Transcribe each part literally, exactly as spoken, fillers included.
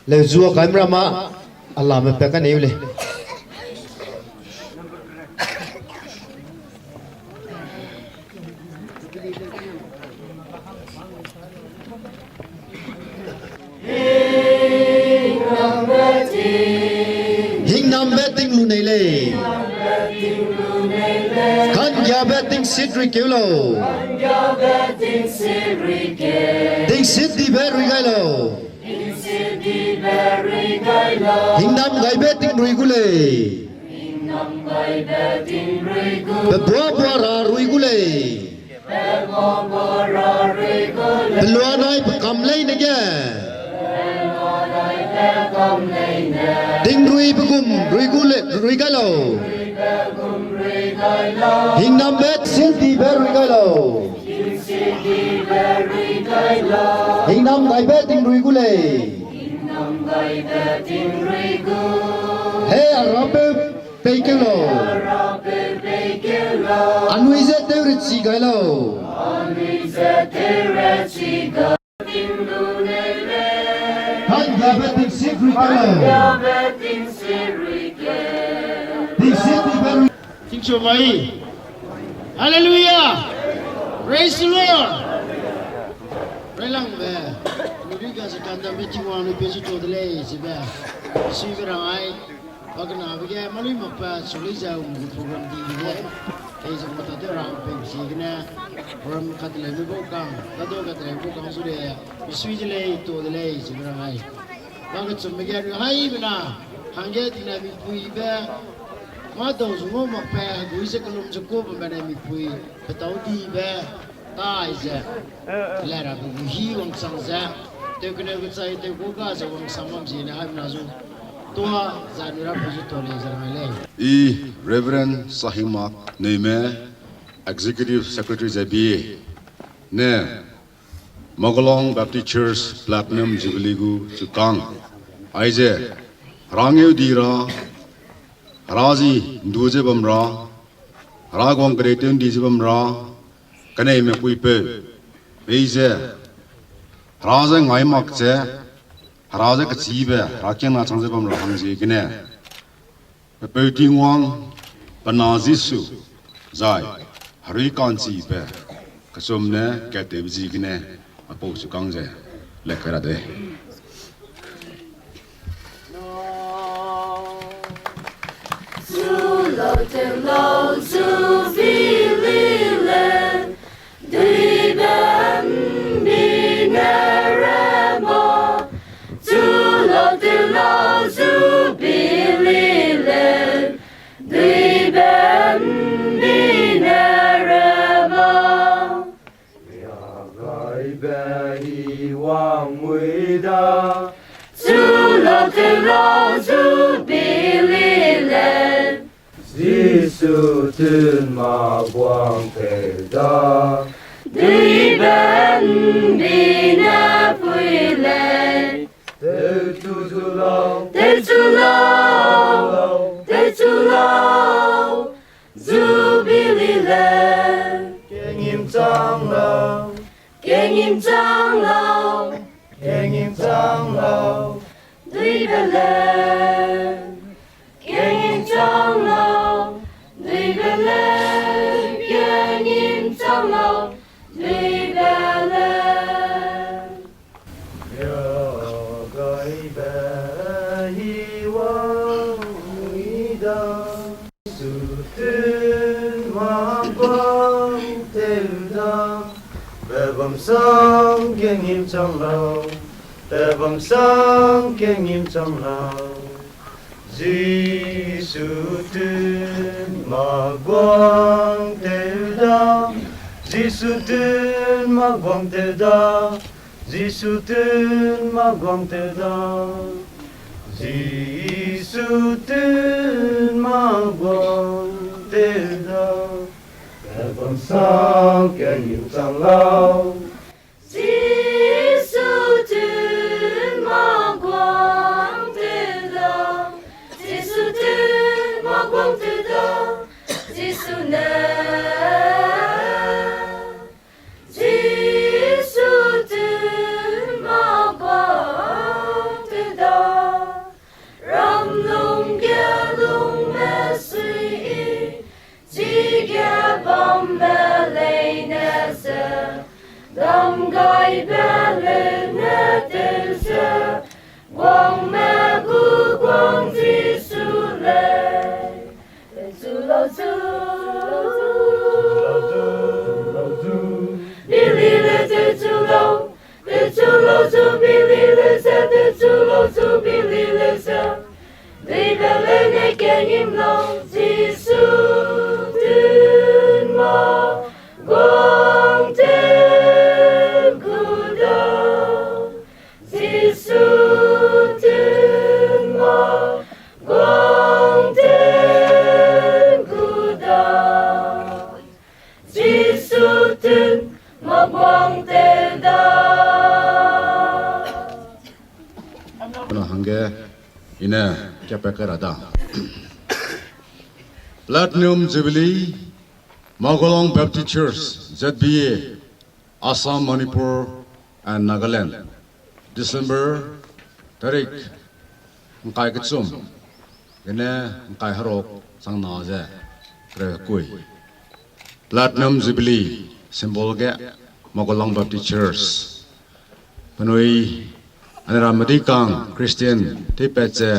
Leuzua kaimrama, alame pe kaneu lei. Hingnambe ting lu nei lei. Kanggiabe tingsit rui keu lau. Tingsit dibe rui gai lau. Hingnam gaibe tingrui gu lei. Pebua bua ra rui gu lei. Pelua nai pe kam leine ge. Tingrui pe gum rui gu lei, rui gai lau. Hingnambe tingsit dibe rui gai lau. Hingnam gaibe tingrui gu lei. Hei, a Rapeu pei keu lau. Anui ze tew rechi gai lau. Kanggiabe tingsit rui keu lau. Tingsit dibe rui. Tingchu mai. Hallelujah. Praise the Lord. Railangbe, nuri ga ze kandambe Tingwang nui pe zu to de lei, zibe. Suibe rangai. Pakenabe ge malui makpa chulei zau gu program di ge, ei ze mata tew ra pei ziegene, program kateleume bau kang, kadu kateleume bau kang zu lei, misui de lei, to de lei, zibe rangai. Pakechumme ge rui haibe na, hangge tina mipuibe, mâdau zu ngau makpa, gui ze kelum ze kuabe bane mipui, petau dibe, tai ze, lei rabe gu hî wangchang ze, tew keneu kechai tew ku ga ze wangchang bam ziegene haibe na zu, Tua zai nui ra pui zu to le ze rang lei. I Reverend Sahingmak Neime, Executive Secretary Z B A, ne Magolong Baptist Church Platinum Jubilee gu chukang. Aize, Hera ngeu di ra, Hera zi ndu ze bam ra, Hera guang kedei tew ndi ze bam ra, keneime puipeu, peize, Hera ze ngai mak ze, Hera ze kechibe, Hera kiangna chang ze bam ra hang ziegene, pe peu Tingwang, pe na Jisu, zai, herui ka'nchibe, kechum ne kattewbe ziegene, apau chukang ze, le kai ra de. Zu lau, teu lau, zu bi li le, duibe ’mbi ne rema. Zu lau, teu lau, zu bi li le, duibe ’mbi ne rema. Riagaibe I wang mui da. Zu lau, teu lau, zu bi li le. Jisu tun ma guang teu da. Duibe ’mbi ne pui lei. Teu chu zu lau. Teu chu lau. Teu chu lau. Zu bi li le. Kengîm chang lau. Kengîm chang lau. Kengîm chang lau. Duibe le. Kengîm chang lau. Duibe le. Kengîm chang lau. Duibe le. Riagaibe I wang mui da. Jisu tun ma guang teu da. Pe bam sang kengîm chang lau. Pe bam sang kengîm chang lau. Jisu tun ma guang teu da. Jisu tun ma guang teu da. Jisu tun ma guang teu da. Jisu tun ma guang teu da. Pe bam sang kengîm chang lau. Jisu tun ma guang teu da. Jisu tun ma guang teu da. Jisu ne. Jisu tun ma guang teu da. Ramlung ge lungme sui I, chige bambe leine ze, damgaibe leine teu ze, guangme gu guang Jisu lei. Teu chu lau zu, bi li le teu chu lau, teu chu lau zu bi li le ze, teu chu lau zu bi li le ze. Duibe leine kengîm lau, Jisu tun ma guang teu gu da. Jisu tun ma guang teu gu da. Jisu tun ma guang teu da. Hangge I ne kapat kai ra da. Platinum Jubilee, Magolong Baptist Church, Z B A, Assam, Manipur, and Nagaland, December tarik ngkai kechum gene ngkai herok changna ze kereu kui. Platinum Jubilee symbol ge Magolong Baptist Church penui anui ramme dikang Christian teipat ze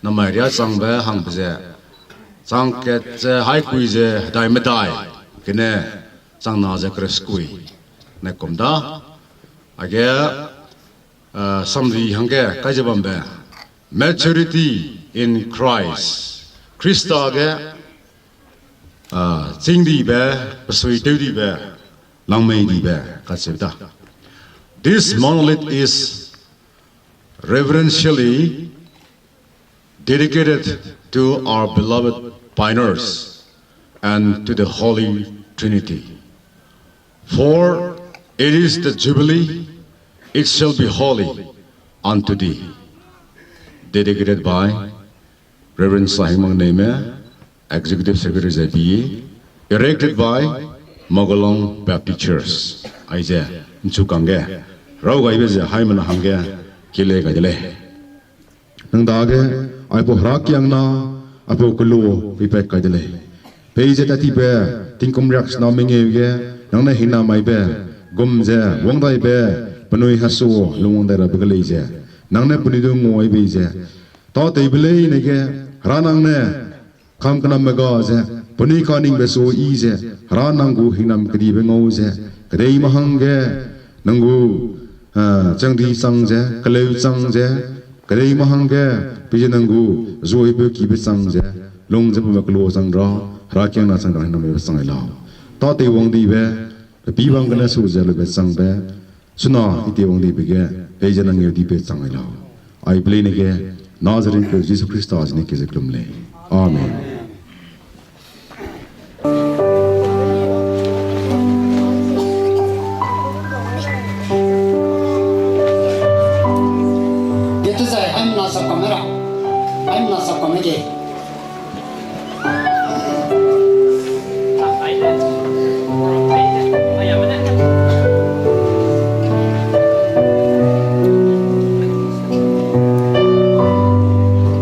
namai riâ changbe hangbe ze chang kat ze haikui ze hedai medai gene changna ze kereu kui ne kum da. Aige, ah, samri hangge kai ze bambe, Maturity in Christ. Khrista ge, ah, chîng dibe, pesui tew dibe, langmei dibe kacheu da. This monolith is reverentially Dedicated to our beloved pioneers and to the Holy Trinity. For it is the Jubilee, it shall be holy unto thee. Dedicated by Reverend Sahingmang Neime, Executive Secretary Z B E, erected by Magolong Baptist Church. Aize, nchu kangge, raw gaibe ze haimena hangge, kile gai de lei. Nang dage, aipau herakiangna, aipau kelo, peipat kai de lei. Peize tatibe, tingkum riaksena mengeu ge, nang ne hingnamaibe, gum ze, wangdaibe, penui hasu, lungwang dai rabe ge lei ze, nang ne penui du nguaibe ze, tâtewbe leine ge, hera nang ne, kam kenamme ga ze, penui kaningbe suiyi ze, hera nang gu hingnam kedibe ngau ze, kedeime hangge, nang gu, ah, changdi chang ze, keleu chang ze, kedeime hangge, peize nang gu, zuaipeu kibe chang ze, lung ze bambe kelo chang ra, herakiangna chang ra hingnambe chang ai lau. Tâtew wangdibe, pe pî bam gene su ze lube changbe, chuna i tewwang dibe ge, peize nang ngeu dibe chang ai lau. Ai pe leine ge, Nazarene peu Jisu Khrista zene ke ze kelum lei. Amen. Ge tu zai, ai mena sap kam ra. Ai mena sap kam ge.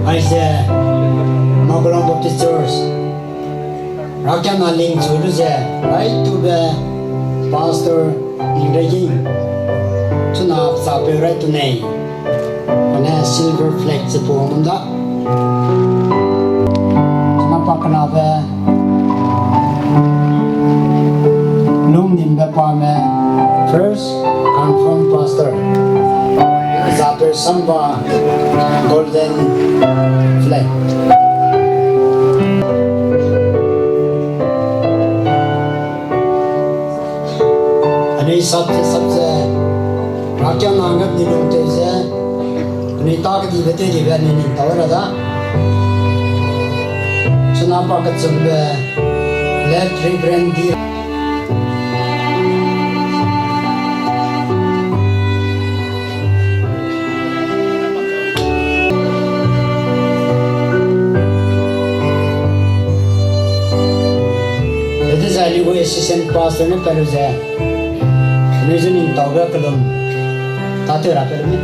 Aize, Magolong Baptist Church, rakiangna ling chu lu ze, raitube Pastor Ningreging, chuna sapeu raitu nei, kane silver flag ze pu munda. Chuna pa kenabe, Lungnimbe Pame, first confirmed pastor. Sapeu Samba, golden flag. Anui sap ze, sap ze, rakiangna ngap ni lungtew ze, anui ta kedibe tewdibe anui ning tau ra da. Chuna pa kechumbe, Late Reverend D. Dezai anui gu assistant pastor ne pa lu ze, anui zu ning taube kelum, tâtew ra pe lu mi.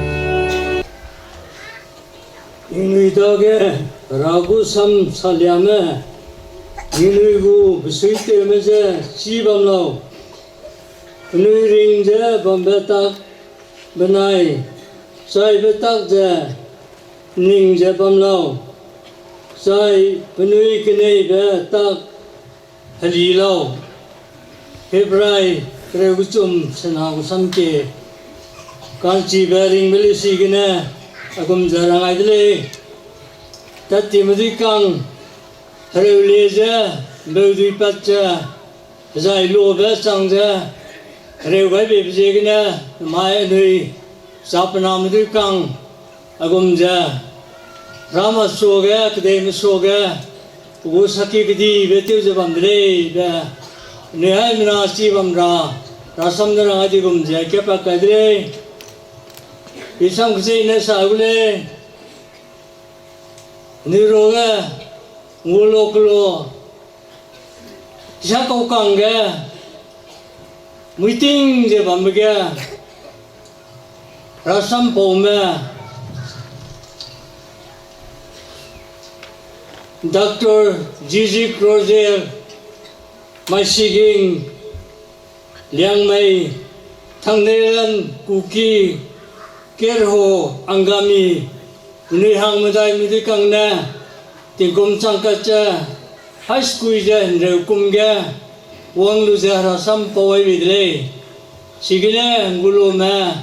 Ningnui dage, Hera gu sam saliame, ningnui gu besuitewme ze chî bam lau. Penui ring ze bambe tak benai, chaibe tak ze ning ze bam lau. Chai penui keneibe tak heli lau. Hebrai kereu kechum sena gu sam kie. Ka'nchibe ringbe leisi gene, aigum ze rang ai de lei. Tattime dui kang, hereu le ze, mbeu dui pat ze, zai lobe chang ze, hereu gai beibe ziegene, namai anui, chapename dui kang, aigum ze, rama suage, kedeime suage, pe gu saki kedibe tew ze bam de lei be, anui haimena chi bam ra, rasam ne rang ai di gum ze, kepa kai de lei. Isam kecheîne sa gu lei, anui ruage, ngua lo kelo, sa kau kangge, muiting ze bambe ge, rasampaume, Doctor Gigi Crozier, Maisiging, Liangmai, Thangneilan, Kuki, Kerho, Angami, penui hang medai medui kang ne, tingkum chang kat ze, high school ze hynreu kum ge, wang lu ze herasampau ai bei de lei. Chigene ngulome,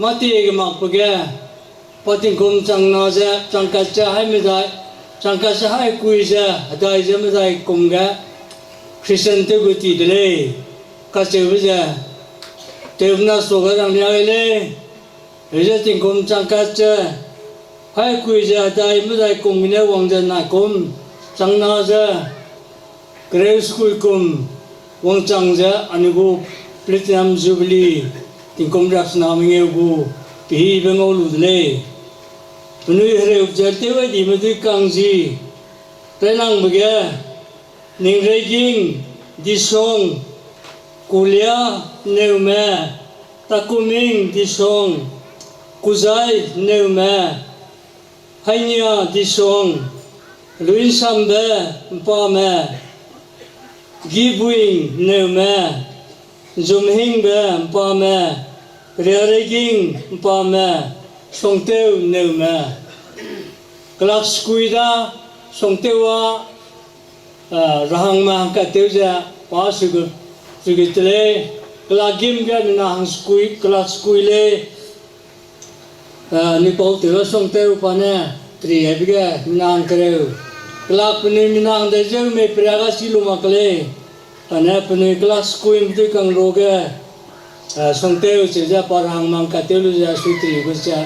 mâtie ge makbe ge, pa tingkum chang na ze, chang kat ze hai medai, chang kat ze hai kui ze, hedai ze medai kum ge, Christian tew gu ti de lei, kacheube ze, tewna suage rang lia lei, heze tingkum chang kat ze, Haikui ze hedai medai kum gene wang ze naikum changna ze kereu sekui kum wangchang ze anui gu Platinum Jubilee tingkum riaksena mengeu gu pehîbe ngau lu de lei. Penui hereu ze tew ai dime dui kang zi, railangbe ge, Ningreiging Disong, Kulia Neume, Takuming Disong, Kuzai Neume, Hainia Disong, Luinsambe Mpame, Gibuing Neume, Zumhingbe Mpame, Riareiging Mpame, Songteu Neume. Kelak sekui da, Songteu a, eh, rahangme hangkat tew ze, pa suge, suge te lei, kelak gim ge mina hang sekui, kelak sekui lei, eh, nipau tew a Songteu pa ne, tri aibe ge mina hang kereu. Kelak penui mina hang dai zeu mei peria ga si lu mak ke lei. Kane penui kelak sekui medui kang ro ge, eh, Songteu cheu ze pa rahangme hangkat tew lu ze sui tri gu ze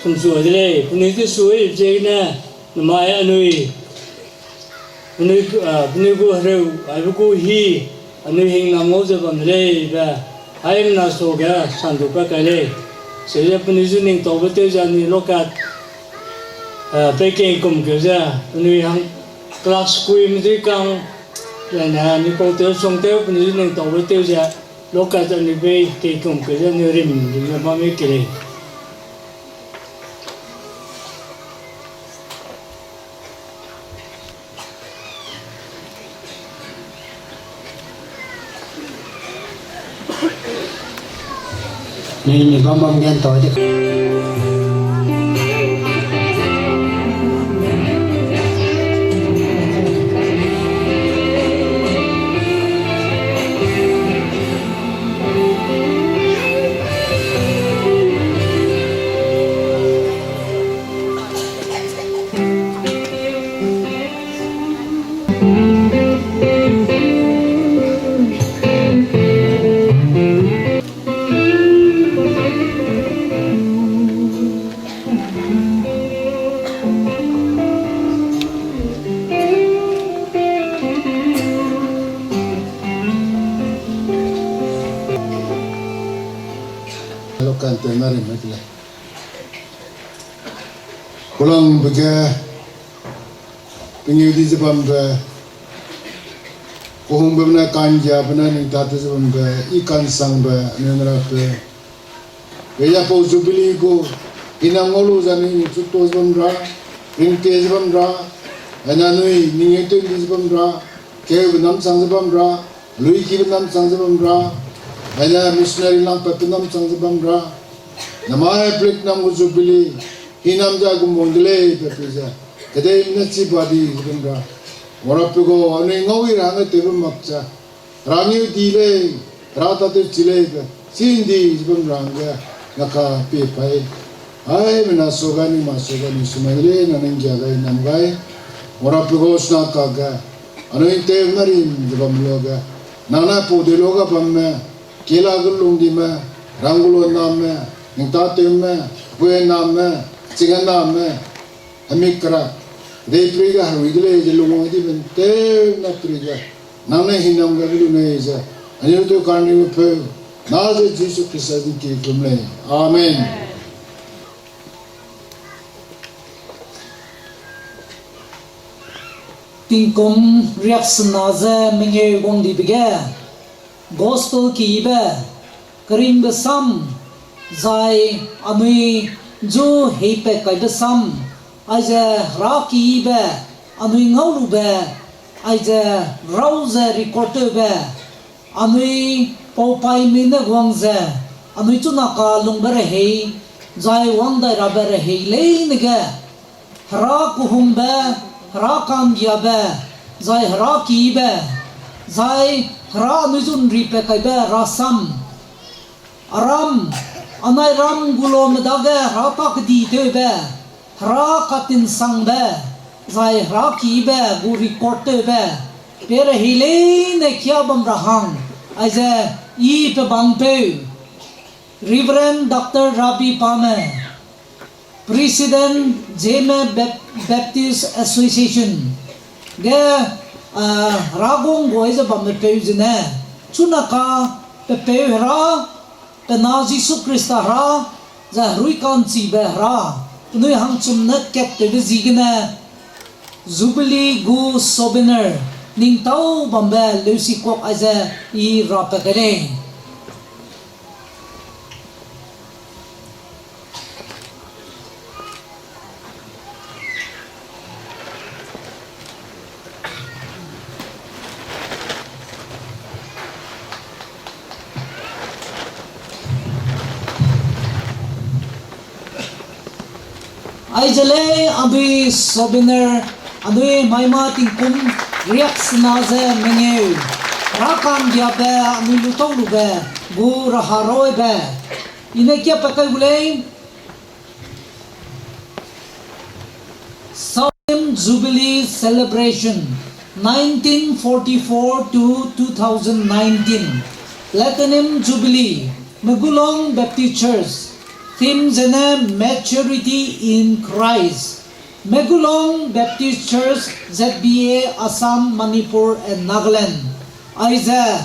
sumsu de lei. Penui te sui ziegene, namai anui, penui, eh, penui gu hereu, aibe gu hi, anui hingnam ngau ze bam de lei be, haimena suage sandu pa kai lei. Cheu ze penui zu ningtaube tew ze anui lokat, eh, pei kengkum keu ze, penui hang kelak sekui medui kang, zane nipau tew Songteu penui zu ningtaube tew ze, lokat ze anui pei kengkum keu ze anui rim, rim ze bam mei ke lei. Ni, ni bam bam gen tau de. Hello, kan te na rim mai le. Kulangbe ge, pengeu di ze bambe, kuhungbe ne kanggiabe ne ning tat ze bambe, i kansangbe, anui ne rape. Pe ya pau Jubilee gu, hinam ngau lu ze anui chu to ze bam ra, ringtie ze bam ra, aina anui ning e tew di ze bam ra, keube nam chang ze bam ra, luikibe nam chang ze bam ra, aina missionary lang pat pe nam chang ze bam ra, namai Platinum gu Jubilee, hinam ze gum wang de lei pe pe ze, kedei ne chi ba di ze bam ra. Warape gu, anui ngau i ra hangge tewbe mak ze, Hera ngeu di lei, Hera tatew chi lei be, chî ndi ze bam ra hangge, na ka pie pai. Haimena suage, ningma suage, ning sumai de lei, na ning gia gai, nam gai. Warape gu sena kage, anui tew na rim ze bam luage, nang ne pau de luage bamme, kela ge lung dime, rang gu lu name, ning tatewme, pui name, chige name, hemik kera, dei peri ge herui de lei ze lungwang di ben tew na peri ge, nang ne hinam ge lu nei ze, anui tew karni peu, na ze Jisu Khrista di ki kum lei. Amen. Tingkum riaksena ze mengeu wang dibe ge, Gospel kibe, keringbe sam, zai anui zu heipat kaibe sam, aize herakibe, anui ngaulube, aize rau ze record tewbe, anui paupaime ne wang ze, anui chuna kalungbe rehei, zai wang dai rabe rehei leine ge, Hera kuhungbe, Hera kanggiabe, zai herakibe, zai Hera anui zu nripat kaibe rasam, aram, anai ram gu lume dage Hera ta kedi tewbe, Hera katinsangbe, zai herakibe gu record tewbe, pe rehei leine kia bam ra hang, aize i pe bangpeu, Reverend Doctor Rabi Pame, President Zeme Bap-, Baptist Association ge, ah, Hera gu nggui ze bamme peu zene, chuna ka pe peu Hera, pe na Jisu Khrista Hera, zai herui ka'nchibe Hera, penui hangchum ne kattewbe ziegene, Jubilee gu souvenir, ningtau bambe leusikuak aize I rapat kai lei. Aize lei anui souvenir, anui maima tingkum riaksena ze mengeu, Hera ka'nggiabe anui lutau lube gu raha roibe, I ne kiapat kai gu lei. Southern Jubilee Celebration, nineteen forty-four to two thousand nineteen, Platinum Jubilee, Megulong Baptist Church, theme zene Maturity in Christ, Megulong Baptist Church, Z B A, Assam, Manipur and Nagaland. Aize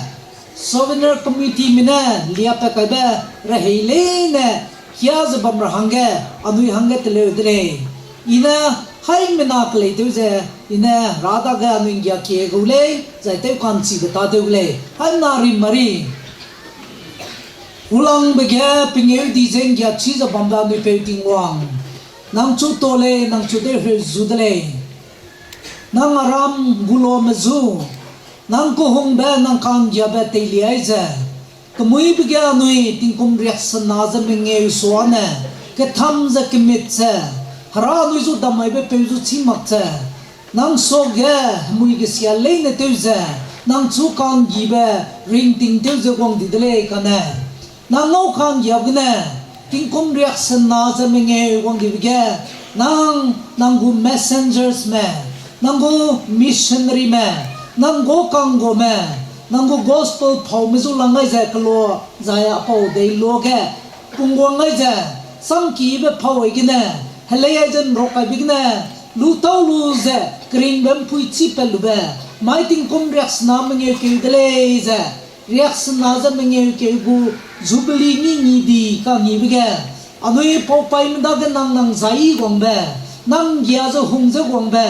Souvenir Committee mine liapat kaibe rehei leine kia ze bam ra hangge, anui hangge teleu de lei. I ne haimena kelei tew ze, I ne Hera dage anui nggiakie gau lei, zai tew ka'nchibe tâtew gu lei, haimena rimari. Hulangbe ge pengeu di ze nggiachi ze bambe anui peu Tingwang, nang chu ta lei, nang chu tew heu zu de lei. Nang aram gulame zu, nang kehungbe nang ka'nggiabe teilia ze, kemuibe ge anui tingkum riaksena ze mengeu suane, ketham ze kemit ze, Hera anui zu dam maibe peu zu chî mak ze, nang suage hemui gesia leine tew ze, nang chu ka'nggibe ringting tew ze guang di de lei kane. Nang ngau ka'nggiabe gene, tingkum riaksena ze mengeu guang dibe ge, nang, nang gu messengersme, nang gu missionaryme, nang gu ka'ngguame, nang gu gospel paume zu lang gai ze kela, zai apau dei luage, pungguang gai ze, samkibe pau ai gene, helei ai ze nrok kaibe gene, lu tau lu ze, keringbe mpui chî pat lube, mai tingkum riaksena mengeu keu de lei ze, riaksena ze mengeu keu gu Jubilee ngi ngi di ka'ngibe ge, anui pau paime dage nang nang zai guangbe, nang nggia ze hung ze guangbe,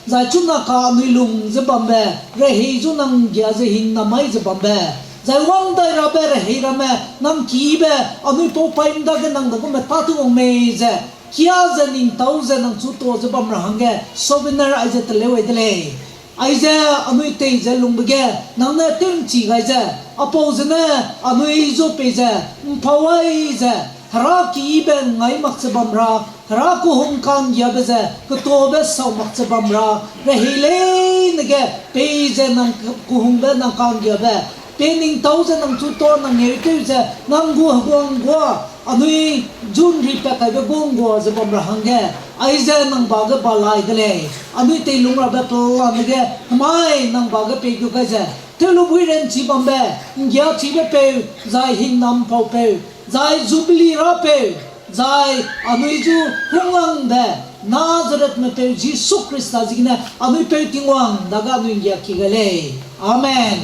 zai chuna ka anui lung ze bambe, rehei zu nang nggia ze hing namai ze bambe, zai wang dai rabe rehei ramme nang kibe, anui pau paime dage nang dagum me tâtew wang mei ze, kia ze ningtau ze nang chu ta ze bam ra hangge souvenir aize teleu ai de lei. Aize anui tei ze lungbe ge, nang ne tew'nchi gai ze, apau zene anui zu pei ze, mpau ai ze, Hera kibe ngai mak ze bam ra, Hera kehung ka'nggiabe ze, ketabe sau mak ze bam ra, rehei leine ge, pei ze nang ke-, kehungbe nang ka'nggiabe, pe ningtau ze nang chu ta nang ngeutew ze, nang gu heguang gua, anui zu nri pat kaibe guang gua ze bam ra hangge, aize nang ba ge ba lai de lei, anui teilung rabe pelane ge, hemai nang ba ge pei du gai ze, tewlubui ranchi bambe, nggiachibe peu, zai hingnam pau peu, zai Jubilee ra peu, zai anui zu hunglangbe, Nazarethme peu Jisu Khrista ziegene, anui peu Tingwang, dage anui nggiaki gai lei. Amen.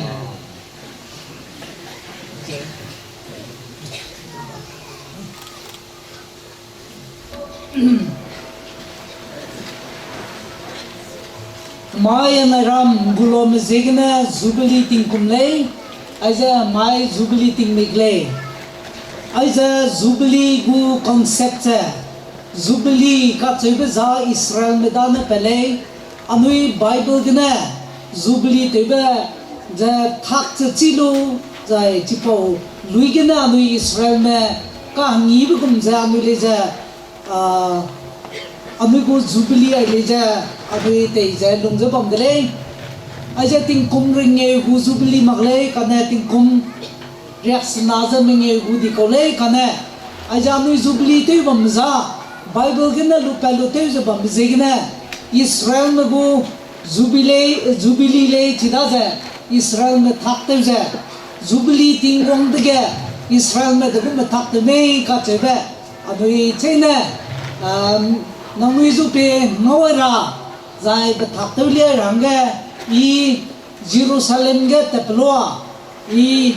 Mai anai ram gulome ziegene Jubilee tingkum lei, aize mai Jubilee tingmik lei. Aize Jubilee gu concept ze, Jubilee kacheube za Israelme dane pat lei, anui Bible gene, Jubilee tewbe ze thak ze chi lu, zai chipau lui gene anui Israelme kahangibe gum ze anui lei ze, ah, anui gu Jubilee ai lei ze, anui tei ze lung ze bam de lei. Aize tingkum ringeu gu Jubilee mak lei, kane tingkum riaksena ze mengeu gu di kau lei, kane. Aize anui Jubilee tew bam za, Bible gene lupat lu tew ze bambe ziegene, Israelme gu Jubilee, Jubilee lei chidaze, Israelme thak tew ze, Jubilee tingwang dege, Israelme degum me thak tew mei kacheube, anui cheine, Em, nangnui zu pe ngau ra, zai pethak tew lia ra hangge, i Jerusalem ge tatpelua, i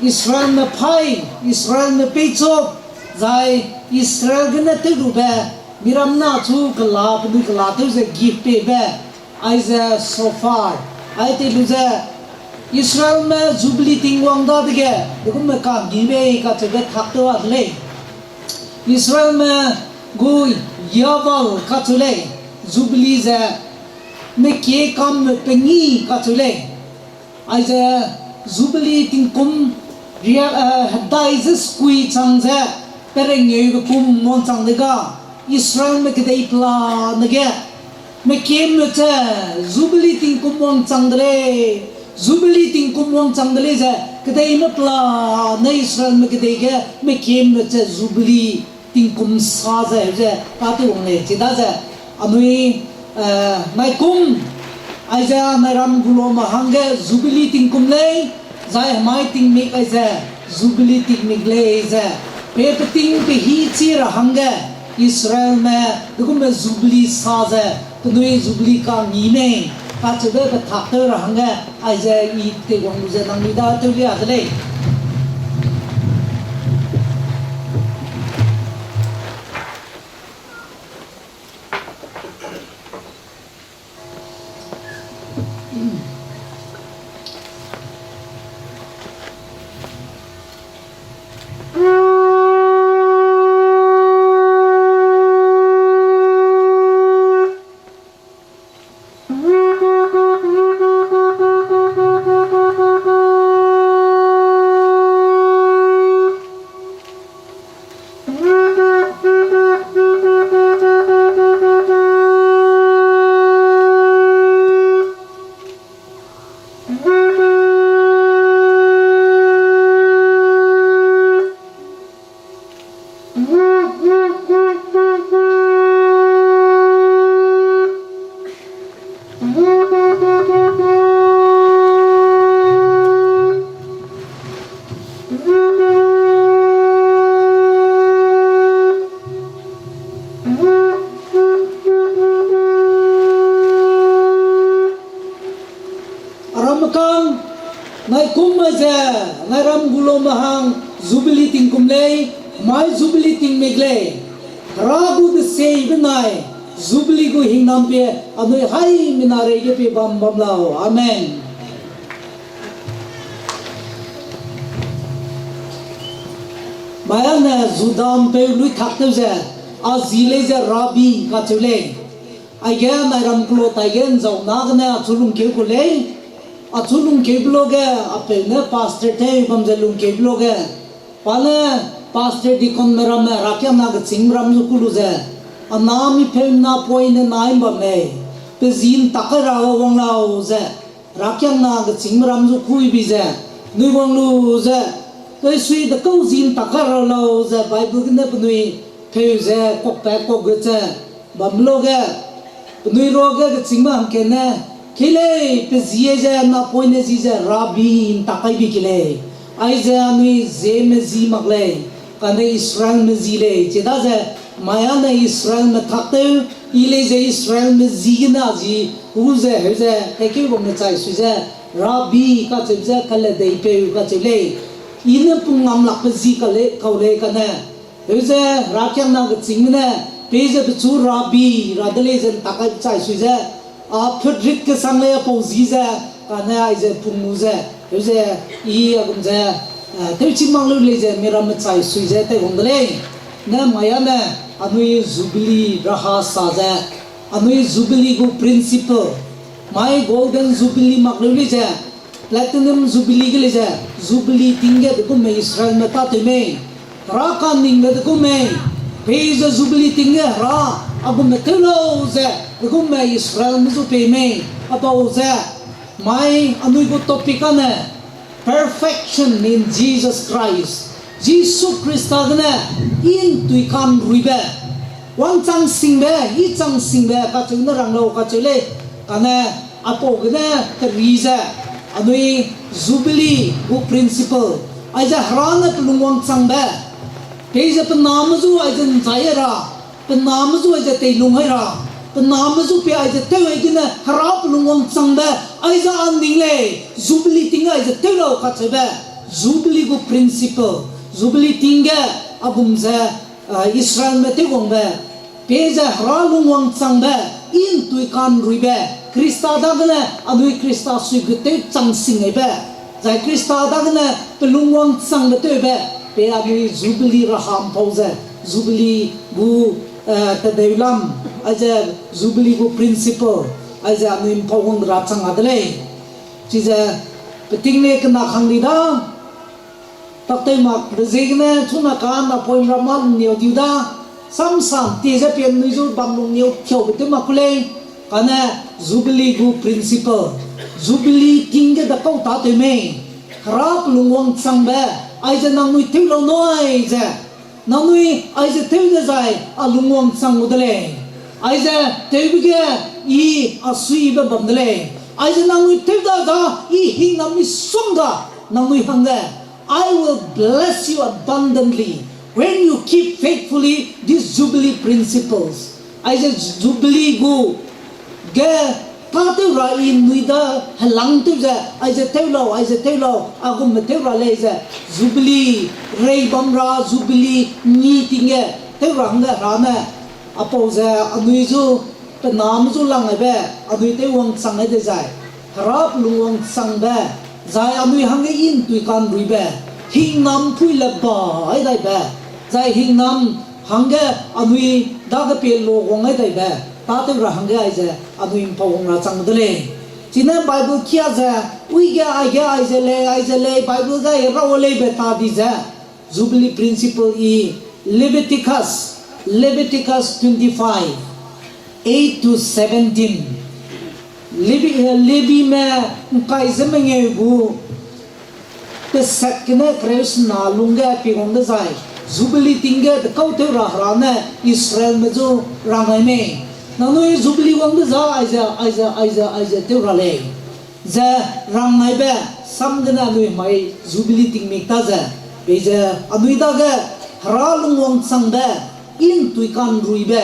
Israelme phai, Israelme peichop, zai Israel gene tewlube, miram na chu kela, penui kela tew ze gift peibe, aize shofar, ai tei lu ze, Israelme Jubilee tingwang dadege, degum me ka'nggi mei kacheube thak tew a de lei. Israelme gu Yaval kacheu lei, Jubilee ze, mekie kam pengî kacheu lei. Aize Jubilee tingkum ria, eh, hedai ze sekui chang ze, perengeube kum wangchang de ga, Israelme kedei pelane ge, mekieme ze, Jubilee tingkum wangchang de lei, Jubilee tingkum wangchang de lei ze, kedeime pelane Israelme kedei ge, mekieme ze Jubilee tingkum sa ze, ze, katew wang lei, chidaze, anui, eh, naikum, aize nairam gulomme hangge Jubilee tingkum lei, zai hemai tingmik aize, Jubilee tingmik lei ze, pe peting pehî chi ra hangge, Israelme, degum me Jubilee sa ze, penui Jubilee ka'nggi mei, kacheube pethak tew ra hangge, aize i teiwang lu ze nangnui da tew lia de lei. Aram kang, naikum aize, nairam gulomme hang, Jubilee tingkum lei, mai Jubilee tingmik lei. Hera gu desei benai, Jubilee gu hingnam pie, anui haimena reige pie bam bam lau. Amen. Mai ane Juda ’mpeu lui thak tew ze, a zi lei ze Rabi kacheu lei. Aige nairam kelo taige ’nzau na gene achu lungkeu ku lei. Achu lungkeube lo ge, apeu ne pastor tew bam ze lungkeube lo ge, pa ne pastor deaconme ramme herakiangna gechîngme ram zu ku lu ze, a na mi peu napoine nai ’mbam lei, pe zi ’ntak kai ra wang lau ze, herakiangna gechîngme ram zu kuibi ze, nui wang lu ze, teisui dekau zi ’ntak kai ra lau ze Bible gene penui pheu ze kuakpat kuakge ze bam lo ge, penui ruage gechîngme hangkene, kei lei, pe zi ze napoine zi ze Rabi ’ntak kai bi ke lei. Aize anui Zeme zi mak lei, kane Israelme zi lei, chidaze mai ane Israelme thak tew, i lei ze Israelme zi gene a zi, u ze heu ze, kaikeu bamme chai sui ze, Rabi kacheube ze kaledeipeu kacheu lei. I ne pung ngam lakbe zi kale, kau lei kane. Heu ze herakiangna gechîngme ne, peize pechu Rabi ra de lei ze ’ntak kai chai sui ze, a putrit kesang lei apau zi ze, kane aize pung lu ze, heu ze, i a gum ze, eh, tewchi mak lu lei ze miramme chai sui ze teiwang de lei. Ne mai ane, anui Jubilee raha sa ze, anui Jubilee gu principle, mai Golden Jubilee mak leu lei ze, Platinum Jubilee ge lei ze, Jubilee ting ge degum mei Israelme tâtew mei, hera kaningbe degum mei, peize Jubilee ting ge hera, a gumme tew lau ze, degum mei Israelme zu pei mei, apau ze, mai anui gu topic ane, Perfection in Jesus Christ. Jisu Khrista gene i ’ntui ka'nruibe, wangchang singbe, i chang singbe kacheu ne rang lau kacheu lei, kane apau gene keri ze, anui Jubilee gu principle, aize hera ne pelung wangchangbe, peize pe name zu aize ’nzai ra, Pe name zu aize teilung hai ra, pe name zu pe aize tew ai gene Hera pe lungwangchangbe, aize a ning lei, Jubilee ting ge aize tew lau kacheube, Jubilee gu principle, Jubilee ting ge a gum ze, Israelme tewwangbe, pe ze Hera lungwangchangbe, i ’ntui ka'nruibe, Khrista dagene anui Khrista sui gu tew chang sing aibe, zai Khrista dagene pe lungwangchangbe tewbe, pe anui Jubilee raha ’mpau ze, Jubilee gu, eh, tedeu lam, aize Jubilee gu principle, aize anui ’mpau wang ra chang a de lei. Chize, peting le kena kang di da, tak tew mak be ziegene chuna ka napoin ramme lungniu diu da, samsam tie ze pian nui zu bam lungniu tiaube tew mak ku lei, kane Jubilee gu principle, Jubilee ting ge dekau tâtew mei, Hera pe lungwangchangbe, aize nangnui tew lau nui ze, nangnui aize tew dezai a lungwangchang gu de lei. Aize tewbe ge i a suibe bam de lei. Aize nangnui tew da za i hingnam misongga nangnui hangge, I will bless you abundantly when you keep faithfully these Jubilee principles. Aize Jubilee gu ge tâtew ra i nui da helang tew ze, aize tew lau, aize tew lau, a gumme tew ra lei ze, Jubilee rei bam ra, Jubilee ni ting ge tew ra hangge Hera ne, apau ze anui zu, pe name zu lang aibe, anui tew wangchang ai dezai, Hera pe lungwangchangbe, zai anui hangge i ’ntui ka'nruibe, hingnam pui le ba ai daibe, zai hingnam hangge anui dage pie lo wang ai daibe, tâtew ra hangge aize anui ’mpau wang ra chang de lei. Chine Bible kia ze, uige aige aize lei, aize lei, Bible ge rau leibe ta di ze, Jubilee principle i Leviticus, Leviticus twenty-five, eight to seventeen. Levi, eh, Levime ’ngkai ze mengeu gu, tesat gene kereu sena lungge pie wang dezai, Jubilee ting ge dekau tew ra Hera ne Israelme zu rang ai mei. Nangnui Jubilee wang dezai aize, aize, aize, aize tew ra lei ze rang aibe, sam gene anui hemai Jubilee ting mik ta ze, peize anui dage Hera lungwangchangbe, i ’ntui ka'nruibe,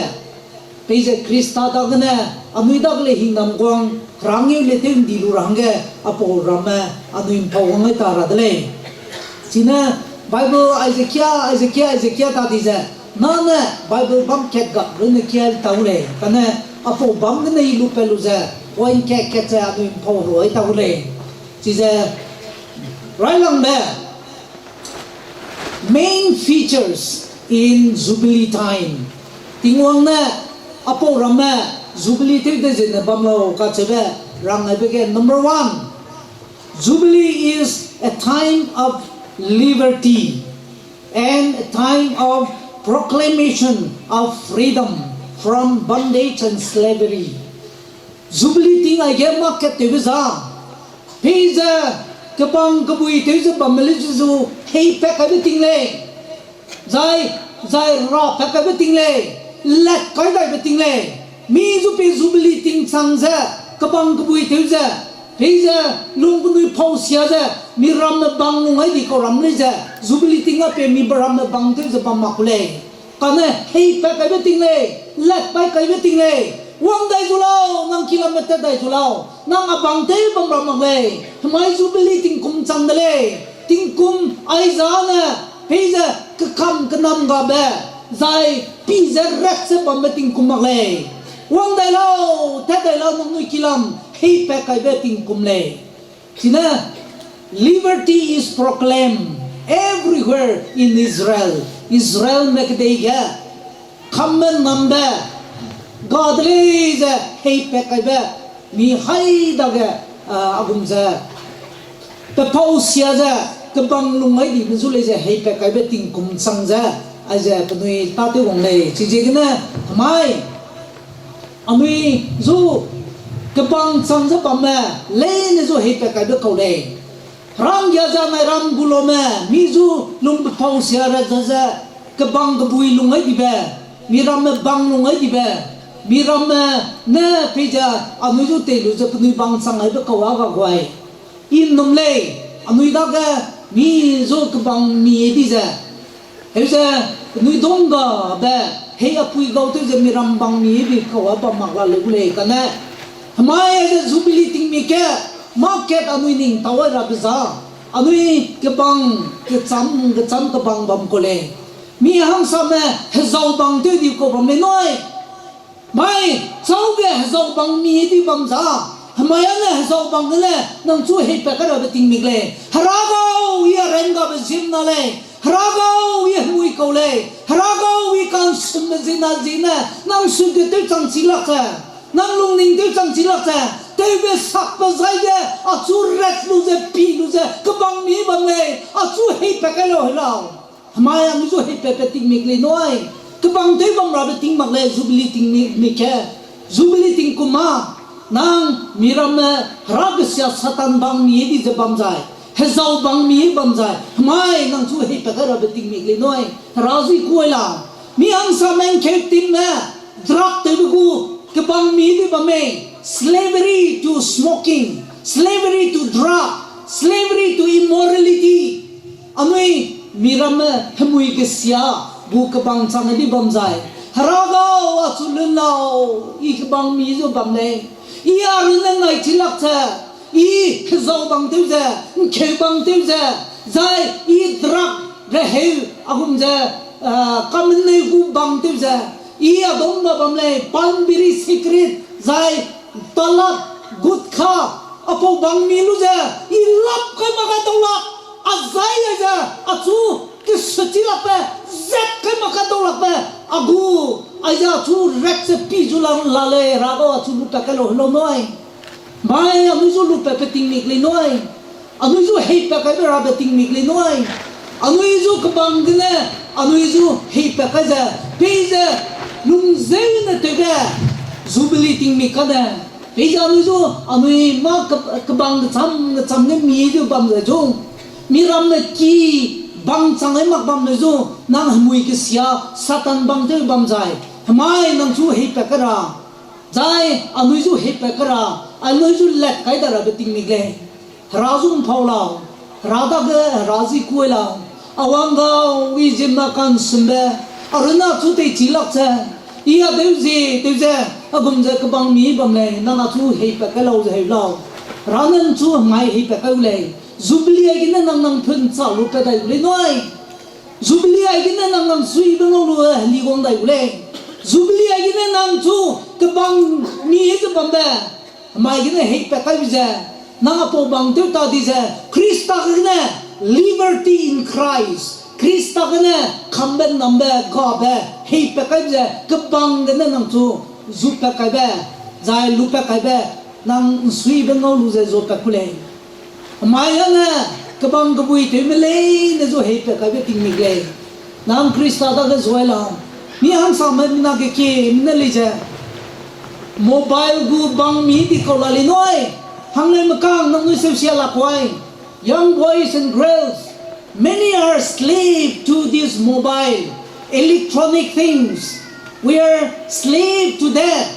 peize Khrista dagene anui dage le hingnam guang, Hera ngeu le tew ’ndi lu ra hangge apau ramme anui ’mpau wang ai ta ra de lei. Chine Bible aize kia, aize kia, aize kia ta di ze, nane Bible bam kat gap runne kia ta gu lei, kane apau bam gene i lupat lu ze, point kat kat ze anui ’mpau ru ai ta gu lei. Chize, railangbe, main features in Jubilee time. Tingwang ne apau ramme Jubilee tew dezene bam lau kacheube rang aibe ge, number one, Jubilee is a time of liberty and a time of proclamation of freedom from bondage and slavery. Jubilee ting aige market tewbe za, peize kebang kebui tew ze bamme le zu zu, hei pat kaibe ting lei. Zai, zai ra pat kaibe ting lei, lat kai daibe ting lei. Mi zu pe Jubilee ting chang ze, kebang kebui tew ze, peize lung penui pau sia ze, mi ramme bang lung ai di kau ram lei ze, Jubilee ting a pe mi ramme bang tew ze bam mak ku lei. Kane hei pat kaibe ting lei, lat pai kaibe ting lei. Wang dai zu lau, nang kilamme tat dai zu lau, nang a bang tew bam ra mak lei. Hemai Jubilee tingkum chang de lei. Tingkum aizane, peize kekam kenam gabe, zai pi ze rat ze bambe tingkum mak lei. Wang dai lau, tat dai lau, nangnui kilam, hei pat kaibe tingkum lei. Chine, liberty is proclaimed everywhere in Israel. Israelme kedei ge, kamme nambe, ga de lei ze hei pat kaibe, mi hai dage, a, a gum ze, pe pau sia ze, kebang lung ai dibe zu lei ze hei pat kaibe tingkum chang ze, aize penui tâtew wang lei. Chiziegene, hemai, anui zu kebang chang ze bamme, leine zu hei pat kaibe kau lei. Ranggia ze nai ram gu laume, mi zu lungbe pau sia ra ze ze, kebang kebui lung ai dibe, mi ramme bang lung ai dibe, mi ramme ne peize anui zu tei lu ze penui bang chang aibe kau a ga guai. I nnum lei, anui dage mi zu kebang mi di ze, heuze penui donggabe, Hei apui gau tew ze miram bang mi bi kau a bam mak la leu gu lei kane. Hemai ze Jubilee tingmik ge, market anui ning tau ai rabe za. Anui kebang, kecham, kecham kebang bam kau lei. Mi hangsame hezau bang tew di kau bam lei nui. Mai, châu ge hezau bang mi di bam za. Hemai ane hezau bang gene, nang chu heipat kai rabe tingmik lei. Hera gau, i a ran gabe ziemna lei. Hera gau, i hemui kau lei. Hera gau, i kansumbe zina zine, nang su ge tew chang chi lak ze, nang lungning tew chang chi lak ze, tewbe sakbe zai ge, achu rat lu ze, pi lu ze, kebang mi bam lei, achu heipat kai lau, hei lau. Hemai anui zu heipatbe tingmik lei nui. Kebang tew bam rabe ting mak lei, Jubilee tingmik, mik ge. Jubilee tingkum a, nang miramme Hera kesia Satan bang mi di ze bam zai, hezau bang mi bam zai, hemai nang chu heipat kai rabe tingmik lei nui. Hera zi kuai la. Mi hangsame ngkeu timme, drug tewbe gu, kebang mi di bam mei, slavery to smoking, slavery to drug, slavery to immorality. Anui miramme hemui kesia gu kebang chang di bam zai, Hera gau, achu lun lau, i kebang mi zu bam lei. I a runne ngai chi lak ze, i hezau bang tew ze, ngkeu bang tew ze, zai i drug, reheu, a gum ze, eh, kameneu gu bang tew ze, i a dongba bam lei, pan, biri, cigarette, zai talak, gutkha, apau bang mi lu ze, i lap kai mak ka dau lak, a zai ai ze, achu, kesuchi lakbe, zat kai mak ka dau lakbe, a gu, aize achu rat ze pi zu la, la lei, Hera gau achu lupat kai lau, hei lau nui. Mai anui zu lupatbe tingmik lei nui. Anui zu heipat kaibe rabe tingmik lei nui. Anui zu kebang gene, anui zu heipat kai ze, peize, lungzeune tewbe, Jubilee tingmik kane, peize anui zu, anui mâ ke-, kebang kecham, kecham ne mi zu bam ze zu. Miramme ki bang chang ai mak bam le zu, nang hemui kesia, Satan bang tew bam zai. Hemai nang chu heipat kai ra. Zai, anui zu heipat kai ra, anui zu lat kai da rabe tingmik lei. Hera zu mpau lau, Hera dage Hera zi kuai lau, a wang gau, i ziemna kansumbe, a runne chu teichi lak ze, i a deu zie, deu ze, a gum ze kebang mi bam lei, nang achu heipat kai lau ze heu lau. Hera ne nchu hemai heipat kai u lei. Jubilee aigene nang nang pun cha lupat dai gu lei nui. Jubilee aigene nang nang suibe ngau lu, eh, heli wang dai gu lei. Jubilee aigene nang chu kebang mi ze bambe, hemai gene heipat kaibe ze, nang apau bang tew ta di ze, Khrista gene, liberty in Christ, Khrista gene kambe nambe gabe heipat kaibe ze, kebang gene nang chu zupat kaibe, zai lupat kaibe, nang nsuibe ngau lu ze zupat ku lei. Hemai ane, kebang kebui tewme leine zu heipat kaibe tingmik lei. Nang Khrista dage zuai lau. Mi hangsame mina ge kieme ne lei ze, mobile gu bang mi di kau la lei nui. Hangleume kang nangnui seusia la kuai. Young boys and girls, many are slave to these mobile, electronic things. We are slave to that,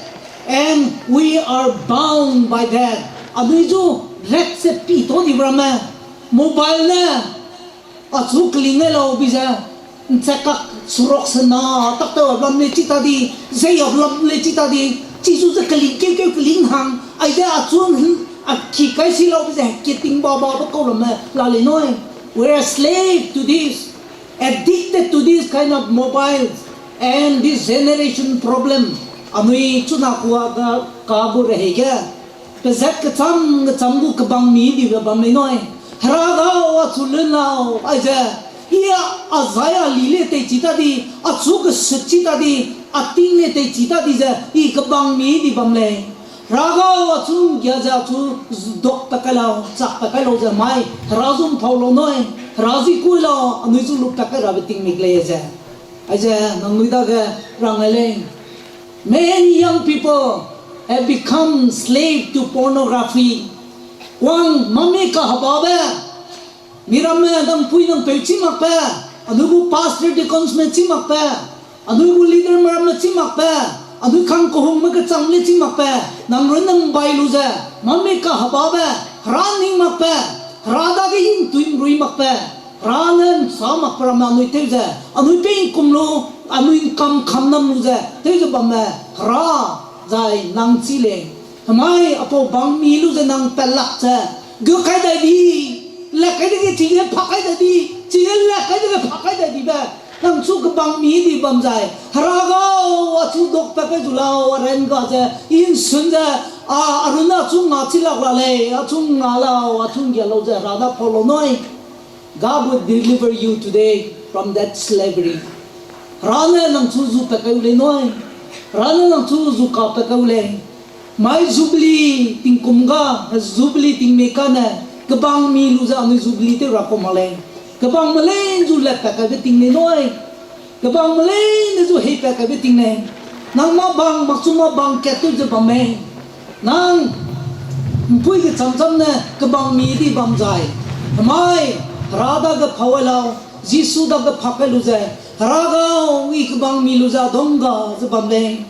and we are bound by that. Anui zu rat ze pi tau dibe ramme, mobile ne, achu keling ne lau bi ze, nche kak surok sena tak tew a lam lei chi ta di, zei a lam lei chi ta di, chi zu ze keling keu keu keling hang, aize achu a ki kai si lau bi ze, ki ting ba ba be kau ramme la lei nui. We are slave to this, addicted to this kind of mobiles, and this generation problem. Anui chuna kua ga ka gu rehei ge, pezat kecham kecham gu kebang mi dibe bam lei nui. Hera gau achu lun lau, aize, i a, a zai a li le teichi ta di, achu kesut chi ta di, a ting le teichi ta di ze, i kebang mi di bam lei. Hera gau achu nggia ze achu dok pa kai lau, chak pa kai lau ze mai, Hera zu mpau lau nui, Hera zi kui lau, anui zu lupat kai rabe tingmik lei ze. Aize, nangnui dage rang ai lei. Many young people have become slave to pornography. Kuang mami kahebabe, miramme dangpui dangpeu chî makbe, anui gu pastor deaconsme chî makbe, anui gu leaderme ramme chî makbe, anui kang kehungme kechangme chî makbe, nang runne mbai lu ze, mami kahebabe, Hera ning makbe, Hera dage hingtui nrui makbe, Hera ne ’nsa makbe ramme anui tew ze, anui pei ’ngkum lu, anui ’ngkam kam nam lu ze tew ze bamme, Hera zai nang chî lei. Hemai apau bang mi lu ze nang pelak ze, gu kai dai di, lak kai dege chige pak kai dai di, chige lak kai dege pak kai dai dibe, nang chu kebang mi di bam zai, Hera gau, achu dok pa kai zu lau, a ran ga ze, i ’nsun ze, a, a runne achu nga chi lak la lei, achu nga lau, achu ’nggia lau ze Hera da pau lau nui. God will deliver you today from that slavery. Hera ne nang chu zu pa kai u lei nui. Hera ne nang chu zu ka pa kai u lei. Mai Jubilee tingkum ga, Jubilee tingmei kane, kebang mi lu ze anui Jubilee tew ra kau mak lei. Kebangme leine zu lat pa kaibe ting lei nui. Kebangme leine zu hei pa kaibe ting lei. Nang mâ bang, makchu mâ bang kat tew ze bam mei. Nang ’mpuî gechâmchâm ne kebang mi di bam zai, hemai, Hera dage pau ai lau, Jisu dage pak kai lu ze, Hera gau, i kebang mi lu ze adong ga ze bam lei.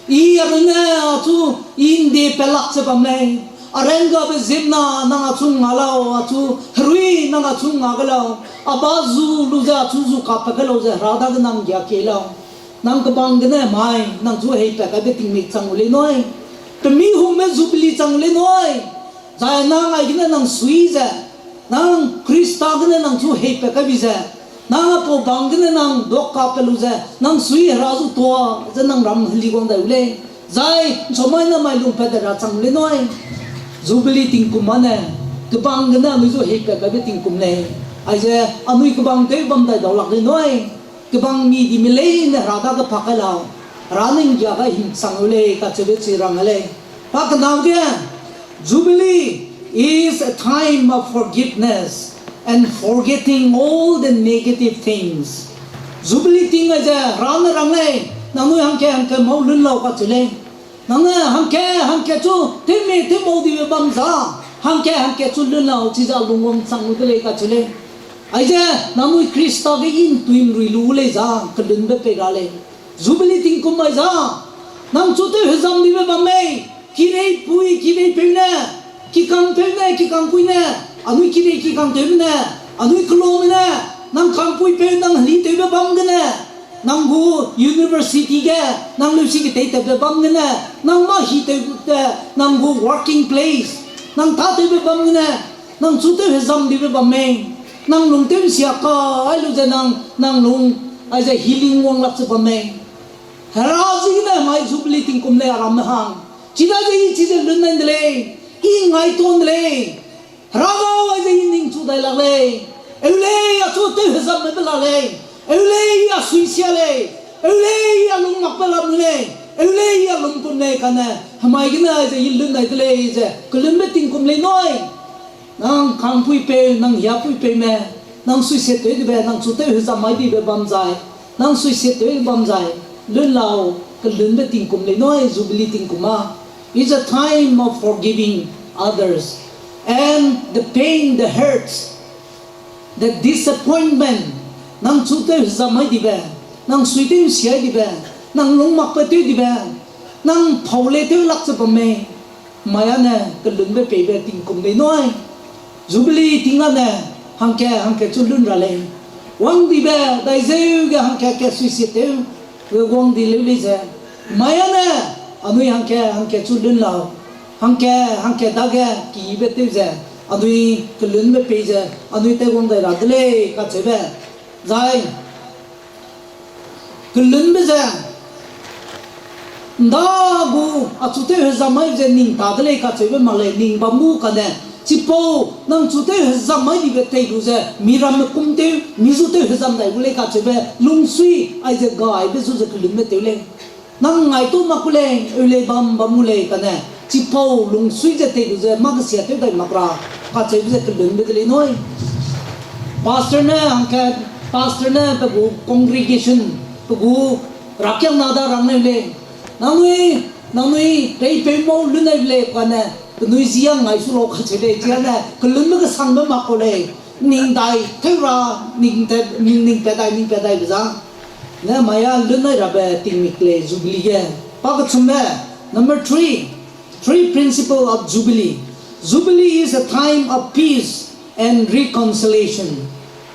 I a runne achu, i ’nde pelak ze bam lei. A ran gabe ziemna nang achu nga lau, achu herui nang achu nga ge lau. A ba zu lu ze achu zu ka pa kai lau ze Hera dage nang ’nggia kei lau. Nang kebang gene mai, nang chu hei pa kaibe tingmik chang u lei nui. Pemi hume Jubilee chang u lei nui. Zai nang aigene nang sui ze, nang Khrista gene nang chu hei pa kaibe ze, nang apau bang gene nang dok ka pa lu ze, nang sui Hera zu tua ze nang ram heli guang dai u lei. Zai ’nchomai namai lungpat de ra chang u lei nui. Jubilee tingkum â ne, kebang gene anui zu hei pa kaibe tingkum lei. Aize anui kebang tew bam dai dau lak lei nui. Kebang mi dime leine Hera dage pak kai lau, Hera ne ’nggia gai hing chang u lei kacheube chi rang a lei. Pa kenau ge, Jubilee is a time of forgiveness and forgetting all the negative things. Jubilee ting aize Hera ne rang lei, nangnui hangke hangke mau lun lau kacheu lei. Nang ne hangke hangke chu tewme tew mau dibe bam za, hangke hangke chu lun lau chize a lungwang chang lu de lei kacheu lei. Aize nangnui Khrista ge i ’ntuimrui lu lei za, kelunbe pei ra lei. Jubilee tingkum mai za, nang chu tew hezam dibe bam mei, kireipui kireipeu ne, kikangpeu ne kikangpui ne, anui kirei kikangtewme ne, anui kelome ne, nang kangpuipeu nang helitewbe bam gene, nang gu university ge, nang leusi keteitewbe bam gene, nang mâ hitewbe, nang gu working place, nang tâtewbe bam gene, nang chu tew hezam dibe bam mei, nang lung tew ’nsia kai lu ze nang, nang lung, aize healing wang lak ze bam mei. Hera ziegene mai Jubilee tingkum lei a ramme hang. Chidaze i chize lun nai de lei, i ngai tuan de lei. Hera gau aize i ningchu dai lak lei. Eu lei, achu tew hezamme be la lei. Eu lei, a suisia lei. Eu lei, a lung makbe lam lei. Eu lei, a lungpum lei kane. Hemai gene aize i lun nai de lei ze kelunbe tingkum lei nui. Nang kangpuipeu, nang hiapuipeume, nang suiset tew dibe, nang chu tew hezam mai dibe bam zai, nang suiset tew bam zai, lun lau, kelunbe tingkum lei nui, Jubilee tingkum â. It's a time of forgiving others, and the pain, the hurts, the disappointment, nang chu tew hezam mai dibe, nang sui tew sia dibe, nang lung makbe tew dibe, nang pau lei tew lak ze bam mei, mai â ne kelunbe peibe tingkum lei nui. Jubilee ting â ne hangke hangke chu lun ra lei. Wang dibe, daizeu ge hangke ke suiset tew, ge wang di leu lei ze. Mai â ne, anui hangke hangke chu lun lau. Hangke hangke dage kibe tew ze, anui kelunbe pei ze, anui teiwang dai ra de lei kacheube. Zai, kelunbe ze, ’nda gu, achu tew hezam mai ze ning ta de lei kacheube mak lei, ning bam gu kane, chipau, nang chu tew hezam mai dibe tei lu ze, miramme kum tew, mi zu tew hezam dai gu lei kacheube, lungsui, aize gaibe zu ze kelunbe tew lei. Nang ngai tu mak ku lei, eu lei bam bam gu lei kane, chipau lungsui ze tei lu ze, mâ kesia tew dai mak ra, kacheube ze kelunbe de lei nui. Pastor ne, hangke, pastor ne pe gu congregation, pe gu rakiangna da rang leu lei. Nangnui, nangnui, reipeu mau lun nai lei kane, penui zia ngai su lau kacheu lei, zia ne, kelunbe kesangbe mak kau lei. Ning dai, tew ra, ning te, ning, ning pat dai, ning pat daibe za. Ne mai â lun nai rabe tingmik lei Jubilee ge. Pa kechumbe, number three, three principle of Jubilee. Jubilee is a time of peace and reconciliation.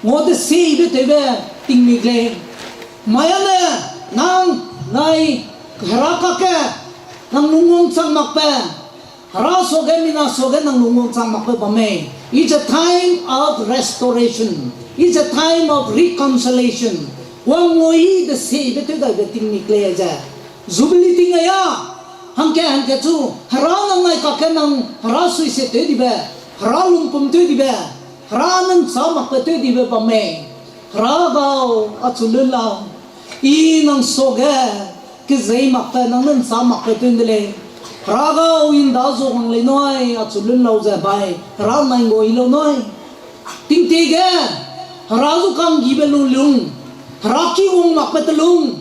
Ngua deseibe tewbe tingmik lei. Mai ane, nang nai Hera kakge nang lungwangchang makbe, Hera suage, mina suage nang lungwangchang makbe bam mei. It's a time of restoration. It's a time of reconciliation. Wang ngui deseibe tew daibe tingmik lei ze. Jubilee ting a ya. Hangke, hangke chu, Hera nang nai kakge nang Hera suiset tew dibe, Hera lungpum tew dibe, Hera nang cha makbe tew dibe bam mei. Hera gau, achu lun lau. I nang suage kezei makbe, nang nang cha makbe tew de lei. Hera gau, i nda zu wang lei nui, achu lun lau ze bai Hera nai ngua i lau nui. Tingtie ge, Hera zu kanggibe lu lung, Hera ki wang makbe telung,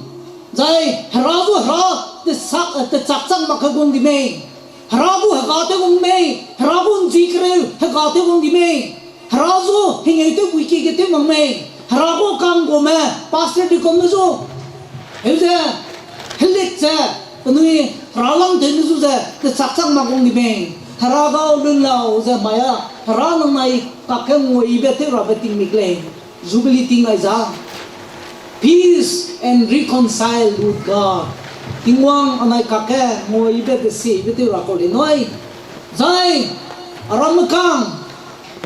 zai Hera zu Hera tesak, eh, techakchang mak ke guang di mei. Hera gu hega tew wang mei, Hera gu nzi kereu hega tew wang di mei. Hera zu hengeu tew buiki ge tew wang mei. Hera gu kangguame, pastor deaconme zu, heu ze, helit ze, penui Hera lang tewme zu ze techakchang mak wang di mei. Hera gau lun lau ze mai a, Hera nang nai kakge nguibe tew rabe tingmik lei. Jubilee ting ai za. Peace and reconcile with God. Tingwang anai kakge nguibe deseibe tew ra kau lei nui. Zai, aramme kang,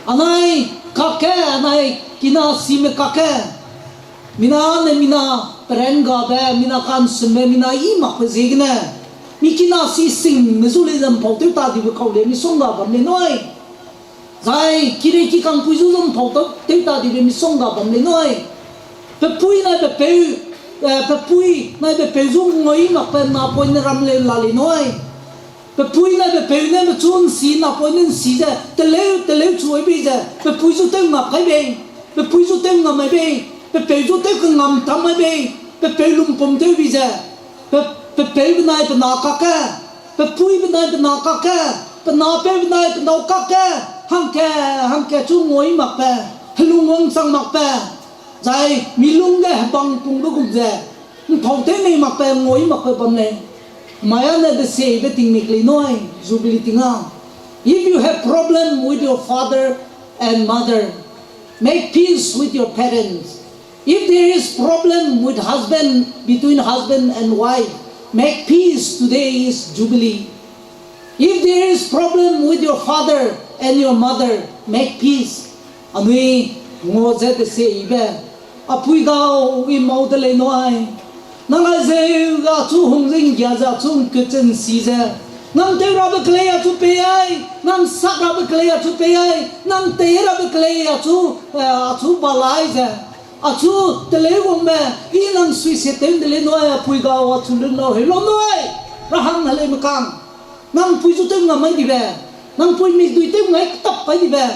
anai kakge, anai kina sime kakge, mina ne mina peran gabe, mina kansumme, mina i makbe ziegene, mi kina si singme zu lei ze mpau tew ta dibe kau lei, misongga bam lei nui. Zai kirei kikangpui zu zu mpau tew, tew ta dibe misongga bam lei nui. Pepui nai pepeu, eh, pepui nai pepeu zu ngui makbe napoine ram leu la lei nui. Pepui nai pepeu ne pechu nsi napoine nsi ze, teleu, teleu chu ai bei ze, pepui zu tew ngap kai bei, pepui zu tew ngam mai bei, pepeu zu tew kengam tam mai bei, pepeu lumpum tew bi ze, pe, pepeu benai pe na kakge, pepui benai pe na kakge, pe napeu benai pe nâu kakge, hangke, hangke chu ngui makbe, helung wangchang makbe, zai mi lungge hebang pungbe gum ze, mpau tew mei makbe, ngui makbe bam lei. Mai ane deseibe tingmik lei nui, Jubilee ting a. If you have problem with your father and mother, make peace with your parents. If there is problem with husband, between husband and wife, make peace. Today is Jubilee. If there is problem with your father and your mother, make peace. Anui ngua ze deseibe, apui gau, i mau de lei nui. Nang aizeu ga chu hung ze nggia ze chu ngkut ze nsi ze, nang tew rabe kelei achu pei ai, nang sak rabe kelei achu pei ai, nang tei rabe kelei achu, eh, achu balai ze, achu teleu wangbe, i nang suiset tew de lei nui, apui gau, achu lun lau, heu lau nui. Rahang heleume kang, nang pui zu tew ngam mai dibe, nang pui mikdui tew ngai ketap kai dibe,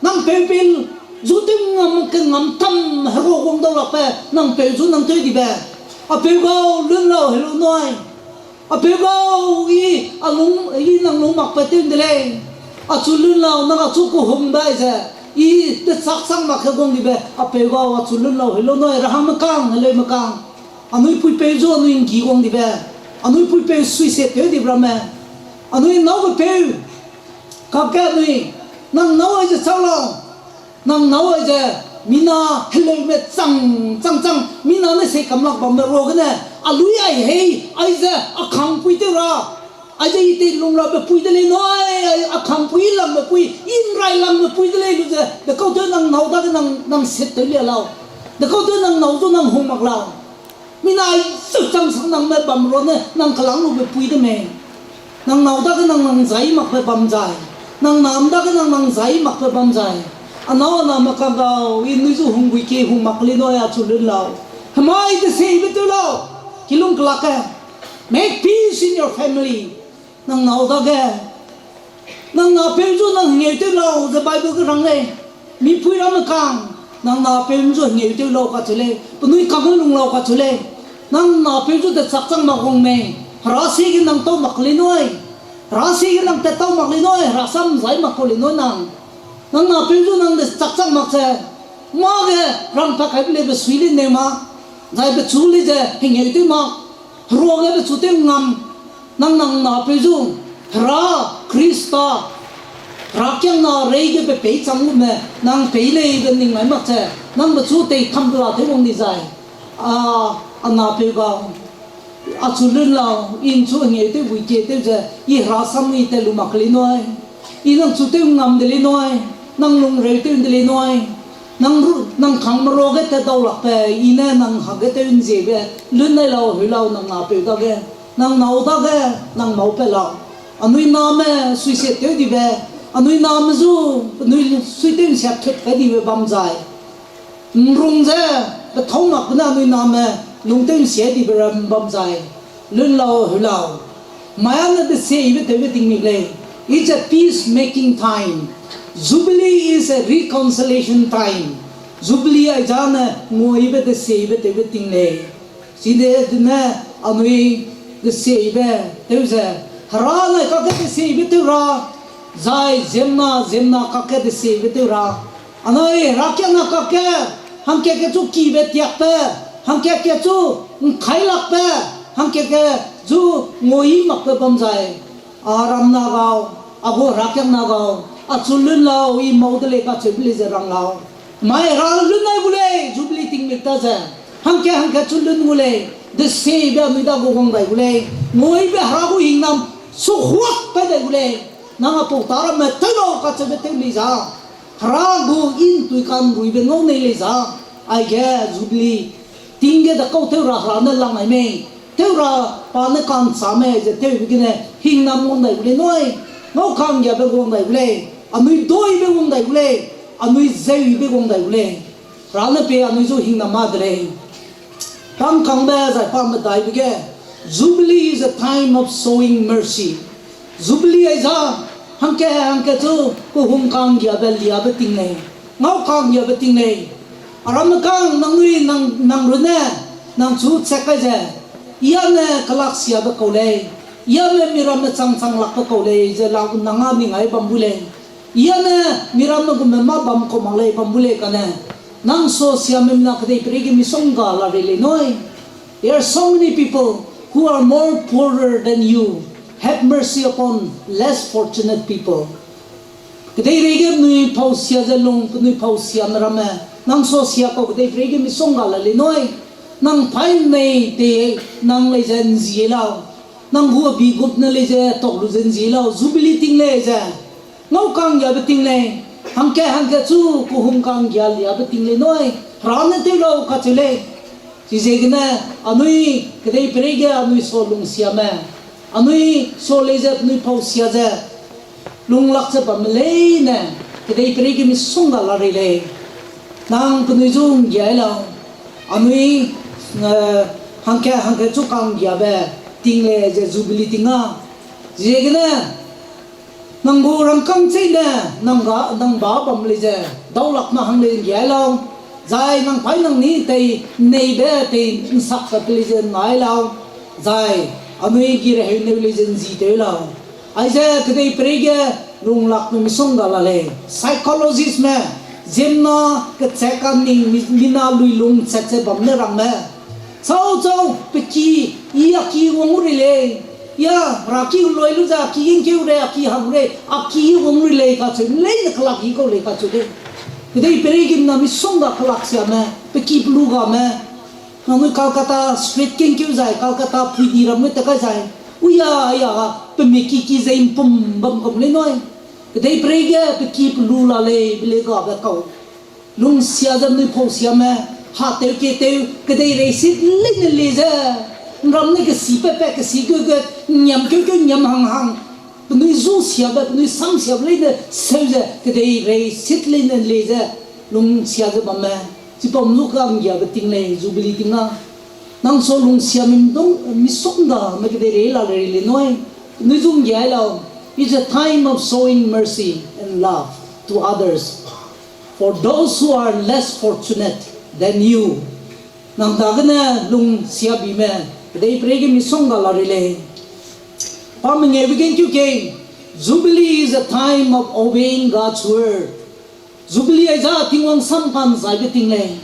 nang peu peu zu tew ngam kengam tam herua wang dau lakbe, nang peu zu nang tew dibe, apeu gau lun lau, heu lau nui. Apeu gau, i, a lung, i nang lung makbe tew de lei. Achu lun lau, nang achu kehungbe ze, i techakchang mak ke guang dibe, apeu gau, achu lun lau, heu lau nui, rahangme kang, heleume kang. Anui puipeu zu anui nggi wang dibe, anui puipeu suiset tew dibe ramme, anui naube peu, kakge anui, nang nâu aize chau lau, nang nâu aize, mina heleume chang, chang, chang, mina ne sei kamlak bambe ruagene, a lui ai hei, aize, a kangpui tew ra, aize i tei lung rabe pui de lei nui, a kangpui langbe pui, i nrai langbe pui de lei lu ze, dekau tew nang nâu dage nang, nang set tew lia lau. Dekau tew nang nâu zu nang hung mak lau. Mina i su chang sang nangme bam ruane, nang kelang lube pui de mei. Nang nâu dage nang nang zai makbe bam zai. Nang nam dage nang nang zai makbe bam zai. Anâu aname kang gau, i nui zu hungguikie hung mak lei nui, achu lun lau. Hemai deseibe tew lau. Kilung kelak ge. Make peace in your family. Nang nâu dage, nang napeu zu nang hengeu tew lau ze Bible ge rang lei. Mipui ramme kang, nang napeu zu hengeu tew lau kacheu lei, penui kang lung lau kacheu lei. Nang napeu zu techakchang mak wang mei, Hera siege nang tau mak lei nui. Hera siege nang tat tau mak lei nui, Hera sam zai mak kau lei nui nang. Nang napeu zu nang techakchang mak ze, mâ ge rangpa kaibe lei besui lei neu ma, zai pechu lei ze hengeu tew ma, heruage pechu tew ngam, nang nang napeu zu, Hera, Khrista, Herakiangna reige pe pei chang lume, nang pei leibe ning mai mak ze, nang pechu tei kam pela tew wang di zai. A, a napeu gau, achu lun lau, i nchu hengeu tew bui kie tew ze, i hera sam i tat lu mak lei nui. I nang chu tew ngam de lei nui, nang lungreu tew de lei nui. Nang ru, nang kangme ruage tat dau lakbe, i ne nang hangge tew nziebe, lun nai lau, heu lau, nang napeu dage, nang nâu dage, nang mâu pat lau. Anui name suicide tew dibe, anui name zu, penui sui tew nsia thut kai dibe bam zai. Nrung ze, pethâu mak gene anui name, lung tew nsia dibe ram bam zai. Lun lau, heu lau. Mai ane deseibe tewbe tingmik lei. It's a peace making time. Jubilee is a reconciliation time. Jubilee aizane nguaibe deseibe tewbe ting lei. Chide dene anui deseibe tew ze, hera nai kakge deseibe tew ra, zai ziemna, ziemna kakge deseibe tew ra. Anui herakiangna kakge, hangkatke chu kibe tiakbe, hangkatke chu ngkai lakbe, hangkatke chu nguai makbe bam zai. A ramna gau, a gu herakiangna gau, achu lun lau, i mâu de lei kacheube lei ze rang lau. Mai hera lun nai gu lei, Jubilee tingmik ta ze. Hangkat hangkat chu lun gu lei, deseibe anui dage wang dai gu lei. Nguaibe hera gu hingnam suhuak kai dai gu lei. Nang apau ta ramme tew lau kacheube tew lei za. Hera gu i ntui kanruibe ngau nei lei za. Aige Jubilee ting ge dekau tew ra hera ne lang nai mei. Tew ra pa ne ka'nchâ mei ze tewbe gene hingnam wang dai gu lei nui. Ngau ka'nggiabe wang dai gu lei. Anui doibe wang dai gu lei. Anui zeuibe wang dai gu lei. Hera ne pe anui zu hingnam ma de lei. Pangkangbe zai pa medaibe ge, Jubilee is a time of showing mercy. Jubilee aiza, hangke hangke chu kehung ka'nggiabe liabe ting lei, ngau ka'nggiabe ting lei. Aramme kang nangnui nang, nang runne, nang chu chak kai ze, ia ne kelaksiabe kau lei, ia ne miramme chang chang lakbe kau lei ze la nang â ning ai bam bu lei. Ia ne miramme gume mâ bam kau mak lei bam bu lei kane. Nang sa siame mina kedeiperei ge misongga la rei lei nui. There are so many people who are more poorer than you. Have mercy upon less fortunate people. Kedeirei ge penui pausia ze lung, penui pausiame ramme, nang sa sia kau kedeiperei ge misongga la lei nui. Nang paî nei tei nang lei ze nzi lau. Nang gu abi gup ne lei ze tok lu ze nzi lau, Jubilee ting lei ze. Ngau ka'nggiabe ting lei, hangke hangke chu kehung ka'nggia liabe ting lei nui, hera ne tew lau kacheu lei. Chiziegene, anui kedeiperei ge anui sa lungsiame, anui sa lei ze penui pausia ze, lunglak ze bamme leine, kedeiperei ge misongga la rei lei. Nang penui zu nggiai lau, anui, eh, hangke hangke chu ka'nggiabe ting lei ze Jubilee ting â. Chiziegene, nang gu rangkâng cheîne, nang ga, nang ba bam lei ze, daulakme hang lei nggiai lau, zai nang paî nang ni tei, neibe tei nsakbe pe lei ze ngai lau, zai, anui gi reheu neu lei ze nzi tew lau. Aize kedeiperei ge lunglakme misongga la lei. Psychologistme, ziemna kechak kaning mi-, mina lui lung chat ze bam ne rangme. Chau, chau, pe ki, i a ki wang gu rei lei. Ia, ra ki loi lu ze a ki ngkeu rei, a ki hang rei, a ki wang rei lei kacheu, leine kelak i kau lei kacheu de. Kedeiperei gimna misongga kelaksiame, pe ki pelu game. Nangnui Calcutta street kingkeu zai, Calcutta puidi ramme te kai zai. Uya, ya, pe mi ki ki ze mpum bam kam lei nui. Kedeiperei ge pe ki pelu la lei, be lei gabe kau. Lungsia ze penui pausiame, ha tew ke tew, kedeirei sit leine le ze. Nram ne kesi pe pe kesi ge ge, nyiam keu keu nyiam hang hang. Penui zu siabe, penui sam siabe leine seu ze, kedeirei sit leine le ze. Lungsia ze bamme, chipau lu ka'nggiabe ting lei, Jubilee ting â. Nang sa lungsiame midung, misongga, me kedeirei la rei lei nui. Penui zu nggiai lau, it's a time of showing mercy and love to others. For those who are less fortunate than you. Nang dagene lungsiabime, kedeiperei ge misongga la rei lei. Pa mengeube ge ngkeu kei, Jubilee is a time of obeying God's word. Jubilee aiza Tingwang sam ka'nzaibe ting lei.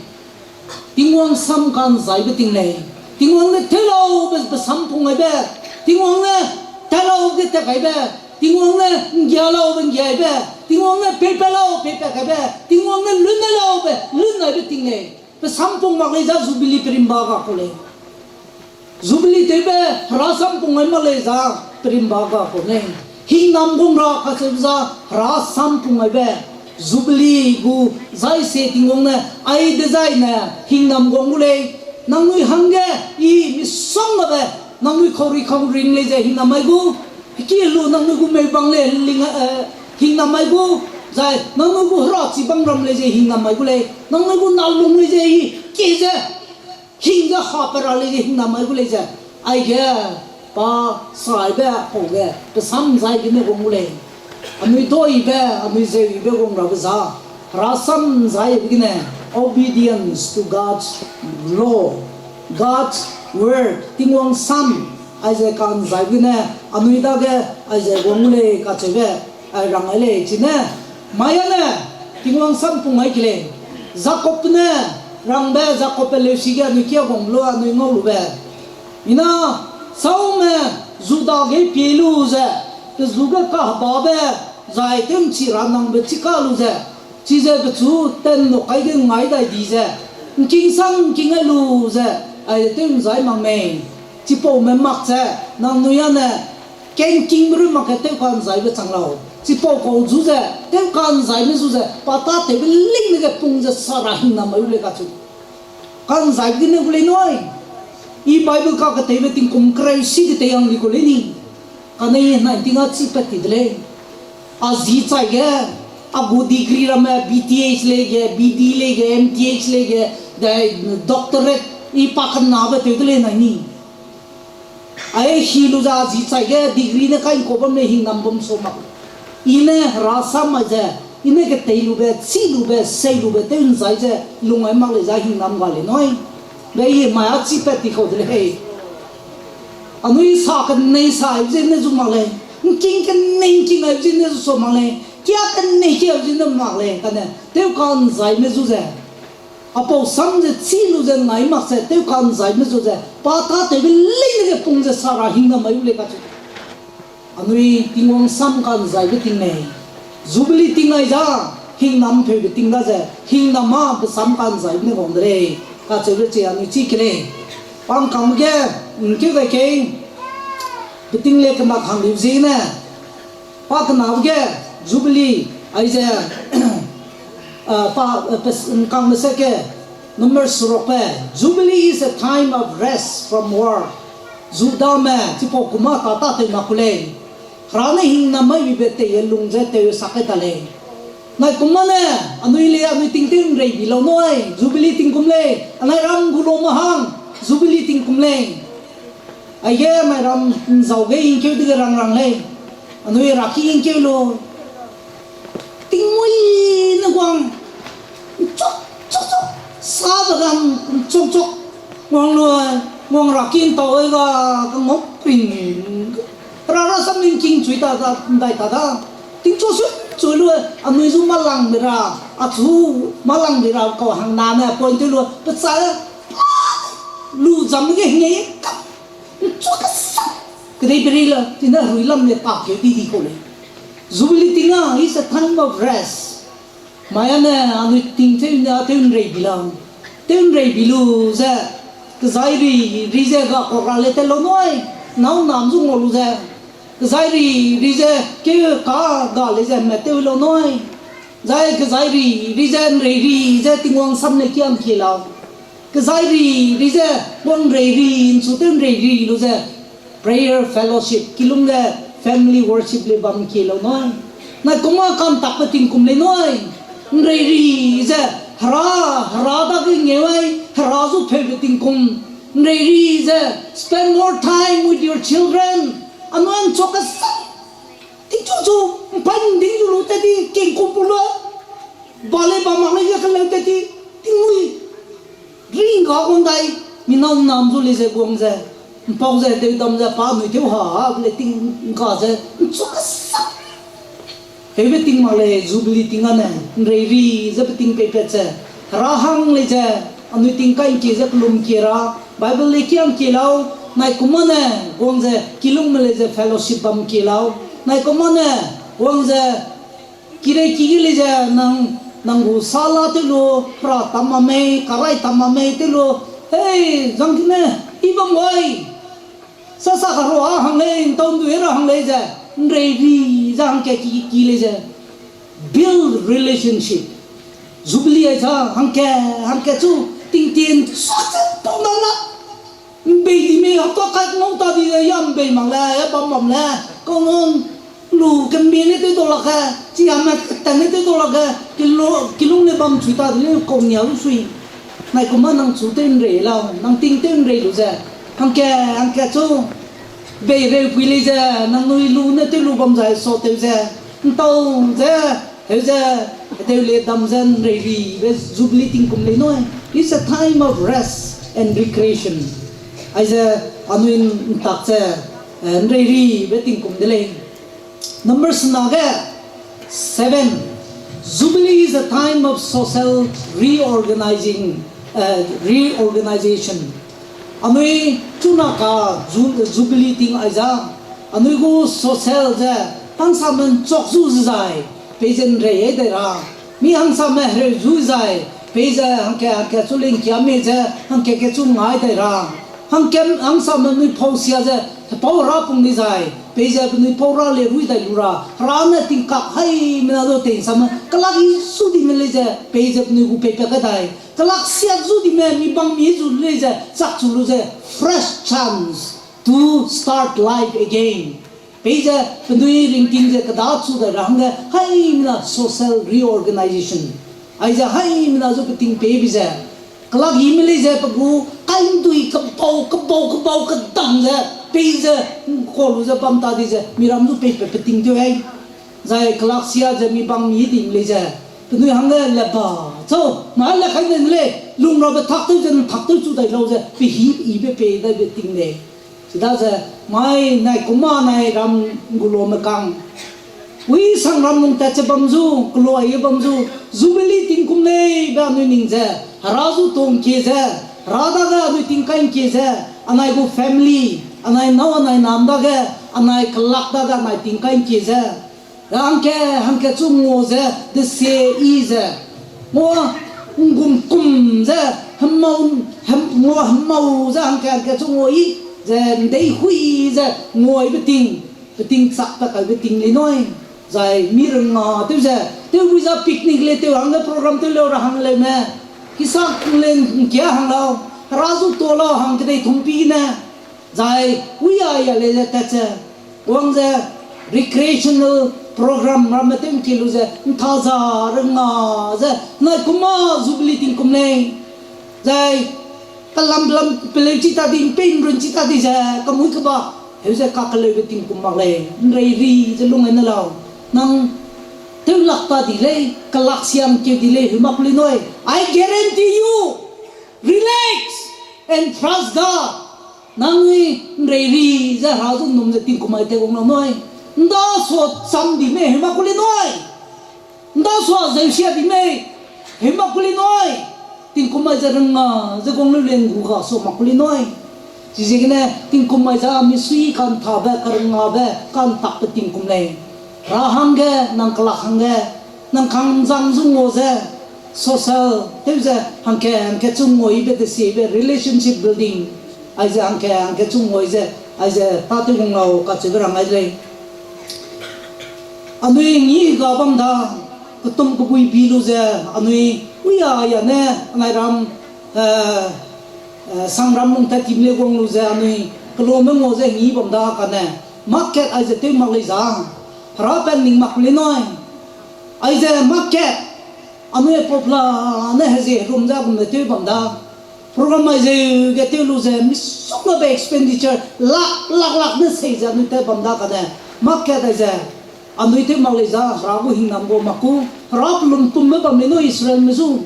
Tingwang sam ka'nzaibe ting lei. Tingwang ne tew lau be, be sam pung gaibe. Tingwang ne tat lau ge tat gaibe. Tingwang ne ’nggia laube ’nggiaibe, Tingwang ne peipat lau peipat kaibe, Tingwang ne lun nai laube lun naibe ting lei. Pe sampung mak lei za Jubilee perimba ga kau lei. Jubilee tewbe Hera sampung ai mak lei za perimba ga kau lei. Hingnam gung ra kacheube za Hera sampung aibe Jubilee gu zai se Tingwang ne ai dezaine hingnam guang gu lei. Nangnui hangge I misonggabe nangnui kauri kau ring lei ze hingnam mai gu, ki lu nangnui gu meu bang lei ling, eh, hingnam mai gu, zai nangnui gu herachi bang ram lei ze hingnam mai gu lei, nangnui gu nalung lei ze I kie ze hing ze ha pe ra lei ze hingnam mai gu lei ze, aige pa saibe pau ge pe sam zai gene guang gu lei. Anui doibe, anui zeuibe guang rabe za, Hera sam zaibe gene, obedience to God's law, God's word, Tingwang sam, aize ka'nzaibe gene, anui dage aize guang gu lei kacheube, ai rang ai lei chine, mai ane, Tingwang sampung ai ke lei, Jakobbe ne rangbe, Jakobbe leusi ge anui kia guang lu, anui ngau lube. Ina, saume, Juda ge pie lu ze, pe zu ge kahebabe, zai tew'nchi ra nangbe chika lu ze, chize pechu tenlo kai ge ngai dai di ze, ’ngking sang ’ngking ai lu ze, ai tew'nzai mak mei, chipaume mak ze, nangnui ane, kengkingbe ru mak ge tewka'nzaibe chang lau. Chipau kau zu ze, tewka'nzaime zu ze, pa tâtewbe leine ge pung ze sa ra hingnam mai u lei kachu. Ka'nzaibe gene gu lei nui. I Bible kaketeibe tingkum kereu si ketei hang di kau lei ni. Kane nai ting a chipat ti de lei. A zi chai ge, a gu degree ramme B Th lei ge, B D lei ge, M Th lei ge, de doctorate, i pa kenabe tew de lei nai ni. Ai hi lu ze a zi chai ge degree ne kai ’ngkau bam lei hingnam bam sa mak. I ne Hera sam mai ze, i ne ketei lube, chî lube, sei lube, tew'nzai ze, lung ai mak lei za hingnam ga lei nui. Be i mai a chipat ti kau de lei. Anui sa kenei sa aibe zene zu mak lei. ’Ngking kenei ’ngking aibe zene zu sa mak lei. Kia kenei kia aibe zene mak lei. Kane, tewka'nzaime zu ze. Apau sam ze chî lu ze nai mak ze, tewka'nzaime zu ze. Pa tâtewbe leine ge pung ze sa ra hingnam mai u lei kachu. Anui Tingwang sam ka'nzaibe ting lei. Jubilee ting ai za, hingnam peube ting da ze, hingnam â pe sam ka'nzaibe ne wang de lei. Kacheube che anui chî ke lei. Pa ’ngkangbe ge, ’ngkeu gai kei, pe ting le kemak hang liu ziegene. Pa kenabe ge, Jubilee, aize, ah, pa, ah, pe, ’ngkangbe se ke, number serukbe, Jubilee is a time of rest from work. Judame, chipau kum â tâ tâtew mak ku lei. Hera ne hingnam mai bibe tei e lung ze tew sak kai ta lei. Nai kum â ne, anui le, anui tingtew ’nrei bi lau nui, Jubilee tingkum lei, anai ram gu lau ma hang, Jubilee tingkum lei. Aige mai ram ’nzau ge ’ngkeu dege rang rang lei. Anui raki ’ngkeu lu. Tingmui ne guang. Chuk, chuk, chuk. Sabe gam chuk, chuk. Guang lu, guang raki ’ntau e ga, kangau pring. Ra ra sam ning king chui ta, ta, ’ndai ta da. Tingchu su, chu lu, anui zu malang de ra. Achu malang de ra kau hang na ne, point tew lu, pecha, lu zam ge hing e kam. Chuk kasa. Kedei peri la, tina herui lam le pa keu di di kau lei. Jubilee ting â is a time of rest. Mai ane anui tingtew ne a tew ’nrei bi lau. Tew ’nrei bi lu ze, kezai ri, ri ze ga kau ra le te lau nui. Nâu nam zu ngau lu ze. Kezai ri, ri ze, keu ka ga le ze me tew lau nui. Zai kezai ri, ri ze ’nrei ri ze Tingwang sam ne kiam kie lau. Kezai ri, ri ze, wang ’nrei ri, ’nchu tew ’nrei ri lu ze, prayer fellowship, kilûng ge family worship le bam kie lau nui. Nai kum â ka'ntakbe tingkum lei nui. ’Nrei ri ze, Hera, Hera dage ngeu ai, Hera zu peube tingkum. ’Nrei ri ze, spend more time with your children. Anui ’nchua kasa. Tingchu chu, ’mpai ’nding zu lu tat ti, kingkum pu lu. Ba lei ba mak lei ge keleu tat ti, tingmui. Ringga guang dai, mi nâu nam zu lei ze guang ze, ’mpau ze tew dam ze pa nui tew ha, ha, le ting ’ngka ze, ’nchua kasa. Heube ting mak lei, Jubilee ting â ne, ’nrei ri ze pe ting peipat ze, Hera hang lei ze, anui ting kai ’ngkie ze kelum kie ra, Bible le kiam kie lau, nai kum â ne, guang ze, kilûngme lei ze fellowship bam kie lau. Nai kumane, wang ze, kirei ki ge lei ze, nang, nang gu sala tew lu, pra tam ma mei, karai tam ma mei tew lu, hei, zang kine, i bam gai. Sasa karua hang lei, ntau ndui ra hang lei ze, nrei ri ze hangke ki, ki lei ze. Build relationship. Jubilee ai za, hangke, hangke chu, tingtien, sa ze, pau na la. Mbei di mei, hapta kai ngau ta di ze, ya mbei mak le, ya bam bam le, kau nun, lu kembe ne tew dau lak ge, chi hame ketang ne tew dau lak ge, kilo-, kilung ne bam chui ta di le, kau nia lu sui. Nai kumma nang chu tew nrei lau, nang ting tew nrei lu ze. Hangke, hangke chu, bei reu pui lei ze, nangnui lu ne tew lu bam zai sa tew ze. Ntau ze, heu ze, hedeu le dam ze nrei ribe Jubilee tingkum lei nui. It's a time of rest and recreation. Aize anui ntak ze, eh, nrei ribe tingkum de lei. Number sena ge, seven, Jubilee is a time of social reorganizing, eh, reorganization. Anui chuna ka ju-, Jubilee ting aiza, anui gu social ze, hangsame nchok zu zai, peize nrei ai dai ra. Mi hangsame hereu zu zai, peize hangke, hangke chu lingkia mei ze, hangke ke chu ngai dai ra. Hangke, hangsame nui pau sia ze, hepau ra pung di zai, peize penui pau ra le rui dai lu ra. Hera ne tingkak haimena lu tei nsame, kelak i zu dime lei ze, peize penui gu peipat ka dai. Kelak sia zu dime, mi bang mi zu lei ze, chak chu lu ze, fresh chance to start life again. Peize penui ringting ze keda chu dai ra hangge, haimena social reorganization. Aize haimena zu peting pei bi ze. Kelak ime lei ze pe gu, kaindui kebau, kebau, kebau, kedam ze, peize, kau lu ze bam ta di ze, miram zu peipat peting tew ai. Zai kelak sia ze mi bang mi ding lei ze, penui hangge le ba, chau, ma le kai ne lei, lung rabe tak tew ze, ntak tew chu dai lau ze, pe hi ibe pei dai be ting lei. Chidaze, mai nai kumma nai ram gu lame kang. Wi sangram lung tat ze bam zu, kelua ye bam zu, Jubilee tingkum lei be anui ning ze, hera zu tong kie ze, hera dage anui tingkai kie ze, anai gu family, anai nâu anai nam dage, anai kelak dage anai tingkai kie ze. Hangke, hangke chu ngua ze, desie i ze. Ngua, nggum kum ze, hemau, hem-, ngua hemau ze, hangke, hangke chu ngua i ze, ndei hui ze, nguaibe ting, peting chak ta kaibe ting lei nui. Zai mi renga tew ze, tew bui za picnic le tew hangge program tew leu ra hang leu me. Kisa kung le ngkia hang lau, hera zu tuâ lau hang kedei tumpi ne. Zai, wi a ya lei ze tat ze, wang ze, recreational program ramme tew ngkie lu ze, ntha za renga ze, nai kumma Jubilee tingkum lei. Zai, pelam pelam peleu chi ta di, mpei nrun chi ta di ze, kemui keba, heu ze kakeleube tingkum mak lei, nrei ri ze lung ai ne lau. Nang, tew lak ta di lei, kelak siam keu di lei, heu mak lei nui. I guarantee you, relax and trust God. Nangnui nrei ri ze hera zu num ze tingkum ai te wang la nui. Nda sua cham di mei heu mak ku lei nui. Nda sua zeusia di mei heu mak ku lei nui. Tingkum ai ze renga ze guang lu le ngu ga sua mak ku lei nui. Chiziegene tingkum ai za misui kanthabe, karengabe, kantakbe tingkum lei. Hera hangge, nang kelak hangge, nang kangzang zu ngua ze, social, tew ze, hangke, hangke chu nguaibe desiebe, relationship building, aize hangke, hangke chu nguai ze, aize tâtew wang lau kacheube rang ai lei. Anui ngi ga bam da, ketum kebui bi lu ze, anui, ui a ya ne, anai ram, eh, eh, sangram lung tat tim le guang lu ze, anui, kelome ngua ze ngi bam da kane, market aize tew mak lei za, hera pa ning mak lei nui. Aize market, anui popla ne hezie herum ze gum ne tew bam da. Program aize ge tew lu ze, misonggabe expenditure, lak, lak, lak ne sei ze anui tew bam da kane. Market aize, anui tew mak lei za, hera gu hingnam gu mak ku, hera pelum tumbe bam lei nui Israelme zu.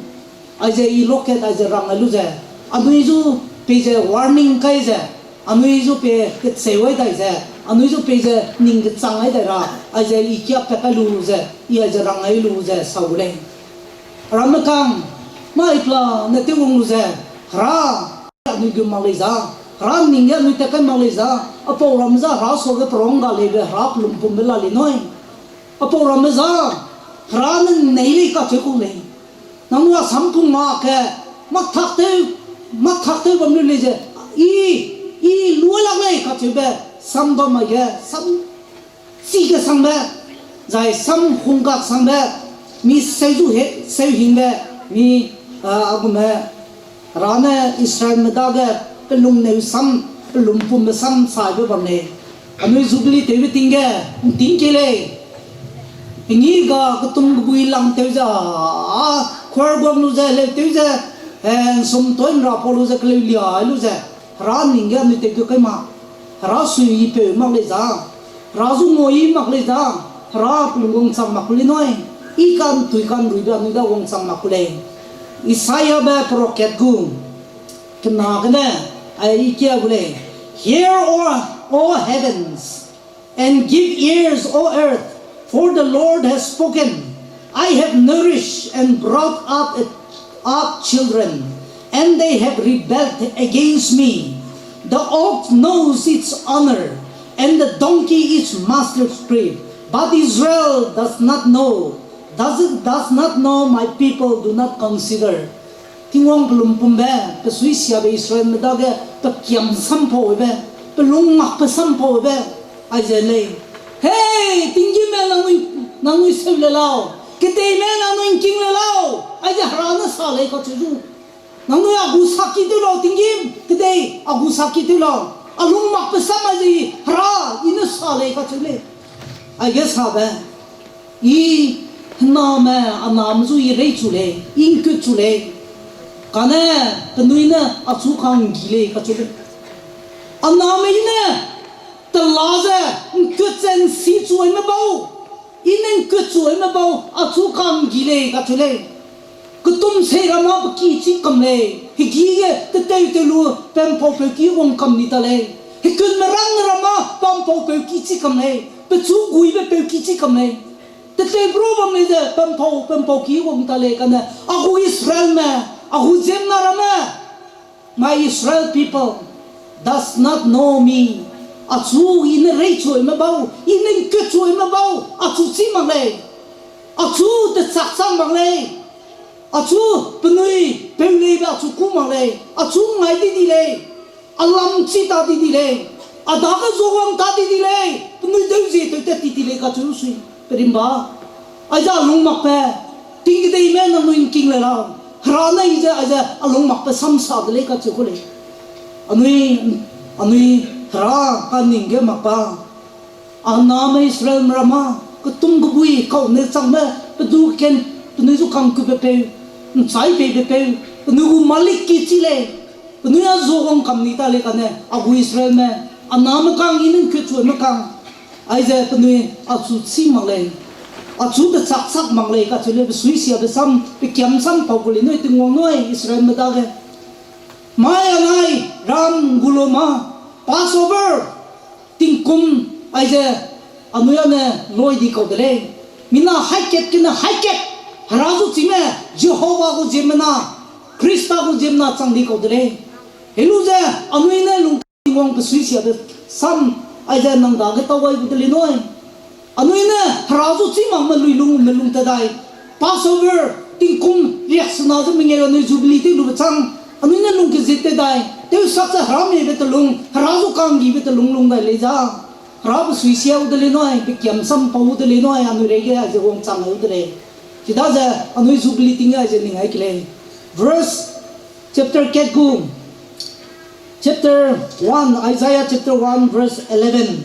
Aize i loket aize rang ai lu ze, anui zu peize warning kai ze, anui zu pe kecheu ai dai ze, anui zu peize ning kechang ai dai ra, aize i kiapat kai lu ze, i aize rang ai lu ze sa gu lei. Ramme kang, mai pla ne tew wang lu ze, hera, anui gu mak lei za, hera ning ge anui tat kai mak lei za, Apau ramme za Hera suage perong ga leibe, Hera pelumpumbe la lei nui. Apau ramme za Hera ne nei lei kacheu kau lei. Nang nui a sampung mak ke, mak tak tew, mak tak tew bam lu lei ze, i, i luai lak lei kacheube, sam bam mai ge, sam chi kesangbe, zai sam hungkak sangbe, mi seuzu he, seuhingbe, mi, a, a gume, Hera ne Israelme dage pelungneu sam, pelumpumbe sam saibe bam lei. Anui Jubilee tewbe ting ge, nting kei lei. Hengî ga ketum kebui lang tew ze, a, choir guang lu ze, leu tew ze, eh, nsum toi nra pau lu ze, keleu lia lu ze, Hera ning ge anui tewkeu kai ma. Hera sui i peu mak lei za. Hera zu ngau i mak lei za. Hera pelung wangchang mak ku lei nui. I kantui kanruibe anui da wangchang mak ku lei. Isaiabe prophet gu kena gene, ai i kia gu lei. Hear, O, O heavens, and give ears, O earth, for the Lord has spoken. I have nourished and brought up, up children, and they have rebelled against me. The ox knows its owner, and the donkey its master's crib, but Israel does not know, does, does not know, my people do not consider. Tingwang pelumpumbe, pe suisiabe Israelme dage, pe kiam sampauibe, pe lungmakbe sampauibe, aize lei. Hei, tinggîmme nangnui, nangnui seu le lau, kedeime nangnui ngking le lau, aize Hera ne sa lei kacheu zu. Nangnui a gu saki tew lau, tinggîm, kedei, a gu saki tew lau, a lungmakbe sam aize Hera, i ne sa lei kacheu lei. Aige sabe, i hename, a name zu i reichu lei, i ngkutchu lei. Kane, penui ne achu kanggi lei kacheu lei. A name i ne, tela ze, ngkut ze nsichuime bau, i ne ngkutchuime bau, achu kanggi lei kacheu lei. Ketum sei ramme pe ki chi kam lei, hegî ge teteu tew lu, pe mpaupeu ki wang kam ni ta lei. Hekunmerângne ramme pe mpaupeu ki chi kam lei, pechu guibe peu ki chi kam lei. Teteu bro bam lei ze pe mpau, pe mpau ki wang ta lei kane, a gu Israelme, a gu ziemmena ramme, My Israel people does not know me. Achu i ne reichuime bau, i ne ngkutchuime bau, achu chî mak lei. Achu techakchak mak lei. Achu penui peu leibe achu kû mak lei. Achu ngai di di lei. A lam chi ta di di lei. A dage zuawang ta di di lei. Penui deu zie tew tat ti di lei kacheu sui. Perimba. Aize a lungmakbe, tingkedeime nangnui ngking le lau. Hera ne i ze aize a lungmakbe sam sa de lei kacheu ku lei. Anui, anui Hera kaning ge mak ba. A name Israelme ramme, ketum kebui kau ne changbe, pe du ken, penui zu kangkutbe peu, nchai peibe peu, penui gu malik ki chi lei, penui a zuawang kam ni ta lei kane, a gu Israelme, a name kang i ne ngkutchuime kang, aize penui achu chî mak lei, achu techakchak mak lei kacheu lei, pe suisiabe sam, pe kiam sam pau gu lei nui Tingwang nui Israelme dage. Mai anai ram gu lu ma, Passover, tingkum, aize anui â ne loi di kau de lei. Mina haikat gene haikat, Hera zu chime, Jehova gu ziemmena, Khrista gu ziemmena chang di kau de lei. Helu ze, anui ne lung Tingwang pe suisiabe sam, aize nang dage tau gai gu de lei nui. Anui ne Hera zu chî makme luilung, melung te dai. Passover, tingkum riaksena ze mengeu anui Jubilee tew lube chang, anui ne lung kezit te dai. Tewsak ze Hera meibe telung, Hera zu kanggibe telung lung dai lei za. Hera pe suisia u de lei nui, pe kiam sam pau u de lei nui, anui reige aize wangchang u de lei. Chidaze anui Jubilee ting ge aize ning ai ke lei. Verse chapter kat gu, chapter one, Isaiah chapter one, verse eleven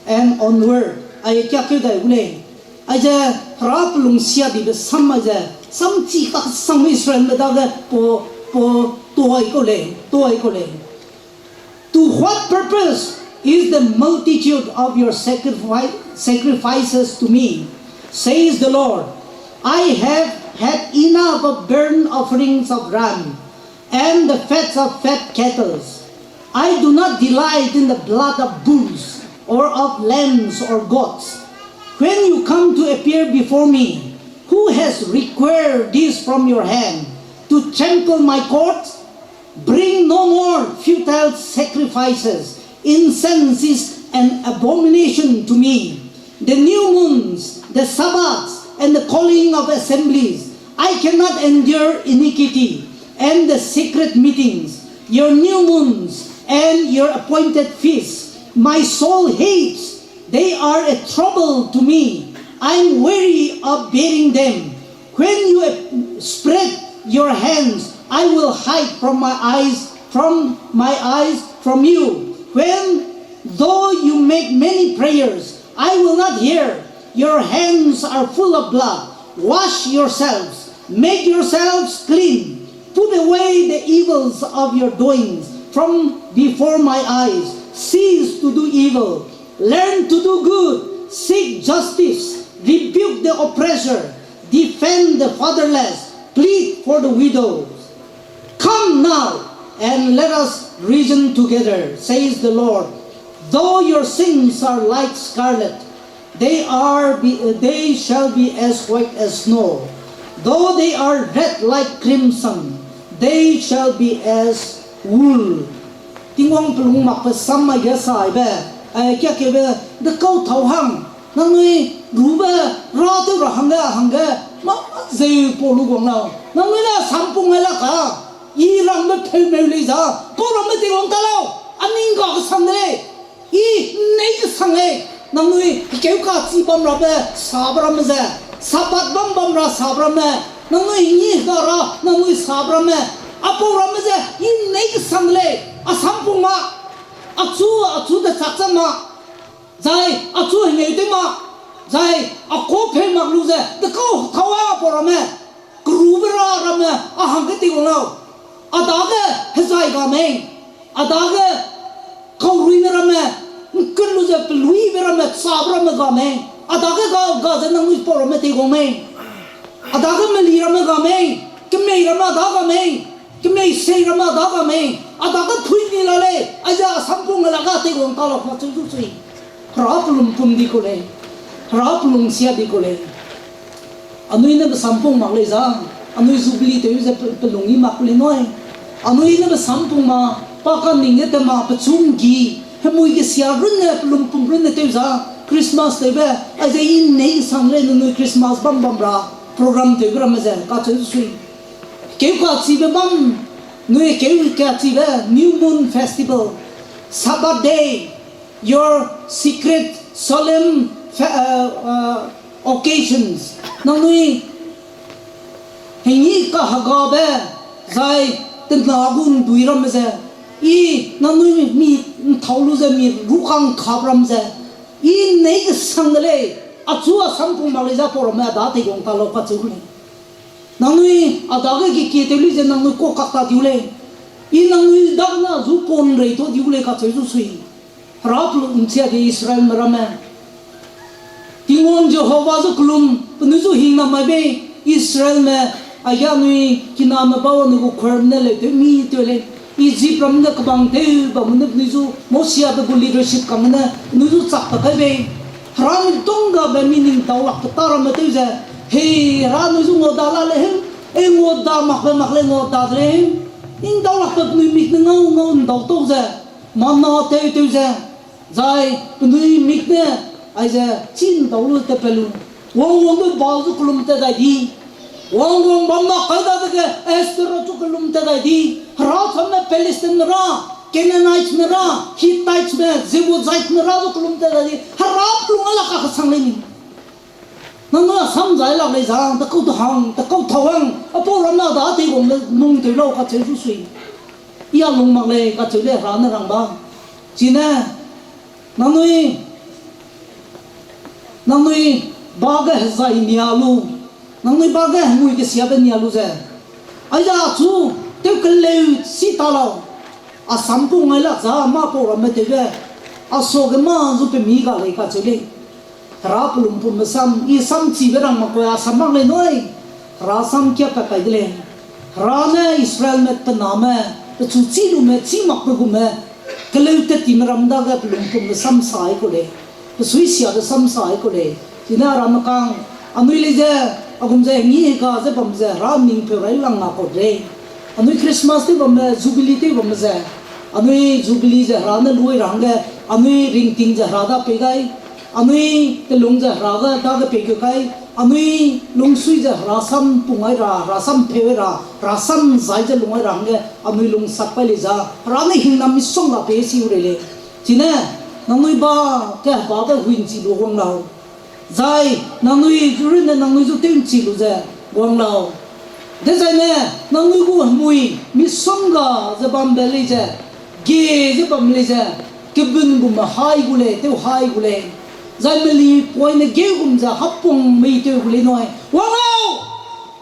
and onward. Ai kiakeu dai gu lei. Aize Hera pe lungsia dibe sam aize, sam chi kasangme Israelme dage pa, pa, tuai kau lei, tuai kau lei. To what purpose is the multitude of your sacrifi-, sacrifices to me, says the Lord. I have had enough of burnt offerings of ram and the fats of fat cattle. I do not delight in the blood of bulls or of lambs or goats. When you come to appear before me, who has required this from your hand, to trample my courts? Bring no more futile sacrifices. Incense is an abomination to me. The new moons, the Sabbaths, and the calling of assemblies. I cannot endure iniquity and the secret meetings, your new moons and your appointed feasts. My soul hates. They are a trouble to me. I am weary of bearing them. When you spread your hands, I will hide from my eyes, from my eyes, from you. When, though you make many prayers, I will not hear. Your hands are full of blood. Wash yourselves, make yourselves clean. Put away the evils of your doings from before my eyes. Cease to do evil. Learn to do good. Seek justice. Rebuke the oppressor. Defend the fatherless. Plead for the widows. Come now and let us reason together, says the Lord. Though your sins are like scarlet, they are be, they shall be as white as snow. Though they are red like crimson, they shall be as wool. Tingwang pelung makbe sam mai ge saibe, ai kia kebe, de kau thau hang, nangnui rube ra tew ra hangge, hangge, ma, ma zeu pau lu guang lau. Nangnui ne sampung ai lak ka, i rangbe peu meu lei za, pau ramme Tingwang ta lau, a ning ga kesang de lei, i nei kesang lei, nangnui keu kachi bam rabe, sabe ramme ze, Sabbath bam bam ra sabe ramme, nangnui ngi ga ra, nangnui sabe ramme, a pau ramme ze, i nei kesang de lei, a sampung ma, achu, achu de chak chang ma, zai achu hengeu tew ma, zai a kau peu mak lu ze, de kau thau a pau ramme, kerube ra ramme, a hangge Tingwang lau, a dage hezai ga mei, a dage kaurui ne ramme, nkun lu ze peluibe ramme, chabe ramme ga mei, a dage ga, ga ze nangnui pau ramme Tingwang mei. A dage meli ramme ga mei, kemei ramme a da ga mei, kemei sei ramme a da ga mei, a dage pui ni la lei, aize a sampung a la ga Tingwang ta lau kacheu zu sui. Hera pelung pum di ku lei, Hera pelung sia di ku lei. Anui ne be sampung mak lei za, anui Jubilee tew ze pe-, pelung i mak ku lei nui. Anui ne be sampung ma, pa kaning ge te ma, pechum gi, hemui kesia runne, pelung pum runne tew za, Christmas tewbe, aize i nei sang lei nangnui Christmas bam bam ra, program tewbe ramme ze, kacheu sui. Keu kachibe bam, nui keu kachibe, New Moon Festival, Sabbath Day, your secret solemn fe-, uh, uh, occasions. Nangnui hengî kahagabe zai tena gu ndui ramme ze, i nangnui mi nthau lu ze mi rukang kap ram ze, i nei kesang de lei, achu a sampung mak lei ze pau ramme a da teiwang ta lau kacheu lei. Nangnui a dage kekie tew lei ze nangnui kuakak ta diu lei. I nangnui dagna zu pon rei ta diu lei kacheu zu sui. Hera pelung nchia ge Israelme ramme. Tingwang Jehova zu kelum, penui zu hingnam mai bei, Israelme, aige anui kiname bau anui gu khuarme ne leu tew mi tew lei. Ijip ram ne kebang tew bamme ne penui zu Mosia be gu leadership kangme ne penui zu chak ta kai bei. Hera mi tunggabe mi ning daulakbe ta ramme tew ze, hei, Hera anui zu ngau da la lei him, e ngau da makbe mak lei ngau da de lei him. Ning daulakbe penui mik ne ngau ngau ndau tau ze, mana tew tew ze, zai penui mik ne, aize, chî ndau lu te pe lu. Wang wang du Baal zu kelum te dai di. Wang wang bam na kai dadege Esther zu kelum te dai di. Hera chamme Palestine ra, Canaanite me ra, Hittite me, Jebusite me ra zu kelum te dai di. Hera pelung a la kakesang lei ni. Nangnui a sam zai lak lei za, tekau tehang, tekau thau hang, apau ram na da teiwang le nung tew lau kacheu zu sui. I a lung mak lei kacheu lei Hera ne rang ba. Chine, nangnui, nangnui ba ge hezai nia lu, nangnui ba ge hemui kesiabe nia lu ze. Aize achu, tew keleu si ta lau. A sampung ngai lak za mâ pau ramme tewbe, a suage mâ zu pemi ga lei kacheu lei. Hera pelungpumbe sam, i samchibe rang mak kua a sam mak lei nui. Hera sam kia pat kai de lei. Hera ne Israelme pe name, pechu chî lume, chî makbe gume, keleu tat time ram dage pelungpumbe sam sai ku lei. Pesui siabe sam sai ku lei. Chine a ramme kang, anui lei ze, a gum ze, ngi heka ze bam ze, Hera ning peu rai lang na kau de lei. Anui Christmas tew bamme, Jubilee tew bamme ze, Anui Jubilee ze Hera ne lui ra hangge, anui ringting ze Hera da pei gai, anui telung ze Hera da, dage pei gai, anui lungsui ze Hera sam pung ai ra, Hera sam peu ai ra, Hera sam zai ze lung ai ra hangge, anui lungsak pai lei za, Hera ne hingnam misongga pei si u rei lei. Chine, nangnui ba, te ba te huinchi lu wang lau. Zai, nangnui runne nangnui zu tew'nchi lu ze wang lau. Dezaine, nangnui gu hemui, misongga ze bambe lei ze, ge ze bam lei ze, kebun gume hai gu lei, tew hai gu lei. Zai meli poine geu gum ze hapung mei tew gu lei nui. Wang lau!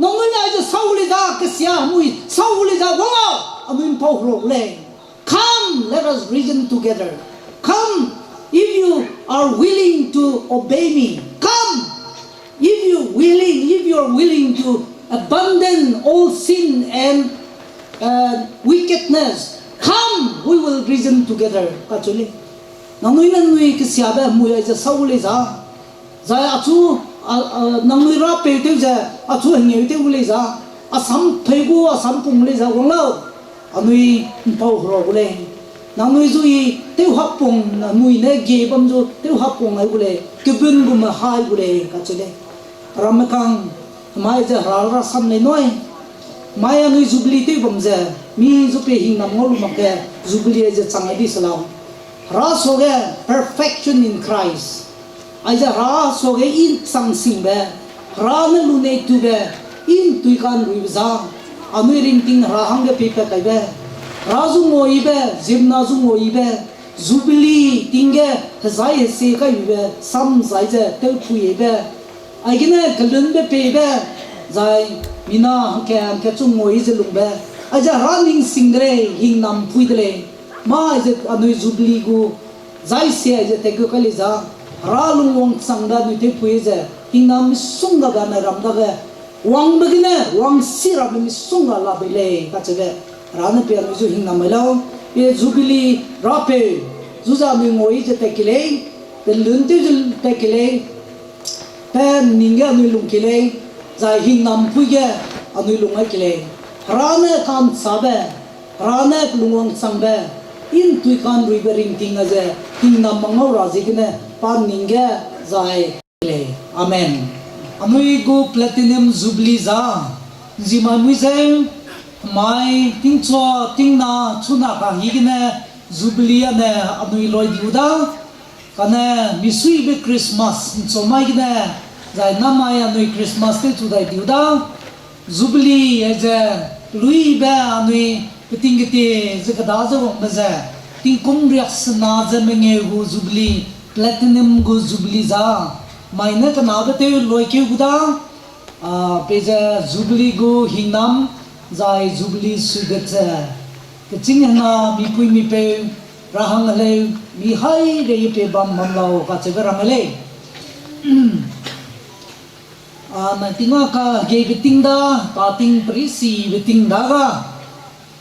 Nangnui ne aize sau gu lei za, kesia hemui, sau gu lei za, wang lau! Anui ’mpau hera gu lei. Come, let us reason together. Come, if you are willing to obey me. Come, if you willing, if you are willing to abandon all sin and, uh, wickedness. Come, we will reason together. Kacheu lei. Nangnui ne nangnui kesiabe hemui aize sau gu lei za. Zai achu, a, a, nangnui rapeu tew ze, achu hengeu tew gu lei za, asam pheu gu, asam pung lei za wang lau. Anui ’mpau hera gu lei. Nangnui zu i tew hapung, nangnui ne ge bam zu tew hapung ai gu lei, kebun gume hai gu lei, kacheu lei. Ramme kang, mai ze Hera rasam lei nui. Mai anui Jubilee tew bam ze, mi zu pe hingnam ngau lu mak ge, Jubilee aize chang ai di se lau. Hera suage perfection in Christ. Aize Hera suage i ’nchang singbe, Hera ne lunei tube, i ’ntui ka'nruibe za, anui ringting Hera hangge peipat kaibe, Hera zu nguaibe, ziemmena zu nguaibe, Jubilee ting ge hezai hese kaibe, sam zai ze tewpuibe, aigene kelunbe peibe, zai mina hangke hangke chu nguai ze lungbe, aize Hera ning sing de lei, hingnam pui de lei. Mai ze anui Jubilee gu, zai se aize tat gu kai lei za, Hera lungwangchangbe anui tewpui ze, hingnam misonggabe anai ram dage, wangbe gene, wangsi rabe misongga la bei lei, kacheube, Hera ne pe anui zu hingnam mai lau, pe Jubilee rapeu, zu ze anui nguai ze tat ke lei, pe lun tew ze tat ke lei, pe ning ge anui lung ke lei, zai hingnam pui ge anui lung ai ke lei. Hera ne ka'nchâbe, Hera ne lungwangchangbe, i ’ntui ka'nruibe ringting aize, hingnam mangau ra ziegene, pa ning ge zai ke lei. Amen. Anui gu Platinum Jubilee za, ’nzimai mui zeu, mai, tingchua, tingna, chuna kahigene, Jubilee ane anui loi diu da, kane misuibe Christmas ’nchumai gene, zai namai anui Christmas tewchu dai diu da, Jubilee aize, peluibe anui peting ketie ze keda ze wangbe ze, tingkum riaksena ze mengeu gu Jubilee, Platinum gu Jubilee za, mai ne kenabe tew loikeu gu da, a, peize Jubilee gu hingnam, zai Jubilee suidet ze, kechîng hena mipui mipeu, rahang heleu, mi hai rei pe bam bam lau kacheube rang lei. A, na tingna ka geibe ting da, pa ting perisibe ting da ga.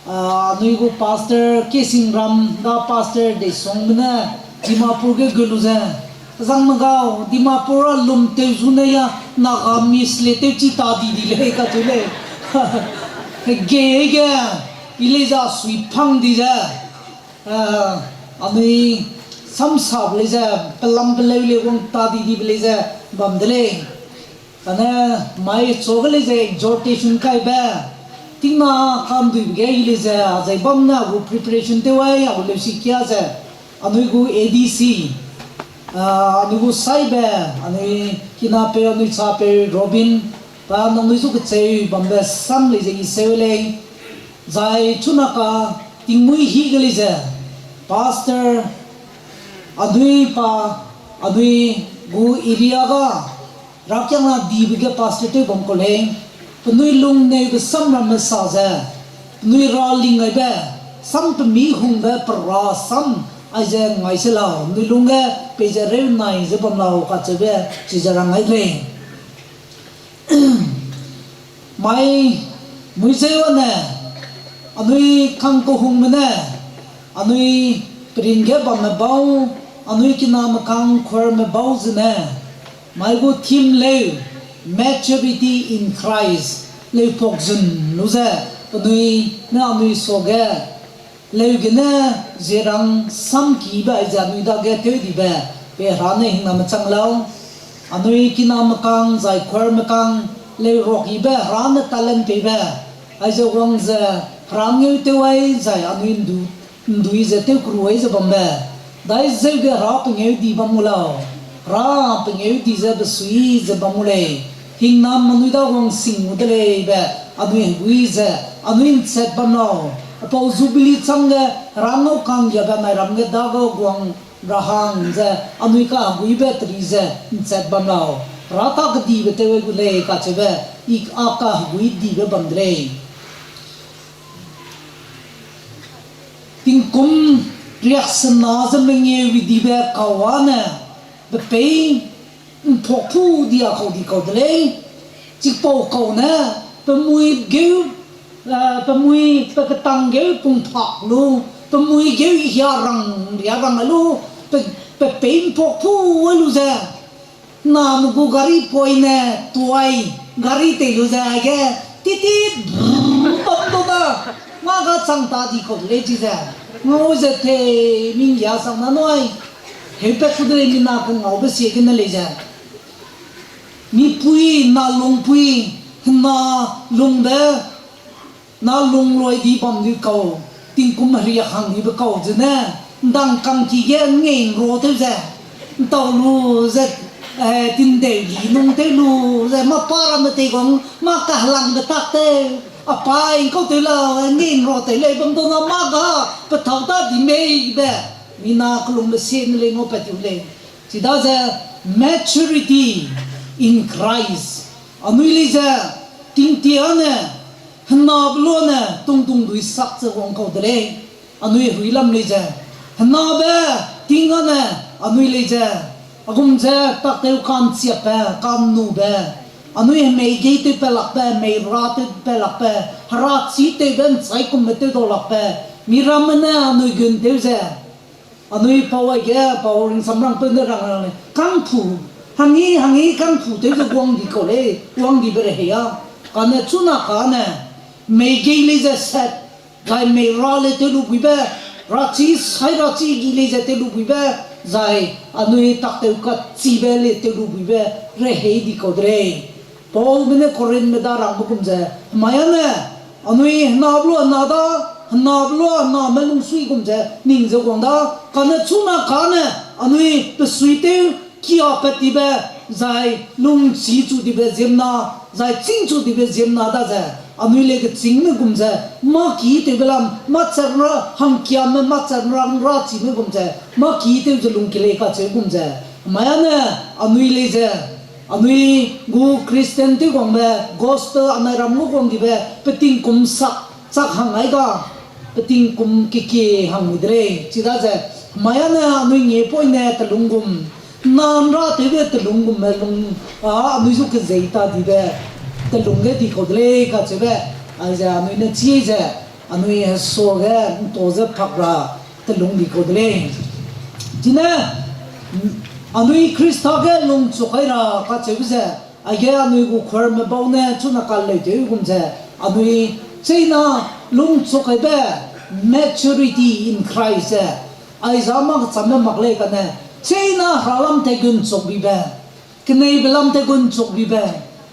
A, anui gu pastor Kesingram da pastor Deisongbe ne Dimapur ge gu lu ze, zangme gau, Dimapur a lum tew zu ne ya, Nagamese le tewchi ta di di lei kacheu lei. Hegei ge, i lei za sui pang di ze, a, anui samsabe lei ze, pelam peleu le wang ta di dibe lei ze, bam de lei. Kane mai chage lei ze exhortation kaibe, tingna ka'nduibe ge i lei ze, a zai bam ne a gu preparation tew ai, a gu leusi kia ze, anui gu A D C, a, anui gu saibe, anui kinapeu, anui chapeu Robin, pa nangnui zu kecheu bambe sam lei ze i seu lei, zai chuna ka tingmui hi ge lei ze, pastor, anui pa, anui gu area ga, rakiangna dibe ge pastor tew bam kau lei, penui lungneube samramme sa ze, penui ra ling aibe, sam pemi hungbe pera sam, aize ngai se lau, penui lungge peize reu nai ze bam lau kacheube, chize rang ai lei. Mai, mui zeu ane, anui kangkehungme ne, anui perin ge bamme bau, anui kiname kang khuarme bau zene, mai gu theme leu, Maturity in Christ, leu pok zun lu ze, penui ne anui suage, Leu gene zierang samkibe aize anui dage tewdibe, pe Hera ne hingname chang lau. Anui kiname kang, zai choirme kang, leu ruakibe Hera ne talent peibe, aize wang ze Hera ngeu tew ai, zai anui ndu, ndui ze tew keru ai ze bambe. Dai zeu ge Hera pengeu di bam gu lau. Hera pengeu di ze besui ze bam gu lei. Hingnam anui da wang sing gu de lei be, anui hegui ze, anui nchat bam lau. Apau Jubilee changge Hera ngau kanggiabe nai ram ge dage guang ra hang ze, anui kaheguibe teri ze nchat bam lau. Hera ta kedibe tew ai gu lei kacheube, i a kahegui dibe bam de lei. Tingkum riaksena ze mengeu dibe kau â ne, pe pei mpakpu di a kau di kau de lei. Chipau kau ne, pe mui geu, eh, pe mui pe ketang geu pungpak lu, pe mui geu hia rang ria rang lu, pe, pe pei mpakpu lu ze, name gu gari poine tuai, gari tei lu ze ge, titit, bam du da, mâ ga chang ta di kau de lei chize. Ngau ze te, minggia sang na nui. Heupat ku de lei mina kengaube sie gene lei ze. Mipui, na lungpui, hena lungbe, na lung loi di bam di kau, tingkum heriak hang dibe kau zene, ndang kangki ge ngei nra tew ze, ntau lu ze, eh, tindeu di nung tew lu ze, mâ pa ramme tei gang, mâ kahelangbe tak tew, a pa ngkau tew la, ngei nra tew lei bam dau na mâ ga, pe tâu ta di mei be, mina kelungbe sie ne lei ngaupat ti lei. Chidaze maturity in Christ. Anui lei ze, tingtie â ne, henabe lu ne, tungtung dui sak ze wang kau de lei. Anui hui lam lei ze, henabe, ting â ne, anui lei ze, a gum ze, taktew ka'nchiapbe, ka'nnube, anui hemei gei tew pe lakbe, mei ra tew pe lakbe, herachi tewbe ’nchai kumme tew dau lakbe, miramme ne anui gun tew ze, anui pau aige, pau ringsamrangpeu ne rang rang lei. Kangphu, hangî, hangî kangphu tew ze guang di kau lei, guang dibe rehei â. Kane chuna kane, mei gei lei ze set, zai mei ra lei tew lu buibe, rachi sai rachi gi lei ze tew lu buibe, zai anui taktew kachibe lei tew lu buibe, rehei di kau de lei. Paulbe ne Korinthme da rangbe gum ze, hemai â ne, anui henabe lu hena da, henabe lu hename lungsui gum ze, ning ze guang da, kane chuna kane, anui pesuitew, kiapat dibe, zai lungchi chu dibe ziemna, zai chîng chu dibe ziemna daze, anui lei kechîngme gum ze, mâ ki tewbe lam, mâ chernra hangkiame, mâ chernra nrachime gum ze, mâ ki tew ze lungkelei kacheu gum ze, hemai â ne, anui lei ze, anui gu Christian tewguangbe, gospel anai ram lu guang dibe, peting kum sak, chak hang ai ga, peting kum kekie hang mui de lei, chidaze, hemai â ne anui ngie poine telung gum, na nra tewbe telung gumme lung, a, anui zu kezei ta dibe, telung ge di kau de lei kacheube, aize anui ne chie ze, anui hesuage ’nta ze pak ra telung di kau de lei. Chine, anui Khrista ge lungchuk kai ra kacheube ze, aige anui gu choirme bau ne chuna kaleu tew gum ze, anui cheina lungchuk kaibe maturity in Christ ze, aize mâ kechamme mak lei kane, cheina heralam teigunchuk bibe, keneibe lam teigunchuk bibe,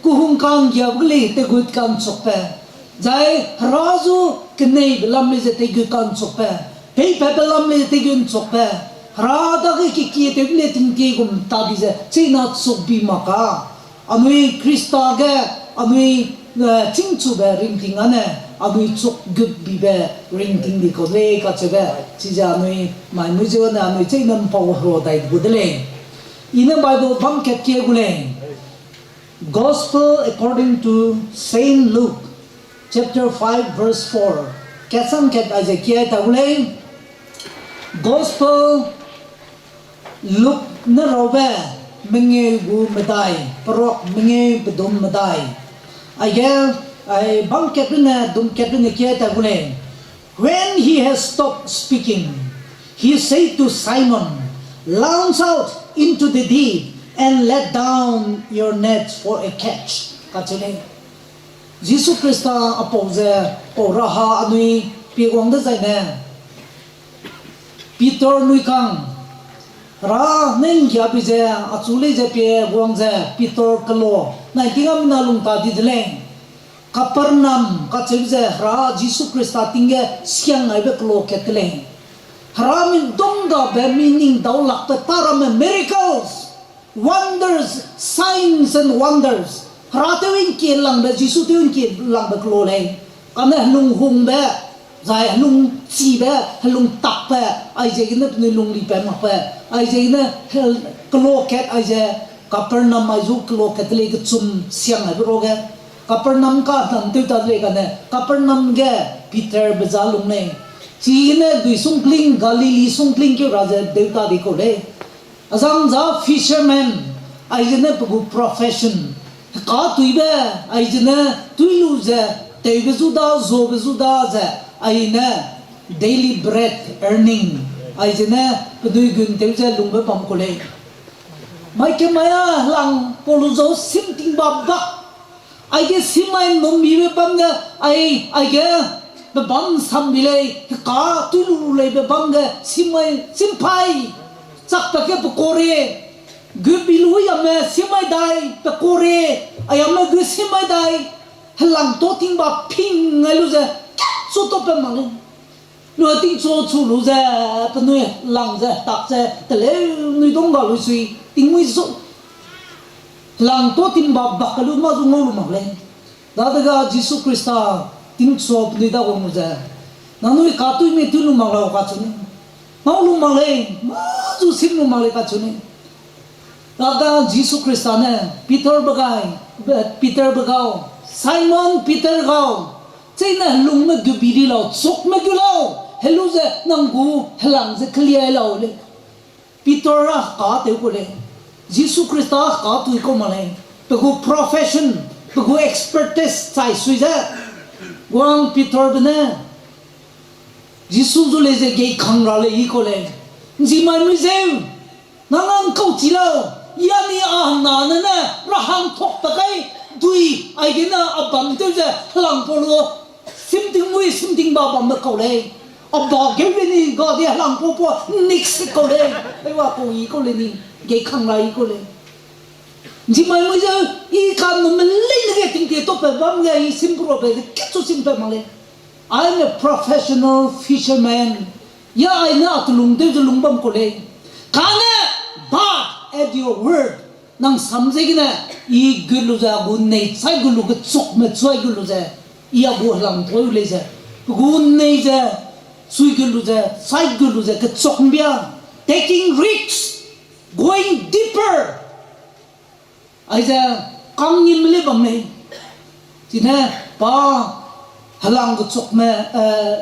kehung ka'nggiabe ge lei teigut ka'nchukbe, zai hera zu keneibe lam lei ze teigut ka'nchukbe, peipatbe lam lei ze teigunchukbe, hera dage kekie tewbe lei tingtie gum ta di ze cheina chuk bi mak ka. Anui Khrista ge, anui, eh, chîngchube ringting â ne, anui chuk gut bibe ringting di kau de lei kacheube, chize anui mai mui zeu ne anui cheina ’mpau hero dai gu de lei. I ne Bible bam kat kie gu lei. Gospel according to Saint Luke, chapter five, verse four. Katsang kat aize kie ta gu lei. Gospel Luke ne raube mengeu gu medai, peruak mengeu pedum medai. Aige, ai bam kat rune, dum kat rune kie ta gu lei. When he has stopped speaking, he said to Simon, Launch out into the deep and let down your net for a catch. Kacheu lei. Jisu Khrista apau ze, pau raha anui pie guang dezaine, Peter nui kang, Hera ne ’nggiabe ze, achu lei ze pie guang ze Peter kelo, nai ting a mina lung ta di de lei. Kapernam kacheube ze Hera Jisu Khrista ting ge siang aibe kelo kat de lei. Hera mi donggabe mi ning dau lakbe tâ ramme miracles, wonders, signs and wonders. Hera tew ’ngkie langbe, Jisu tew ’ngkie langbe kelo lei. Kane helung hungbe, zai helung chibe, helung takbe, aize gene penui lung lipat makbe, aize gene hel-, kelo kat aize, Kapernam mai zu kelo kat de lei kechum siang aibe ruage. Kapernam ka nam tew ta de lei kane, Kapernam ge Peterbe za lung lei. Chigene dui sungkling, Galili sungkling keu ra ze deu ta di kau lei. Azang za fisherman, aigene pe gu profession. Hekatuibe, aigene tui lu ze, tewbe zu da, zobe zu da ze, aine daily bread earning, aigene penui gun tew ze lungbe bam ku lei. Mai kemai a lang pau lu zau sim ting ba bak. Aige simai num mibe bam ge, ai, aige pe bam sam bi lei, heka tui lu lu leibe bam ge, simai, simpai, chakpat ge pe kore, gu bi lu yame simai dai, pe kore, ayame gu simai dai, helang to ting ba ping ngai lu ze, kat chu to pe mak lei. Lu tingchu chu lu ze, penui lang ze, tak ze, teleu nui dong ga lu sui, tingmui zu. Lang to ting ba bak lu ma zu ngau lu mak lei. Dadege Jisu Khrista tingchu penui da wang lu ze, nangnui katui mi tui lu mak lau kacheu ni. Ngau lu mak lei, ma zu sim lu mak lei kacheu ni. Dadege Jisu Khrista ne Peterbe gai, be-, Peterbe gau, Simon Peter gau, cheine helungme gu bi di lau, chukme gu lau, helu ze nang gu helang ze keliai lau lei. Peter a heka tew ku lei. Jisu Khrista heka tui kau mak lei. Pe gu profession, pe gu expertise chai sui ze. Guang Peterbe ne Jisu zu lei ze gei kang ra lei i kau lei. Nzimai mui zeu, nang a ngkau chi lau, ya ni a hena ne ne, rahang thok ta kai, dui, aigene a bam tew ze, helang pau lu, sim ting mui, sim ting ba bambe kau lei. A ba geu le ni, ga di helang pau pau, nik si kau lei. Aiwa kau i kau le ni, gei kang ra i kau lei. Nzimai mui zeu, i ka nume leine ge tingtie tope bam ge, i sim perabe ze, kat chu sim pe mak lei. I'm a professional fisherman. Ya aine a telung tew ze lung bam kau lei. Kane, but at your word, nang sam ziegene, i gut lu ze, a gu nei chai gut lu, kechukme chuai gut lu ze, i a gu helang tui lei ze, pe gu nei ze, chui gut lu ze, chai gut lu ze, kechuk mbia, taking risks, going deeper. Aize kangnime le bam lei. Chine pa helang kechukme, eh,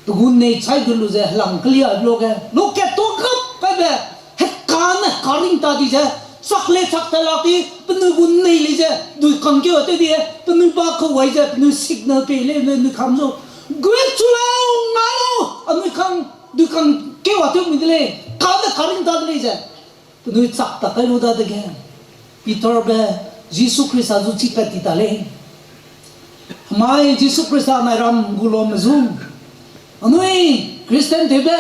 pe gu nei chai gut lu ze helang kelia lu ge. Lu kat tu gap kaibe, hekane karing ta di ze, chak le chak ta lak di, penui gu nei lei ze, dui kangkeu tew di, penui ba kau wai ze, penui signal pei lei, penui kam zu. Gu chu lau, nga lau, anui kang, dui kangkeu a tew mi de lei, kane karing ta de lei ze. Penui chak ta kai lu dadege, Peterbe Jisu Khrista zu chipat ti ta lei. Hemai Jisu Khrista nai ram gu laume zu, anui Christian tewbe,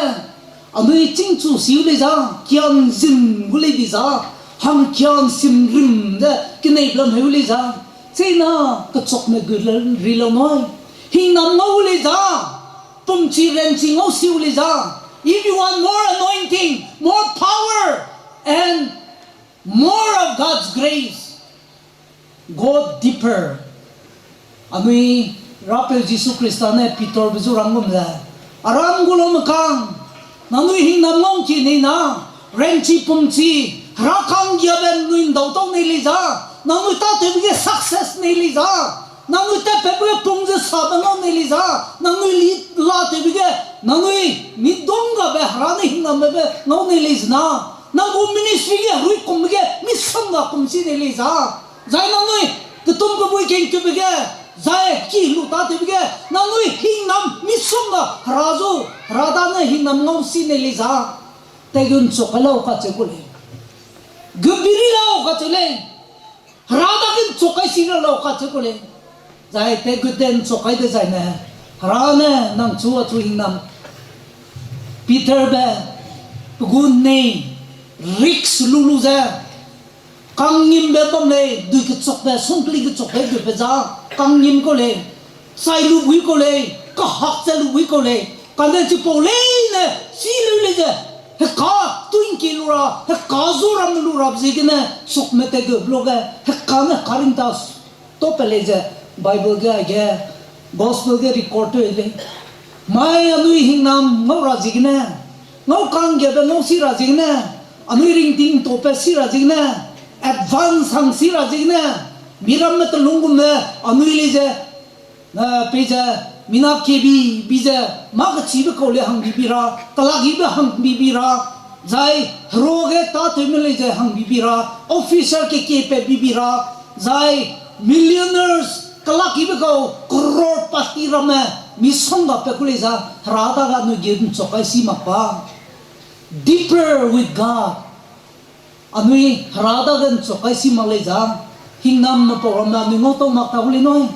anui chîngchu siu lei za, kian zim gu lei di za, hangkian simrim de kenei blam heu lei za, cheina kechukme gu le ri lau nui. Hingnam ngau lei za, pumchi ranchi ngau siu lei za. If you want more anointing, more power, and more of God's grace, go deeper. Anui Rapeu Jisu Khrista ne Peterbe zu rang gum ze, aram gu laume kang, nangnui hingnam ngau ki nei na, ranchi pumchi, hera kang giabe nui ndau tau nei lei za, nangnui tâtewbe ge success nei lei za, nangnui tatpatbe ge pung ze sabe ngau nei lei za, nangnui li latewbe ge, nangnui mi dong gabe hera ne hingnambe be ngau nei lei zena, nang gu ministry ge herui kumbe ge misongga kum si nei lei za, zai nangnui ketum kebui kengkebe ge, zai ki lu tâtewbe ge, nangnui hingnam misongga hera zu, hera dane hingnam ngau si nei lei za, teigun chuk kai lau kacheu ku lei. Gu bi ri lau kacheu lei. Hera dage nchuk kai si ra lau kacheu ku lei. Zai teigut de nchuk kai dezaine, hera ne nang chu achu hingnam Peterbe, pe gu nei, risk lu lu ze, kangnimbe bam lei, dui kechukbe, sungkli kechukbe, dui pe za, kangnimkau lei, chai lu buikau lei, kahak ze lu buikau lei, kane chipau leine, chi leu lei ze, heka, tuingki lu ra, heka zu ramme lu ra ziegene, sukme te ge bloge, heka ne heka ringta, tope lei ze, Bible ge aige, Gospel ge record tew lei. Mai anui hingnam ngau ra ziegene, ngau kanggiabe ngau si ra ziegene, anui ringting tope si ra ziegene, advance hang si ra ziegene, miramme telung gumme, anui lei ze, eh, peize, mina kebi, bize, mâ kechibe kau lei hang bibi ra, kelakibe hang bibi ra, zai, heruage tâtewme lei ze hang bibi ra, officer kekie pe bibi ra, zai, millionaires, kelakibe kau, crorepati ramme, misonggape ku lei za, Hera dage anui ge nchuk kai si mak ba. Deeper with God. Anui Hera dage nchuk kai si mak lei za, hingnamme pau ramme anui ngau tau mak ta gu lei nui.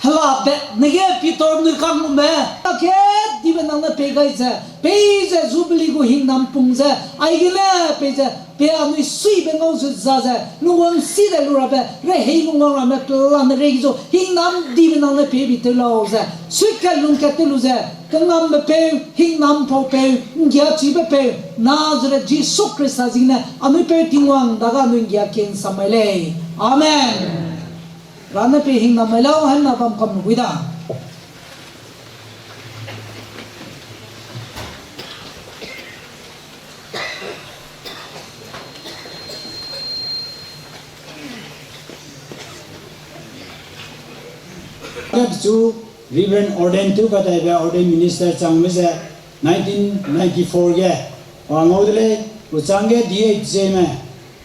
Hela be, nege Peter nui kang gume, ta ke dibe nang ne pei gai ze, peize Jubilee gu hingnam pung ze, aigene peize, pe anui suibe ngau zu za ze, lungwang si de lu rabe, rehei lungwang ramme pelane rei zu, hingnam dibe nang ne pei bi tew lau ze, suikat lungkat tew lu ze, kengambe peu, hingnam pau peu, nggiachibe peu, Nazareth Jisu Khrista zing ne, anui peu Tingwang dage anui nggia ken samai lei. Amen. Rane pe hingnam mai lau, hemna bam kam gui da. Pechu Reverend ordain tew kadaibe ordained minister changme ze nineteen ninety-four ge pa ngau de lei, uchangge D H J me,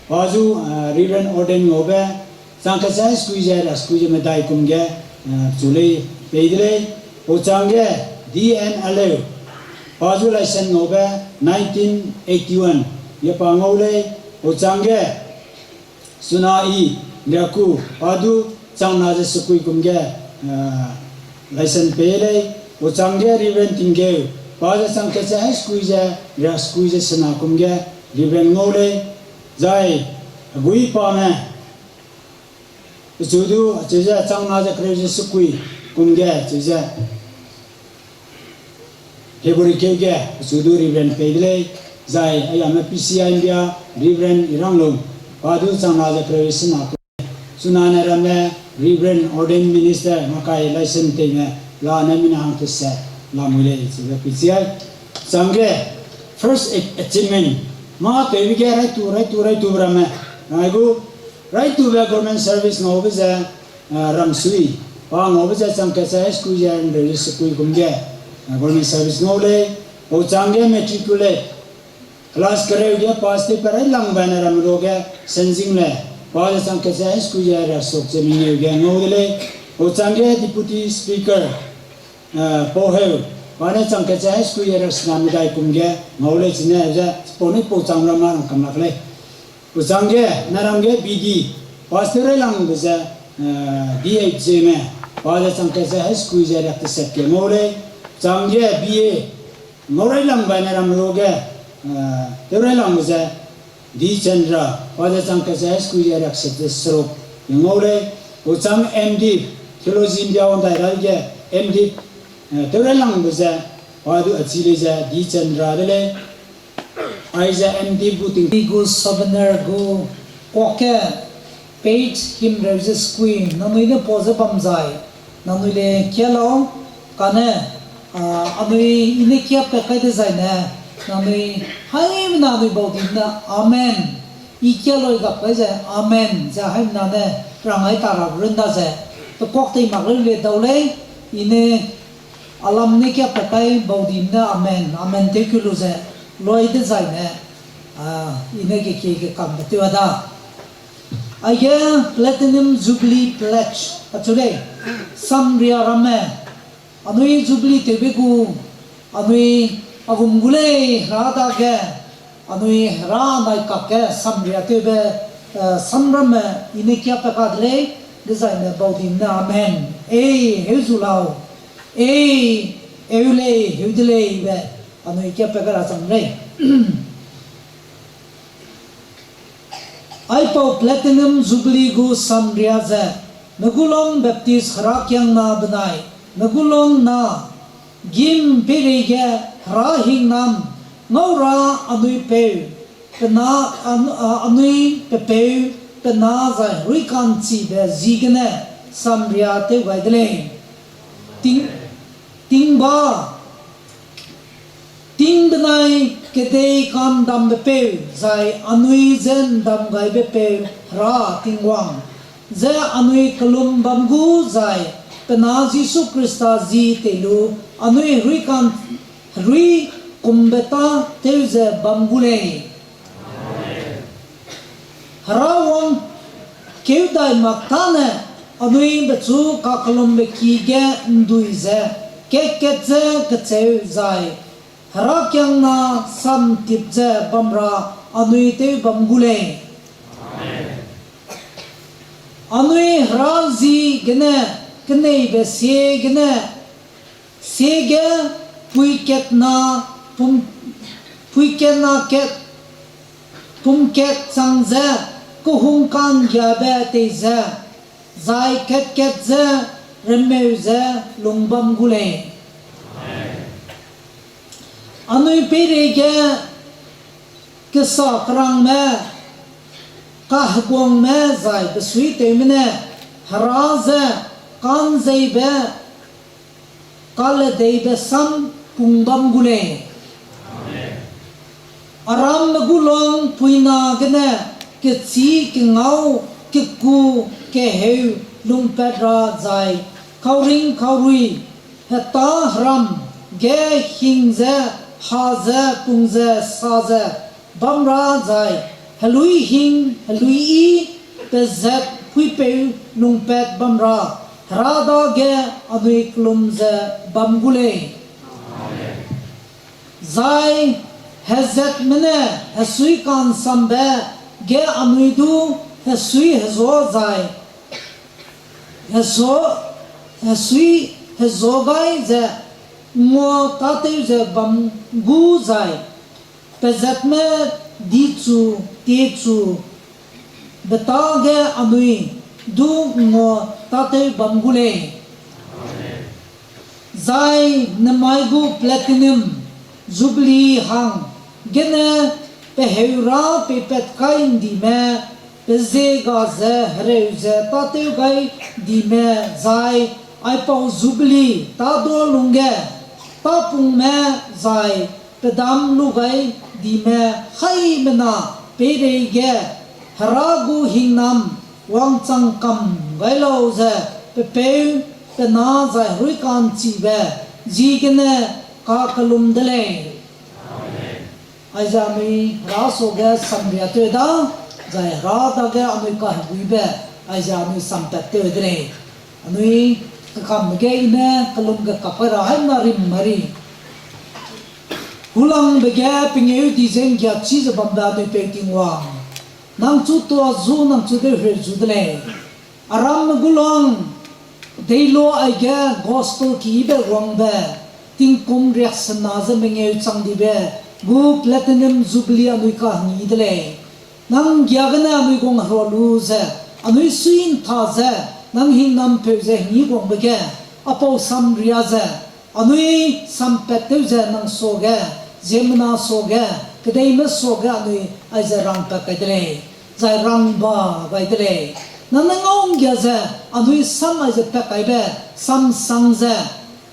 pa zu, ah, Reverend ordain ngaube, chang kechai skui ze ra skui ze medai kum ge, ah, chu lei pei de lei, uchangge D N Aleu, pa zu license ngaube nineteen eighty-one ge pa ngau lei, uchangge Suna i, Riaku, pa du chang na ze sekui kum ge, ah, license pei lei, uchangge Reverend Tinggeu, pa ze chang kechai skui ze, riak skui ze sena kum ge, Reverend ngau lei, zai, agui pa ne, pechu du, acheu ze chang na ze kereu ze sekui kum ge, acheu ze February keu ge, pechu du Reverend pei de lei, zai, ayame P C I India, Reverend Iranglung, pa du chang na ze kereu sena kum ge, chunane ramme Reverend ordained minister, makai license teime, la ne mina hang tese, lamui lei, chibe P C I. Changge, first a-, achievement, mâ tewbe ge raitu, raitu, raitu ramme, nai gu, raitube government service ngaube ze, ah, ramsui, pa ngaube ze chang kechai skui ze nreu ze sekui kum ge, ah, government service ngau lei, uchangge matriculate, class kereu ge pass tew pe railangbe ne ram ruage, Senzing le, pa ze chang kechai skui ze riak suk ze mengeu ge ngau de lei, uchangge deputy speaker, ah, Pau Heu, pa ne chang kechai skui ze riak sena medai kum ge ngau lei chine ze, pau ne pau chang ramme rang kam lak lei. Uchangge, naramge B D, pass tew railangbe ze, eh, D H J me, pa ze chang kechai skui ze riak teset ge ngau lei. Changge B A, ngau railangbe naram ruage, eh, tew railangbe ze, D Chandra, pa ze chang kechai skui ze riak set ze seruk ge ngau lei. Uchang M.Div, Theology India wang dai ra ge, M.Div, eh, tew railangbe ze, pa du achi lei ze, D Chandra de lei. Aize M.Div gu ting, gu souvenir gu kuak ge, page himreu ze sekui, nangnui ne pau ze bam zai, nangnui le kia lau, kane, ah, anui i ne kiapat kai dezaine, nangnui haimena anui baudime ne, Amen. I kia loi gap kai ze, Amen, ze haimena ne, rangai ta ra run da ze, pekuak tei mak leu le dau lei, i ne, alam ne kiapat kai baudime ne, Amen, Amen, tew keu lu ze, loi dezaine, ah, i ne kekie kekambe tew a da. Aige Platinum Jubilee Pledge, achu lei, samria ramme, anui Jubilee tewbe gu, anui agum gu lei Hera dage, anui Hera nai kakge samria tewbe, eh, samramme i ne kiapat ka de lei, dezaine baudime ne Amen. Ei, heu zu lau. Ei, eu lei, heu de lei be, Anui ke pe gai ra chang lei. Aipau Platinum Jubilee gu samria ze, Megulong Baptist Herakiangna benai, Megulong na, gim peireige, Hera hingnam, ngau ra anui peu, pe na, an-, a-, anui pe peu, pe na zai ruikanchibe ziegene, samria tew gai de lei. Ting, tingba, ting benai kedei ka'ndambe peu, zai anui je ’ndam gaibe peu, Hera Tingwang, ze anui kellum bam gu zai, pe na Jisu Khrista zi tei lu, anui herui kan, herui kumbe tâtew ze bam gu lei. Hera wangkeu dai mak tâne, anui bechu kakellumbe ki ge ’ndui ze, kat-kat ze kecheu zai, Herakiangna samtip ze bam ra anui tew bam gu lei. Anui Hera zi gene keneibe sie gene, sie ge pui kat na pum, pui kat na kat, pum kat chang ze, kehung ka'nggiabe tei ze, zai kat-kat ze, remeu ze, lung bam gu lei. Anui peireige kesa kerangme, kaheguangme zai besuitewme ne, Hera ze ka'nzeibe, kaledeibe sam pung bam gu lei. Aram Megulong puina gene kechî kengau keku keheu lungpat ra zai kauring kaurui heta heram ge hing ze ha ze pung ze sa ze bam ra zai, heluî hing heluî yi pezat puipeu lungpat bam ra, Hera dage anui kellum ze bam gu lei. Zai hezatme ne hesui ka'nsambe ge anui du hesui hezua zai, hezua, hesui hezua gai ze ngua tâtew ze bam gu zai, pezatme dichu, tiechu, beta ge anui du ngua tâtew bam gu lei. Zai nemai gu Platinum Jubilee hang gene peheu ra peipat kai ’ndime, pe ziega ze hereu ze tâtew gai ’ndime, zai aipau Jubilee tâ du lungge, tâpungme zai pedam lu gai ’ndime haimena peireige, Hera gu hingnam wangchang kam gai lau ze, pe peu, pe na zai herui ka'nchibe, ziegene kakellum de lei. Aize anui Hera suage samria tew da, zai Hera dage anui kaheguibe, aize anui sampat tew de lei. Anui kekamme ge i ne kellum ge kap kai ra haimena rim mari. Hulangbe ge pengeu di ze ’nggiachi ze bambe anui peu Tingwang, nang chu tuâ zu, nang chu deu hereu zu de lei. Aramme gu lang, deilua aige gospel keyibe wangbe, tingkum riaksena ze mengeu chang dibe gu Platinum Jubilee anui kahengî de lei. Nang ’nggiagene anui guang herua lu ze, anui sui'ntha ze, nang hingnam peu ze hengî guangbe ge, apau samria ze, anui sampat tew ze nang suage, ziemmena suage, kedeime suage anui aize rangpat kai de lei, zai rangba gai de lei. Nang ne ngau ’nggia ze, anui sam aize pat kaibe, samsang ze,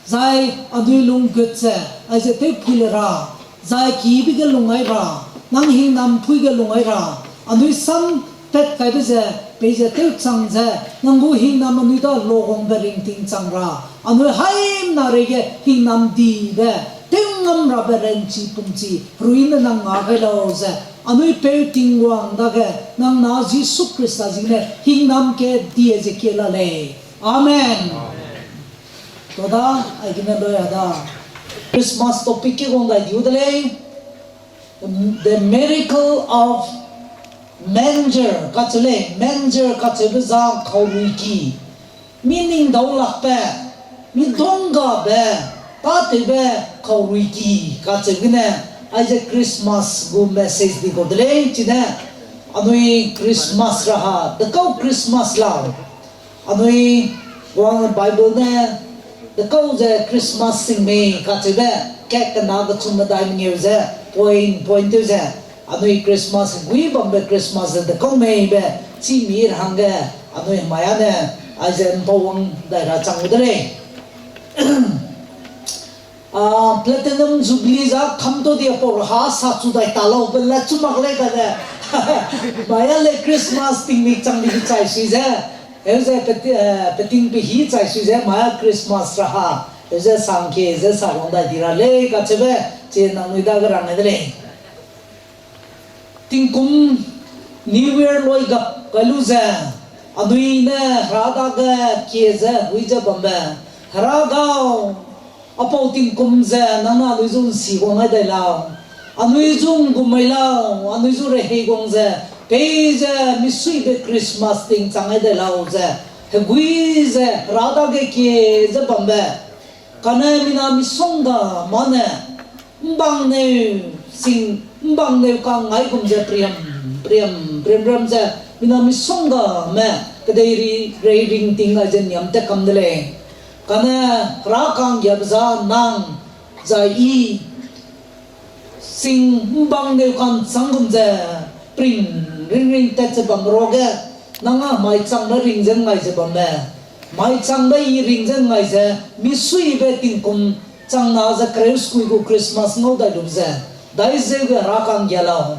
zai anui lunggut ze, aize tewpui le ra, zai kibe ge lung ai ra, nang hingnam pui ge lung ai ra, anui sam pat kaibe ze, peize tewchang ze, nang gu hingnam anui da luagangbe ringting chang ra, anui haimena reige hingnam dibe, tewngam rabe ranchi pumchi, ruine nang nga gai lau ze, anui peu Tingwang dage, nang na Jisu Khrista ziegene, hingnam kedie ze kie la lei. Amen. Toda, aigene loi a da. Christmas topic ki wang dai diu de lei. The miracle of manger, kacheu lei, manger kacheube za kaurui ki. Mi ning dau lakbe, mi donggabe, katewbe kauruiki kacheube gene, aize Christmas gu message di kau de lei, chine anui Christmas raha, dekau Christmas lau. Anui wang Bible ne, dekau ze Christmas sing mei kacheube, kat kena kechum medai mengeu ze, point, point tew ze, anui Christmas, gui bambe Christmas ze dekau mei be, chi mi ra hangge, anui hemai ane, aize mpau wang dai ra chang gu de lei. Ah, Platinum Jubilee za kam to di apau raha sa chu dai ta lau, be la chu mak lei kane. Maya le Christmas tingmik chang di chai sui ze. Heu ze peti-, eh, peting pehi chai sui ze, maya Christmas raha. Heu ze sangke ze sa wang dai di ra lei kacheube, chi nangnui dage rang de lei. Tingkum New Year loi gap kai lu ze, anui ne Hera dage kie ze, hui ze bambe, Hera gau, apau tingkum ze nang ne anui zu ’nsi guang ai dai lau, anui zu ’nggum mai lau, anui zu rehei guang ze, pei ze misuibe Christmas ting chang ai dai lau ze, hegui ze Hera dage kie ze bambe, kane mina misongga mane, ’mbangneu sing, ’mbangneu kang ngaigum ze priam, priam, priam, priam ze, mina misonggame, kedei ri, rei ring ting aize niam tat kam de lei. Kane, Hera ka'nggiabe za nang, zai i, sing ’mbangneu kang chang gum ze, prin, ring, ring tat ze bam ruage, nang â mai changbe ring ze ngai ze bamme, mai changbe i ring ze ngai ze, misuibe tingkum chang na ze kereu sekui gu Christmas ngau dai lu ze, dai zeu ge Hera ka'nggia lau.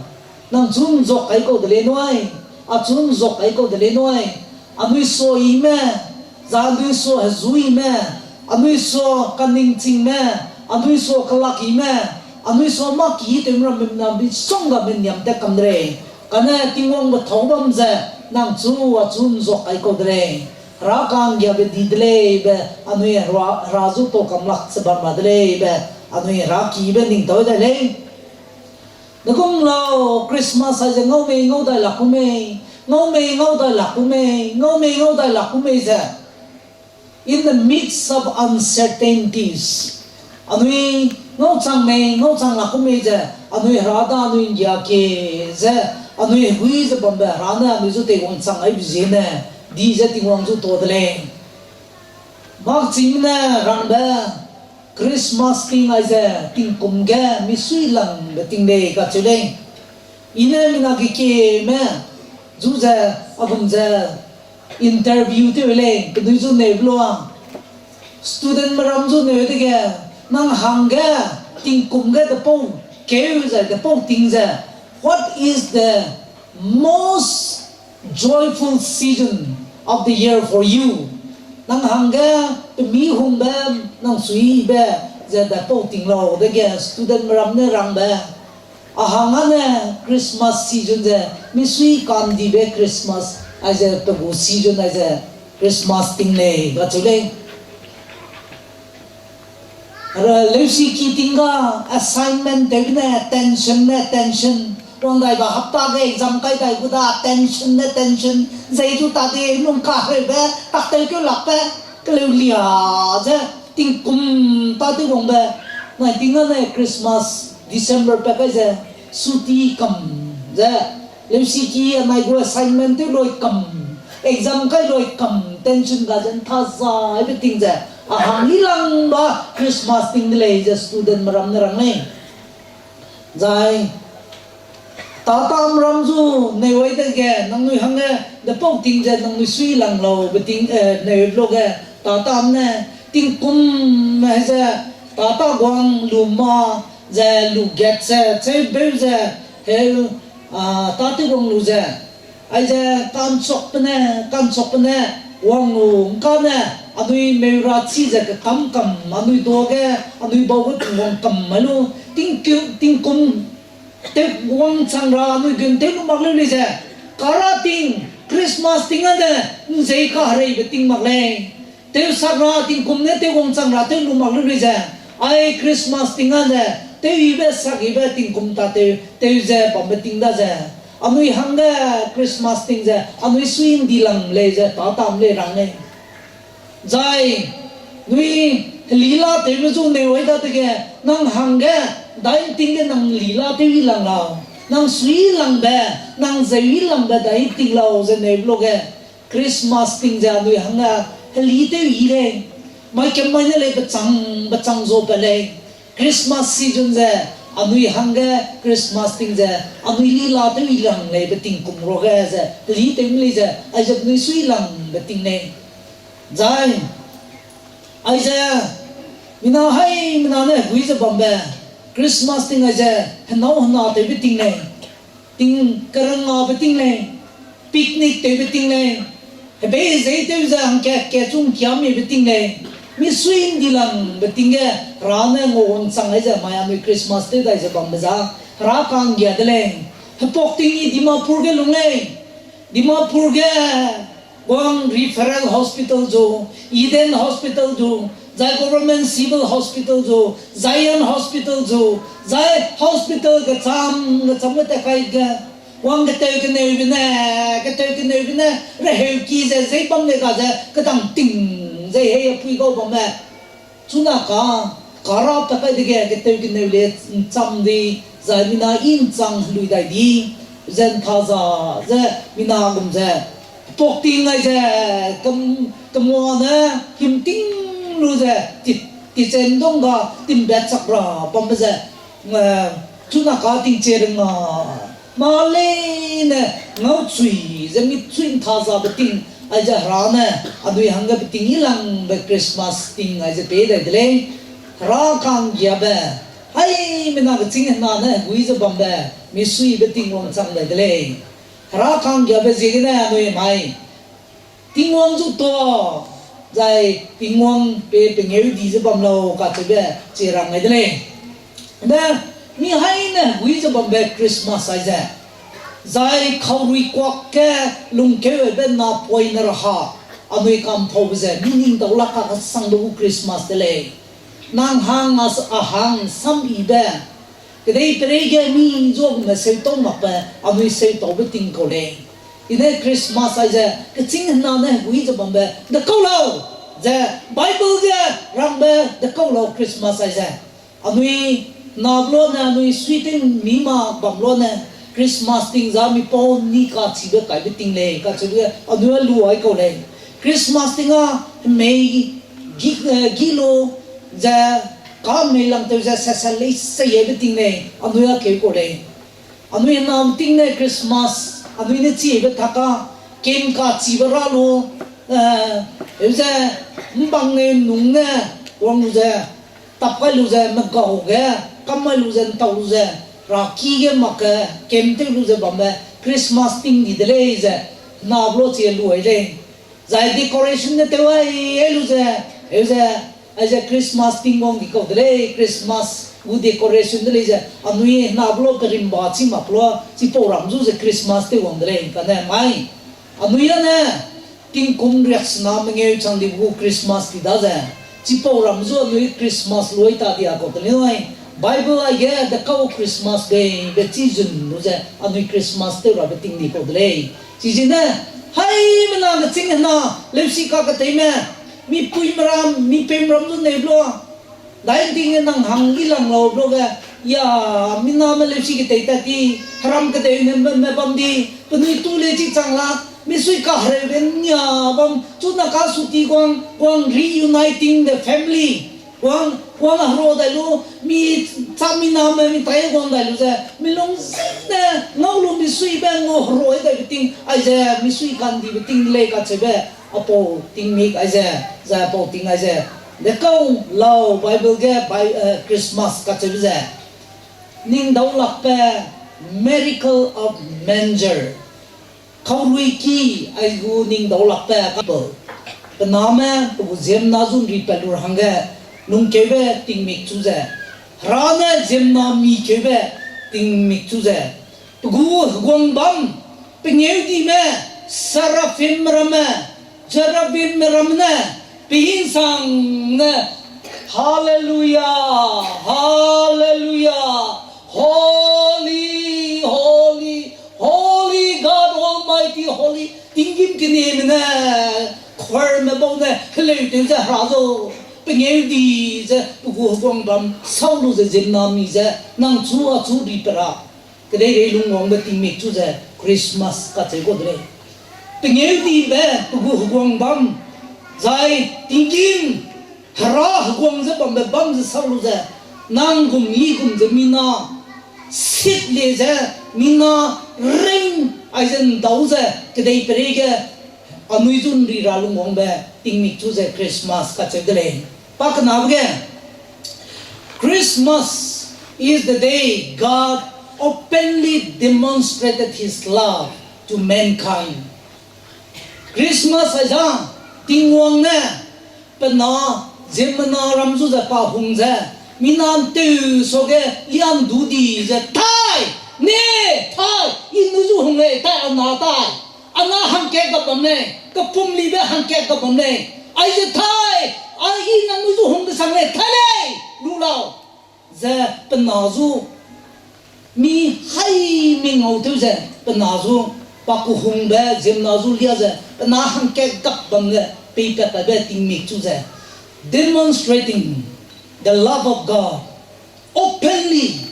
Nang chu ’nzok kai kau de lei nui, a chu ’nzok kai kau de lei nui, anui suaime, zai anui sua hezuime, anui sua kaningchingme, anui sua kelakime, anui sua mâ ki tewme ramme mina misonggame niam tat kam de lei. Kane Tingwangbe thâu bam ze, nang chu a chu ’nzok kai kau de lei. Hera ka'nggiabe di de lei be, anui Hera, Hera zu tau kam lak ze bam ra de lei be, anui Hera kibe ning tau dai lei. Degum lau, Christmas aize ngau mei ngau dai lak ku mei, ngau mei ngau dai lak ku mei, ngau mei ngau dai lak ku mei ze. In the midst of uncertainties, anui ngau chang mei, ngau chang lak ku mei ze, anui Hera da anui ’nggia kie ze, anui hegui ze bambe Hera ne anui zu teiwangchang aibe ziene, di ze Tingwang zu tau de lei. Makchime ne rangbe, Christmas ting aize tingkum ge misui langbe ting lei kacheu lei. I ne mina kekieme zu ze, a gum ze interview tew lei, penui zu neube lua. Studentme ram zu neu dege, nang hangge tingkum ge depau keu zai depau ting ze, what is the most joyful season of the year for you? Nang hangge pemi hungbe, nang suibe ze depau ting lau dege studentme ram ne rangbe. A hang âne Christmas season ze, misui ka'ndibe Christmas, aize pe gu season aize Christmas ting lei kacheu lei. Leusi ki ting ga assignment tewbe ne tension ne tension. Wang dai ba hapta ge exam kai dai gu da tension ne tension. Zei zu ta de lung kaheube, tak tew keu lakbe, keleu lia ze, tingkum tâ tew wangbe, nai ting âne Christmas, December pa kai ze, suti kam ze, leusi ki anai gu assignment tew loi kam, exam kai loi kam, tension ga ze ’ntha zaibe ting ze, a hang i lang ba Christmas ting de lei ze studentme ram ne rang lei. Zai, tatam ram zu neu ai dege, nangnui hangge, depau ting ze nangnui sui lang laube ting, eh, neu luge, tatam ne, tingkum heze, tata guang lu ma, ze lu gat ze, cheubeu ze, heu, ah, tâtew guang lu ze, aize ka'nchukbe ne, ka'nchukbe ne, wang lu ’ngkane, anui meu ra chi ze kekam kam, anui dage, anui baube pungwang kam mai lu, tingkeu, tingkum, tew wangchang ra anui gun tew lu mak leu lei ze, kara ting, Christmas ting âne, ’nzei kahereibe ting mak lei. Tewsak ra tingkum ne tew wangchang ra tew lu mak leu lei ze, ai Christmas ting âne, tew yibe sak yibe tingkum tâtew, tew ze bambe ting da ze, anui hangge Christmas ting ze, anui sui ’ndi lang lei ze, tatam lei rang lei. Zai, nui, Heli la tewme zu neu ai dadege, nang hangge, dai ting ge nang li la tew i lang lau. Nang sui langbe, nang zeu i langbe dai ting lau ze neu loge. Christmas ting ze anui hangge, heli tew i lei. Mai kemai ne lei bechang, bechang zo pe lei. Christmas season ze, anui hangge Christmas ting ze, anui li la tew i lang lei beting kum ruage ze, heli tew mi lei ze, aize penui sui langbe ting lei. Zai, aize, mina haimena ne hegui ze bambe, Christmas ting aize, henâu hena tewbe ting lei, ting kerengnabe ting lei, picnic tewbe ting lei, hebei zei tew ze hangkat kat chu ngkiamiebe ting lei, misui ndi langbe ting ge, Hera ne ngau wangchang aize mai anui Christmas tew dai ze bambe za, Hera ka'nggia de lei. Hepok ting i Dimapur ge lung lei. Dimapur ge, Guang Referral Hospital zu, Eden Hospital zu, zai Government Civil Hospital zu, Zion Hospital zu, zai hospital kecham, kecham ge tat kai ge, wang ketew keneube ne, ketew keneube ne, reheuki ze, zei bam le ga ze, kedang ting, zei hei pui gau bamme. Chuna ka, kara ta kai dege, ketew keneu le ncham di, zai mina i nchang helui dai di, ze ntha za, ze mina gum ze, pok ting ai ze, kem-, kemua ne, him ting lu ze, ti, ti chen dong ga, timbe chak ra, bambe ze, eh, chuna ka tingchie renga, ma leine, ngau chui, ze mi chui ntha zabe ting, aize Hera ne, anui hangge beting i langbe Christmas ting aize pei dai de lei. Hera ka'nggiabe, haimena kechîng hena ne hegui ze bambe, misuibe Tingwang chang dai de lei. Hera ka'nggiabe ziegene anui mai Tingwang zu tuâ, zai Tingwang pe pengeu di ze bam lau kacheube chi rang gai de lei. Ne, mi haine hegui ze bambe Christmas aize, zai kaurui kuak ge lungkeu aibe napoine raha, anui kamphaube ze mi ning dau lak kakesangbe gu Christmas de lei. Nang hang a, a hang sam ibe, kedei pereige mi zuagume seutau makbe, anui seutaube ting kau lei. I ne Christmas aize, kechîng hena ne hegui ze bambe dekau lau, ze Bible ge rangbe dekau lau Christmas aize. Anui nabe luane, anui sui tew mi ma bam luane, Christmas ting za mi pau ni kachibe kaibe ting lei, kacheube anui a lu ai kau lei. Christmas ting a mei gi, eh, gi lu ze, ka mei langtew ze sese lei seibe ting lei, anui a keu kau lei. Anui nam ting ne Christmas, anui ne chibe taka, kem kachibe ra lu, eh, eu ze, mbang ne nung ne, wang lu ze, tap kai lu ze, megau ge, kam mai lu ze, ntau lu ze, raki ge mak ge, kem tew lu ze bambe, Christmas ting di de lei ze, nabe lu chi lu ai lei. Zai decoration ne tew ai, ai lu ze, eu ze, aize Christmas Tingwang di kau de lei, Christmas gu decoration de lei ze, anui nabe lu perimba chi mak lu, chipau ram zu ze Christmas tew wang de lei, kane mai. Anui ane, tingkum riaksena mengeu chang dibe gu Christmas di daze, chipau ram zu anui Christmas lui ta di a kau de lei nai. Bible aige dekau Christmas bei, be chi zun lu ze, anui Christmas tew rabe ting di kau de lei. Chizene, haimena kechîng hena, leusi kaketeime, mi puime ram, mi peime ram zu neibe lu, dai ting ge nang hang i lang lau lu ge, ya, mi name leusi ketei tat ti, heram kedei ne me, me bam di, penui tu lei chi chang lak, misui kahereube nia bam, chuna ka suti guang, guang reuniting the family, guang, guang hero dai lu, mi cham mi name mi tai guang dai lu ze, mi lung zene, ngau lu misuibe ngau hero daibe ting, aize misui kandibe ting lei kacheube, apau tingmik aize, zai apau ting aize, dekau lau Bible ge, Bi-, eh, Christmas kacheube ze, ning dau lakbe, Miracle of Manger. Kaurui ki ai gu ning dau lakbe couple. Pe name, pe gu ziemmena zu nri pat lu ra hangge, lungkeube tingmik chu ze. Hera ne ziemmena mi keube tingmik chu ze. Pe gu heguang bam, pengêudime, seraphim ramme, cherubim ramme ne, pe hî ’nsangne, Hallelujah, Hallelujah, Holy, Holy, Holy God Almighty, Holy, tinggîm kenieme ne, choirme bau ne, heleu tew ze Hera zu. Pengeu di ze pe gu heguang bam sau lu ze ziemmena mi ze nang chu achu ri pe ra, kedeirei lungwangbe tingmik chu ze Christmas kacheu kau de lei. Pengeu dibe pe gu heguang bam, zai tinggîm Hera heguang ze bambe bam ze sau lu ze, nang gum i gum ze mina sit le ze, mina ring aize ndau ze, kedei perei ge anui zu nri ra lungwangbe tingmik chu ze Christmas kacheu de lei. Pa kenabe ge, Christmas is the day God openly demonstrated his love to mankind. Christmas aiza, Tingwang ne pe na ziemmena ram zu ze pa hung ze, mina ’ntew suage liandu di ze, tai, ne, tai, I nui zu hung lei, tai, a na tai, a na hangkat gap bam lei, kepumlibe hangkat gap bam lei, aize tai, a I nangnui zu hung kesang lei, tai lei, lu lau, ze pe na zu, mi haî mi ngau tew ze pe na zu, pa kehungbe ziemmena zu lia ze pe na hangkat gap bam ze peipat kaibe tingmik chu ze, demonstrating the love of God openly,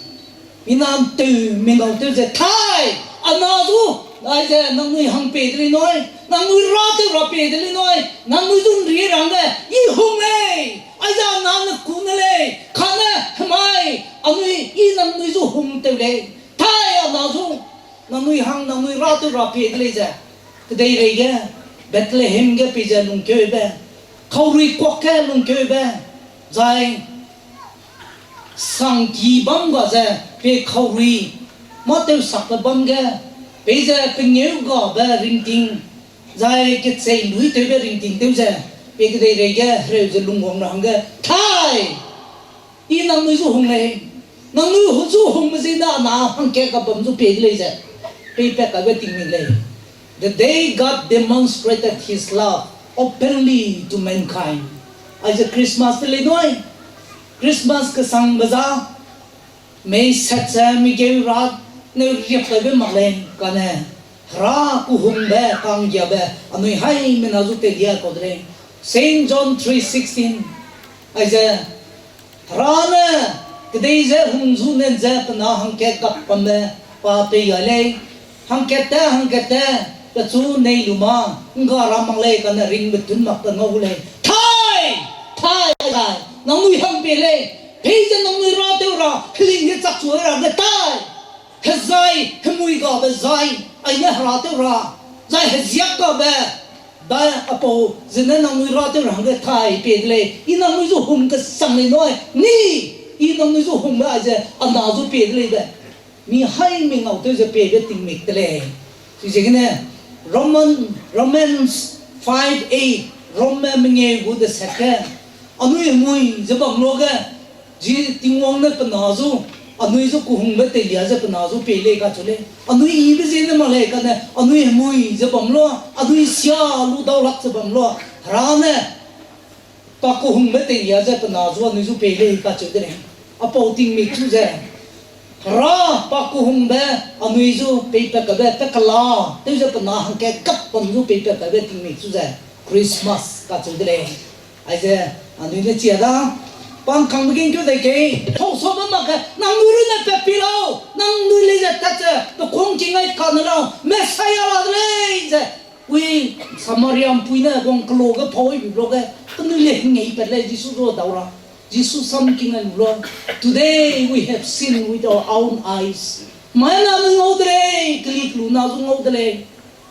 mina ’ntew mi ngau tew ze, tai, a na zu, aize nangnui hang pei de lei nui, nangnui râtew ra pei de lei nui, nangnui zu ’nri ra hangge I hung lei, aize a na ne ku ne lei, kane hemai, anui I nangnui zu hung tew lei, tai a na zu, nangnui hang nangnui râtew ra pei de lei ze, kedeirei ge, Bethlehem ge peize lungkeube, kaurui kuak ge lungkeube, zai sangki bam ga ze pe kaurui mâ tewsakbe bâm ge, peize pengeu gabe ringting, zai kechei luitewbe ringting tew ze, pe kedeirei ge hereu ze lungwang ra hangge, tai, I nangnui zu hung lei, nangnui hu zu hungbe ziegene a na hangkat gap bam zu pei de lei ze, peipat kaibe tingmik lei. The day God demonstrated his love openly to mankind. Aize Christmas de lei nui. Christmas kesangbe za, mei sat ze mi geu ra neu riap kaibe mak lei, kane Hera kehungbe ka'nggiabe anui haîmena zu teilia kau de lei. Saint John three sixteen, aize Hera ne kedei ze hung zu nen ze pe na hangkat gap bambe pa pei gai lei. Hangkat te, hangkat te, pechu nei lu ma, ’ngga ra mak lei kane ringbe tun mak te ngau gu lei. Tai! Tai! Tai! Nangnui hang pei lei. Peize nangnui râtew ra, heling ge chakchu ra ge tai! Hezai, hemui gabe zai, aine herâtew ra, zai heziak gabe, dai apau zene nangnui râtew ra hangge tai pei de lei, I nangnui zu hung kesang lei nui, ni, I nangnui zu hungbe aize a na zu pei de leibe, mi haî mi ngau tew ze peibe tingmik de lei. Chiziegene, Roman, Romans five eight, Romme mengeu gu deset ge, anui hemui ze bam luage, ji Tingwang ne pe na zu, anui zu kehungbe teilia ze pe na zu pei lei kacheu lei. Anui yibe ziegene mak lei kane, anui hemui ze bam lua, anui sia lu daulak ze bam lua, Hera ne pa kehungbe teilia ze pe na zu anui zu pei lei kacheu de lei. Apau tingmik chu ze, Hera pa kehungbe anui zu peipat kaibe pe kela tew ze pe na hangkat gap bam zu peipat kaibe tingmik chu ze Christmas kacheu de lei. Aize anui ne chia da, pa ’ngkangbe gengkeu dai kei, tausabe mak ge, nangnui runne pat pi lau, nangnui lei ze tat ze, pe kuang king ai kane lau, Messiah la de lei ze, ui Samaria ’mpui ne guang kelo ge pau ibi luage, penui lei hengei pat lei Jisu zu dau ra, Jisu sam king ai lu lua, Today we have seen with our own eyes. Mai na anui ngau de lei, keli kelu na zu ngau de lei.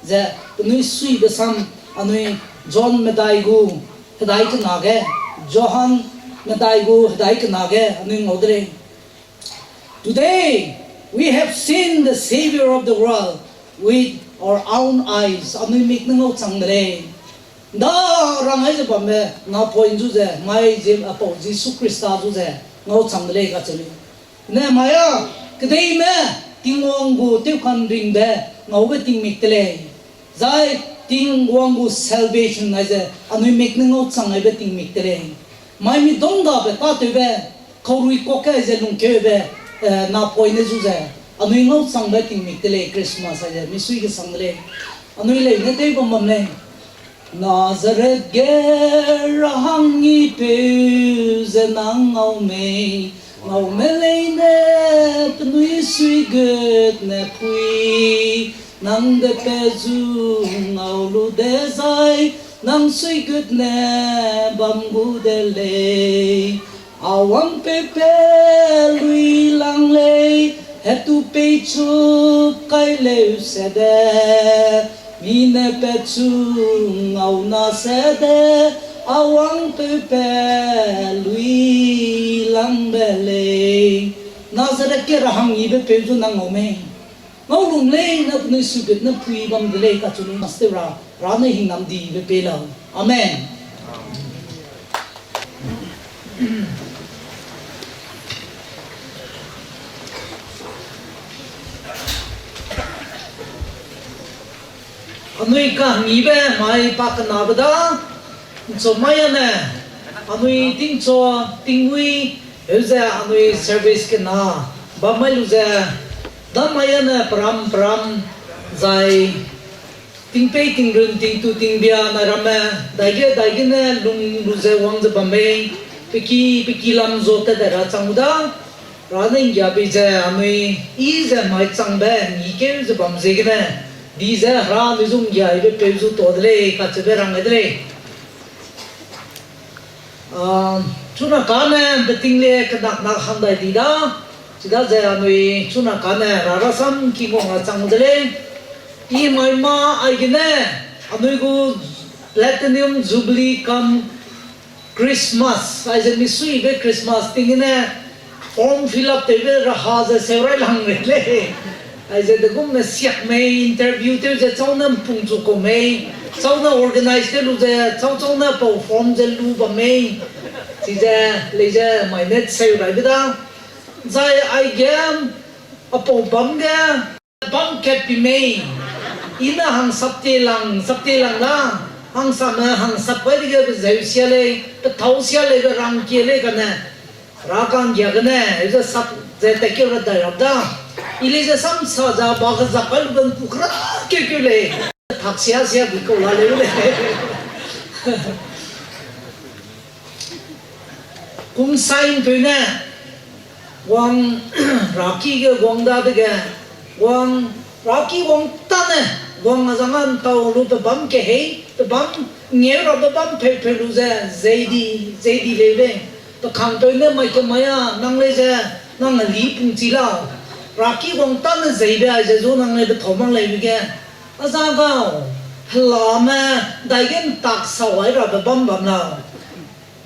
Ze, penui suibe sam, anui John medai gu, hedai kena ge, Johan medai gu, hedai kena ge, anui ngau de lei. Today, we have seen the Savior of the world with our own eyes. Anui mik ne ngau chang de lei. ’Nda rang ai ze bamme, napoine zu ze, mai ze apau Jisu Khrista zu ze, ngau chang de lei kacheu lei. Ne mai a, kedeime, Tingwang gu tewka'nringbe, ngaube tingmik de lei. Zai Tingwang gu salvation aize, anui mik ne ngau chang aibe tingmik de lei. Mai mi dongdabe tâtewbe, kaurui kuak ge aize lungkeube, eh, napoine zu ze, anui ngau changbe tingmik de lei Christmas aize, misui kesang de lei. Anui leu ne tew bam bam lei. Nazareth ge rahang ipeu ze nang ngau mei, ngau me leine penui suigutne pui, nang de pe zu ngau lu dezai, nang suigutne bam gu de lei. A wangpeu pe lui lang lei, hetu peichu kai leu sede, mi ne pechu ngau na sede, a wangpeu pe lui lang be lei. Nazareth ge rahang ibe peu zu nang ngau mei. Ngau lum lei, na penui suigut ne pui bam de lei kacheu lei, maste ra, ra ne hingnam dibe pe lau. Amen. Anui kahangyibe mai pa kenabe da, nchomai ane, anui tingchua, tingmui, heu ze anui service kena, bam mai lu ze, damai ane peram peram, zai, tingpei tingrun tingtu tingbia na ramme, daige daigene lung lu ze wang ze bam mei, peki peki lam zo tat de ra chang da, ra ne nggiabe ze anui, i ze mai changbe, ngikeu ze bam ziegene, di ze hera anui zu nggiaibe peu zu ta de lei, kacheube rang de lei. Ah, chuna kane beting le kenak nak hang dai di da, chidaze anui chuna kane ra rasam kingwang a chang de lei. I mai ma aigene, anui gu Platinum Jubilee cum Christmas, aize misuibe Christmas tinggene, form fill up tewbe raha ze seurai lang rei lei. Aize degum ne siak mei, interview tew ze chau ne mpung chu kau mei, chau ne organize tew lu ze, chau chau ne pau form ze lu bam mei. Chize, lei ze mai ne seu raibe da. Zai aige, apau bam ge, bam kat pi mei. I ne hangsap te lang, sap te lang da. Hangsame hangsap gai dege pe zeu sia lei, pe tâu sia lei, pe rangkie lei kane. Hera kanggia gene, ze sap ze tatkeu ra dai rap da. I lei ze samsa za ba kezak kai lu ben ku kra keu keu lei. Thak sia sia bi kau la lei lei. Kum sai mpeu ne, guang raki ge guang dadege, guang raki guang tane, guang azang a ntau lu pe bam kehei, pe bam ngeu ra pe bam peu peu lu ze, zei di, zei di lei lei. Pe kangpeu ne mai kemai a, nang lei ze, nang heli pungchi lau. Raki guang tane zeibe aize zu nang lei pe thau mak leibe ge. Aza gau, helame, daige ntak sau ai rabe bam bam lau.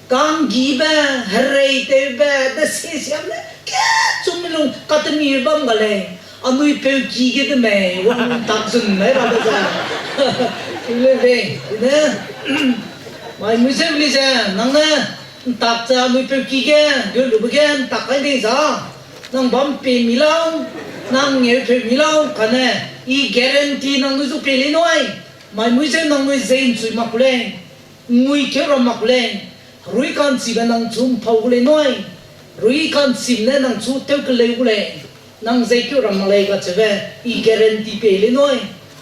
Kanggibe, hereitewbe, desisiam le, kechum lung, katemi bam ga lei. Anui peu ki ge de mei, wang ntak zun mei rabe ze. Lei lei, ne, mai mui ze li ze, nang ne, ntak ze anui peu ki ge, ge lube ge, ntak kai dei za. Nang bam pe mi lau, nang ngeu peu mi lau, kane, i guarantee nang nui zu pe lei nui. Mai mui ze nang nui zei nchui mak gu lei. Ngui keu ra mak gu lei. Rui kanchibe nang chu mpau gu lei nui. Rui kanchim ne nang chu tew keleu gu lei. Nang zei keu ra mak lei kacheube, i guarantee pe lei nui.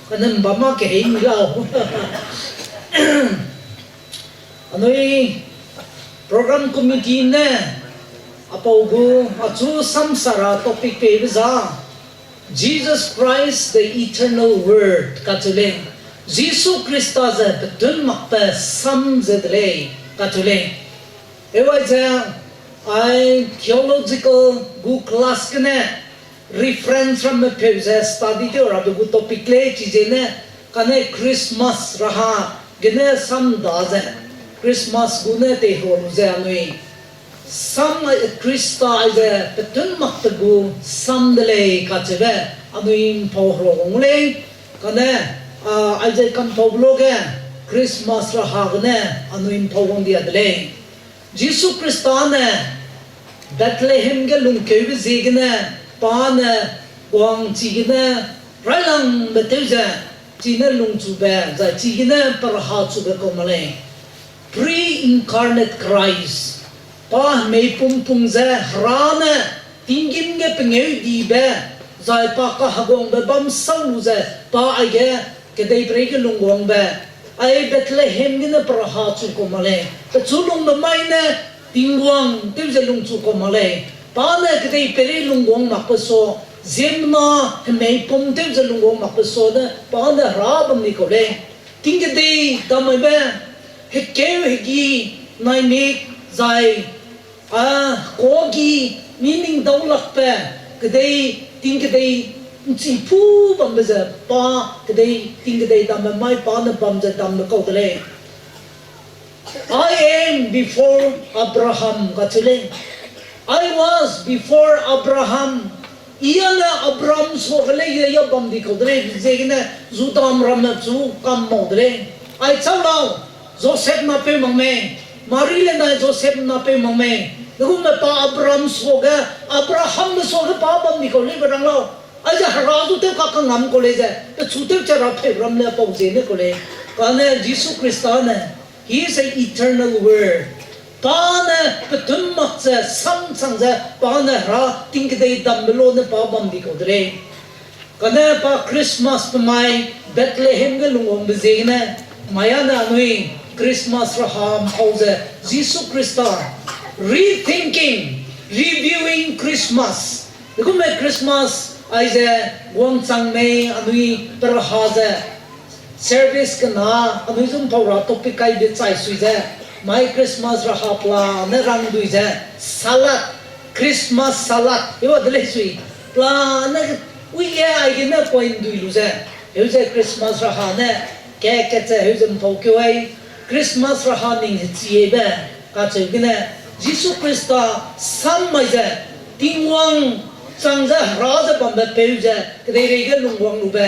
Kane mbam ma kehei mi lau. Anui program committee ne, apau gu, achu samsa ra topic pebe za, Jesus Christ, the eternal word, kacheu lei. Jisu Khrista ze petun makbe sam ze de lei, kacheu lei. Ewa ze, ai theological gu class gene, reference ramme peu ze study tew rabe gu topic lei chizene, kane Christmas raha gene sam da ze, Christmas gu ne teiho lu ze anui. Sam ai Khrista aize petun makbe gu sam de lei kacheube anui mpau hera wang lei. Kane, a, aize kampau luge Christmas raha gene anui mpau wang dia de lei. Jisu Khrista ne Bethlehem ge lungkeube ziegene, pa ne guang chigene, railangbe tew ze, chine lungchube, zai chigene perha chube kau mak lei. Pre-incarnate Christ, pa hemei pumpung ze Hera ne tinggîm ge pengêudibe, zai pa kaheguangbe bam sau lu ze, pa aige kedeiperei ge lungguangbe, Ai Bethlehem gene pe raha chu kau mak lei. Pechu lungbe mai ne Tingwang tew ze lungchu kau mak lei. Pa ne kedei peirei lungwang makbe sa, ziemmena hemei pum tew ze lungwang makbe sa ne pa ne hera bam di kau lei. Ting kedei dam maibe, hekeu hegi, naimik, zai a, kagi, mi ning dau lakbe, kedei, ting kedei, ’nchi pu bambe ze pa, kedei, ting kedei dambe mai pa ne bam ze dambe kau de lei. I am before Abraham, kacheu lei. I was before Abraham. I â ne Abraham suage lei ze ya bam di kau de lei, ziegene Judame ramme chu kam mau de lei. Ai chau lau, Josep napeu mak mei, Mari le nai Josep napeu mak mei, degume pa Abraham suage, Abrahambe suage pa bam di kau leibe rang lau. Aize hera zu tew kakangam kau lei ze, pechu tew che ra pheu ram le pau ziene kau lei. Kane Jisu Khrista ne, He is an eternal word. Pa ne petun mak ze, sam chang ze, pa ne hera ting kedei dambe la ne pa bam di kau de lei. Kane pa Christmas pe mai Bethlehem ge lungwangbe ziegene, mai â ne anui Christmas raha ’mpau ze, Jisu Khrista, rethinking, reviewing Christmas. Degume Christmas aize wangchang mei anui pe raha ze, service kena anui zu ’mpau ra topic kai be chai sui ze, mai Christmas raha pela ne rang dui ze, salad, Christmas salad, iwa de lei sui, pela ne ui ge aigene point dui lu ze, heu ze Christmas raha ne, ke kat ze heu ze ’mpau keu ai, Christmas raha ning hechiebe, kacheu gene, Jisu Khrista sam mai ze, Tingwang chang ze hera ze bambe peu ze, kedeirei ge lungwang lube,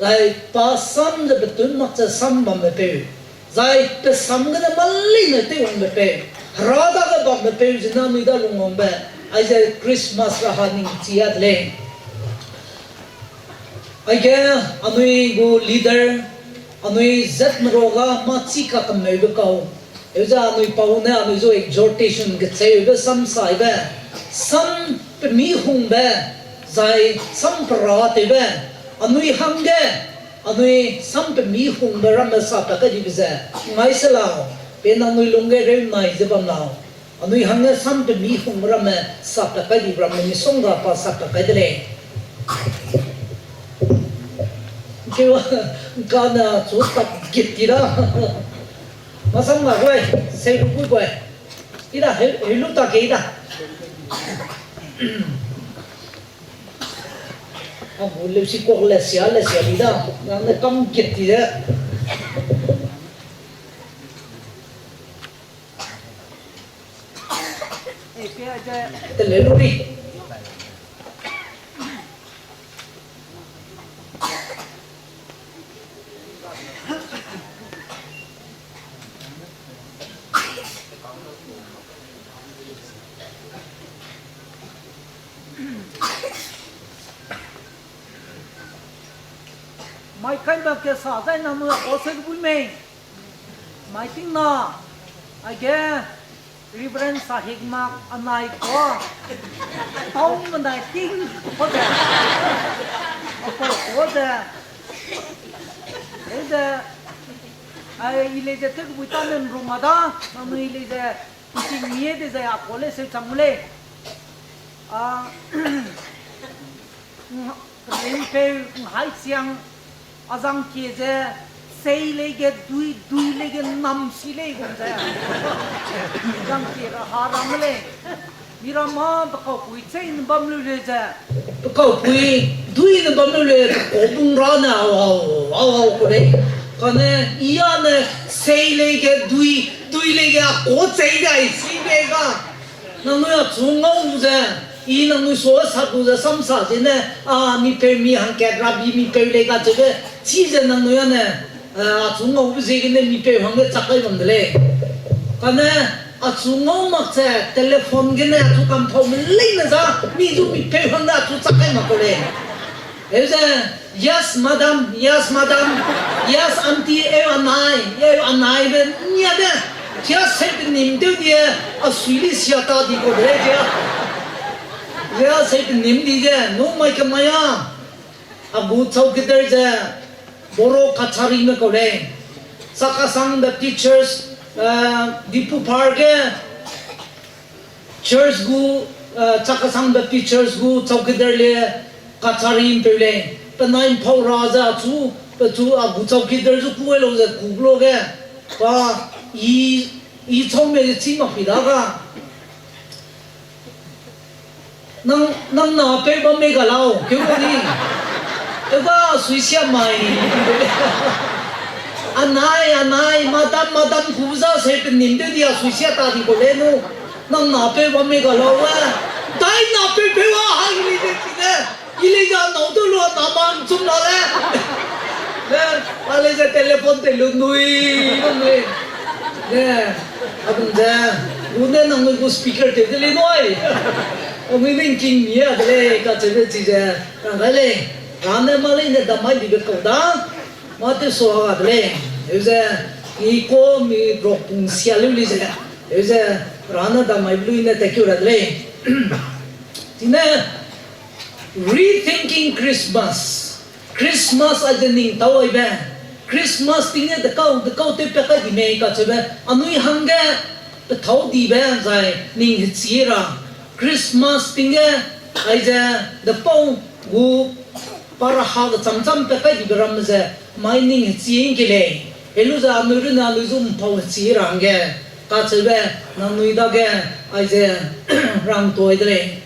zai pa sam ze petun mak ze sam bambe peu, zai pe sam gene mâ leine teiwangbe peu, hera dage bambe peu zene anui da lungwangbe, aize Christmas raha ning chi a de lei. Aige anui gu leader, anui zat merua ga mâ chi kakemeube kau, heu ze anui pau ne anui zu exhortation kecheube sam saibe, sam pemi hungbe, zai sam pera tewbe, anui hangge, anui sam pemi hungbe ramme sapat kai dibe ze, ngai se lau, pe nangnui lungge reu nai ze bam lau. Anui hangge sam pemi hungbe ramme sapat kai dibe ramme misongga pa sapat kai de lei. Keu, ’ngkane chu tak git ti da. Masam ga gai, sei lu gui gai. I da, heu, heu lu tak ge i da. A gu leu si kuak le sia, le sia di da. Nang ne kam git ti de. Te le lu ri. Mai kai ba ke sa zai na mu la ko se bu mei. Mai ting na, age, Reverend Sahik mak anai ko, tau menai ting ko ze, ko ko ze, e ze, ai, i lei ze te kebui ta nen rung a da, nangnui i lei ze, ’nting mie de ze a ko le seu chang lei. A, Ringpeu ’Nhaichiang, a zangkie ze, sei lei ge dui, dui lei ge nam si lei gum ze. Zangkie ra ha rang lei. Miramme pe kaupui chei ne bam lu lei ze. Pe kaupui dui ne bam lu lei, pe kau bung ra ne au au, au au ku lei. Kane, i â ne sei lei ge dui, dui lei ge a kau chei dai si bei ga. Nangnui achu ngau lu ze, i nangnui sua sat lu ze samsa zene, a, mipeu mi hangkat rabi mipeu lei kacheube, chize nangnui â ne, a, achu ngaube ziegene mipeu hangge chak kai bam de lei. Kane, achu ngau mak ze, telephone gene achu kampaume leine za, mi zu mipeu hangge achu chak kai mak kau lei. Eu ze, Yes, madam. Yes, madam. Yes, aunty. Eu anai. Eu anai be nia de. Kia sei pe nim tew die, a sui li sia ta di kau de lei kia. Kia sei pe nim di de, nu mai kemai â. A gu chau keder ze, Boro Kachari me kau lei. Chakhesang Baptist Church, eh, Diphu par ge church gu, eh, Chakhesang Baptist Church gu chowkidar le kachari ’mpeu lei. Penai ’mpau ra ze achu, pechu a gu chowkidar zu ku ai lau ze ku blo ge. Pa, i, i chau me chi mak pi da ga. Nang, nang na peu bam mei ga lau, keu ga ni. Keu ga sui sia mai. Anai, anai, madam, madam ku za se pe nim de dia sui sia ta di ko le nu. Nang na peu bam mei ga lau, eh. Dai na peu peu a, ha, i lei de chi de. I lei ja nau du lu na mang chum na le. Le, a lei ze telephone te lu nui, lu nui. Le, a bun ze, lu ne nang nui gu speaker te de lei nui. A mui ning king mi a de lei, kacheube chi ze, rang gai lei. Ra ne ma lei ne da mai di be kau da. Ma te so a de lei. Eu ze, i ko mi rok pung sia lu lei ze. Eu ze, ra ne da mai lui ne te keu ra de lei. Chine, Rethinking Christmas. Christmas aize ning tau aibe. Christmas ting ge dekau, dekau tew pa kai di mei kacheube. Anui hangge pethâu dibe zai ning hechi ra. Christmas ting ge aize depau gu pa raha kecham cham pa kai dibe ramme ze mai ning hechi ’ngke lei. Helu ze anui runne anui zu ’mpau hechi ra hangge. Kacheube nangnui dage aize rang toi de lei.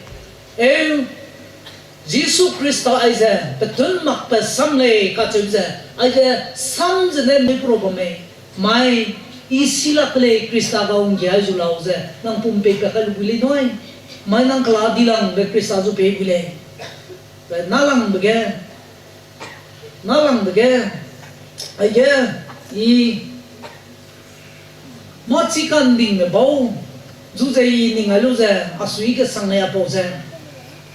Eu, Jisu Khrista aize petun makbe sam lei kacheu ze, aize sam zene mipro bam mei, mai, i si lak lei Khrista ga ’nggiai zu lau ze, nang pum pei pa kai lu gui lei nui, mai nang kela dilangbe Khrista zu pei gui lei, nalangbe ge, nalangbe ge, aige, i, mâ chi ka'ndingme bau, zu ze i ning ai lu ze, a sui kesang lei apau ze.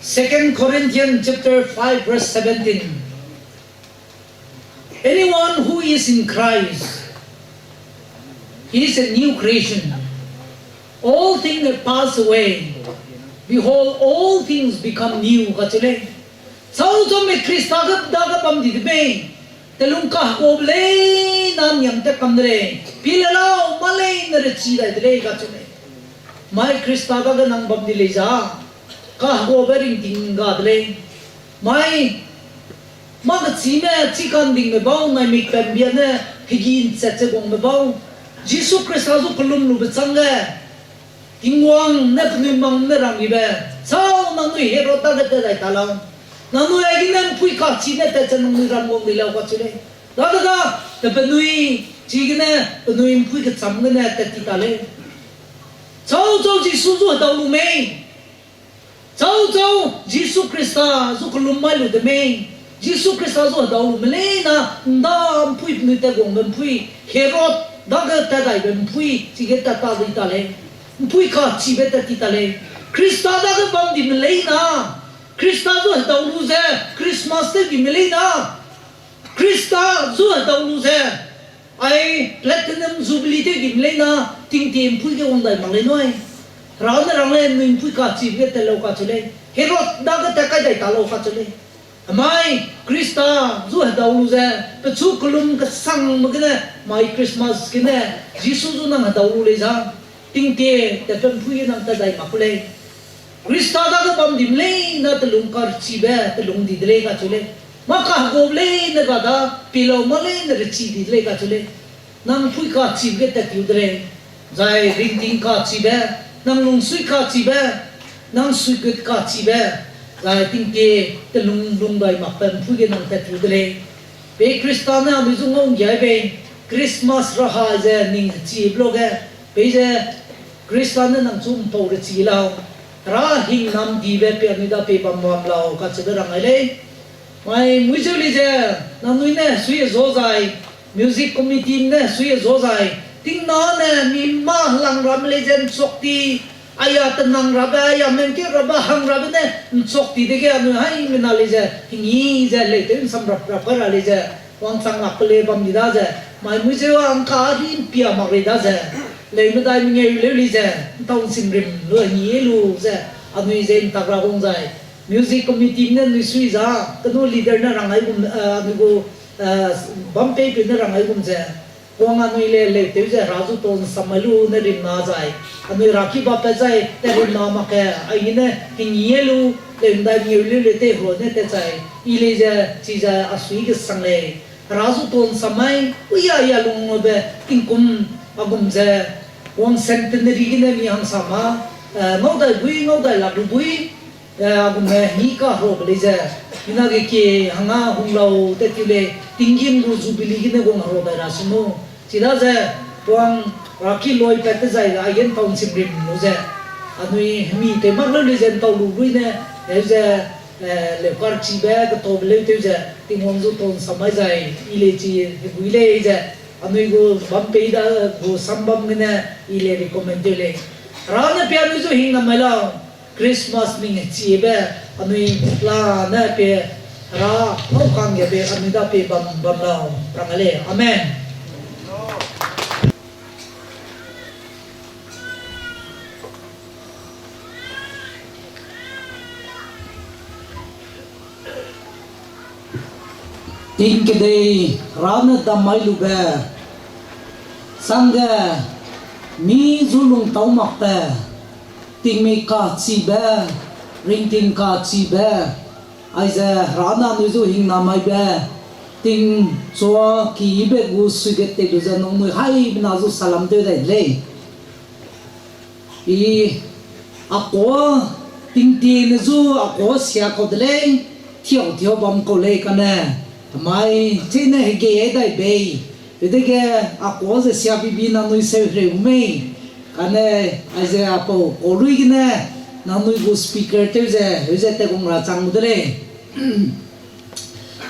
Second Corinthians chapter five verse seventeen. Anyone who is in Christ, he is a new creation. All things have passed away. Behold, all things become new, kacheu lei. Chau chaume Khrista ge dage bam di de mei. Telung kahekuabe leina niam tat kam de lei. Pie le lau, mâ leine rechi dai de lei kacheu lei. Mai Khrista dage nang bam di lei za. Kahekuabe ringting ga de lei. Mai, mâ kechime chi ka'ndingme bau, naimik pembia ne hegi ’nchat ze guangme bau, Jisu Khrista zu kelum lube chângge, Tingwang ne penui mang ne rang dibe, chau nangnui Herod dage tat dai ta lau. Nangnui aigene ’mpuî kachi ne tat ze nangnui ram guang di lau kacheu lei. Dadege, te penui, chigene, penui ’mpuî kecham gene tat ti ta lei. Chau chau Jisu zu hedau lu mei. Chau chau Jisu Khrista zu kelum mai lu de mei. Jisu Khrista zu hedau lume leina, ’nda ’mpuî penui tat guangbe ’mpuî, Herod dage tat daibe ’mpuî, chige tat ta di ta lei. ’Mpuî kachibe tat ti ta lei. Khrista dage bam dime leina, Khrista zu hedau lu ze, Christmas tew dime leina, Khrista zu hedau lu ze, ai platinum jubilee tew dime leina, tingtie ’mpuî ge wang dai mak lei nui. Hera ne rang lei, nui ’mpuî kachibe ge tat lau kacheu lei. Herod dage tat kai dai ta lau kacheu lei. Amai, Khrista zu hedau lu ze, pechu kelum kesangme gene, mai Christmas gene, Jisu zu nang hedau lu lei za, tingtie tatbe ’mpuî ge nang tat dai mak ku lei. Khrista dage bam dime leina telung karchibe, telung di de lei kacheu lei. Mâ kaheguabe leine ga da, pie lau mâ leine rechi di de lei kacheu lei. Nang ’mpuî kachibe ge tat tiu de lei. Zai ringting kachibe, nang lungsui kachibe, nang suigut kachibe, zai tingtie telung lung dai makbe ’mpuî ge nang tat tiu de lei. Pei Khrista ne anui zu ngau ’nggiai bei, Christmas raha ze ning hechibe lo ge, peize Khrista ne nang chu ’mpau rechi lau, hera hingnam dibe pei anui da pei bam bam lau kacheube rang ai lei. Mai muizeu lei ze, nangnui ne sui zo zai, music committee ne sui zo zai, tingnane mi mâ helang ramme lei ze ’nchok ti, aya tenang rabe, aya mengkeu rabe, hang rabe ne ’nchok ti dege anui haimena lei ze, hingî ze lei tew ’nsam rap rap kai ra lei ze, wangchang lak pe lei bam di daze, mai muizeu a ’ngka ri ’mpia mak rei daze, leu medai mengeu leu lei ze, ’ntau ’nsim rim lu hengî lu ze, anui ze ’ntak ra gum zai, music committee ne anui sui za, kenu leader ne rang ai gum, eh, anui gu, eh, bam peipeu ne rang ai gum ze, Wang anui le leutew ze hera zu tau nsam mai lu ne rimna zai, anui ra ki ba pat zai tat rimna mak ge, aigene hengî lu, leu ndai mieu leu le tei hua ne tat zai, i lei ze, chize a sui kesang lei. Hera zu tau nsam mai, uya ya lungbe tingkum a gum ze, wang centenary gene mi hangsa ma, eh, ngau dai bui, ngau dai lak lu bui, eh, a gum ne hî kaheruabe lei ze, mina ge kie hangge hung lau tat ti lei, tinggîm gu jubilee gene gu heruabe ra sunu. Chidaze, wang ra ki loi pat te zai ge, aige ntau nchim rim lu ze, anui hemi tew mak leu lei ze ntau lu lui ne, heu ze, eh, leukarchibe ketaube leu tew ze, Tingwang zu tau nsam mai zai, i lei chi hegui lei ze, anui gu bam pei da gu sam bam gene, i lei recommend tew lei. Hera ne pia anui zu hing na mai lau, Christmas ning chibe, anui la ne pe, Hera pau kang ge pe, anui da pe bam bam lau, rang a lei. Amen. Ting kedei Hera ne dam mai lube, sangge mi zu lungtau makbe, tingmik kachibe, ringting kachibe, aize Hera ne anui zu hing na maibe, tingchua kibe gu suiget tei lu ze nangnui haimena zu salam tew dai de lei. I, a kua, tingtie ne zu a kua sia kau de lei, thiau thiau bam kau lei kane, hemai, chine hegei ai dai bei, pedege, a kua ze sia bibi nangnui seu hereu mei, kane, aize a pau kau lui gene, nangnui gu speaker tew ze, heu ze tat gung ra chang gu de lei.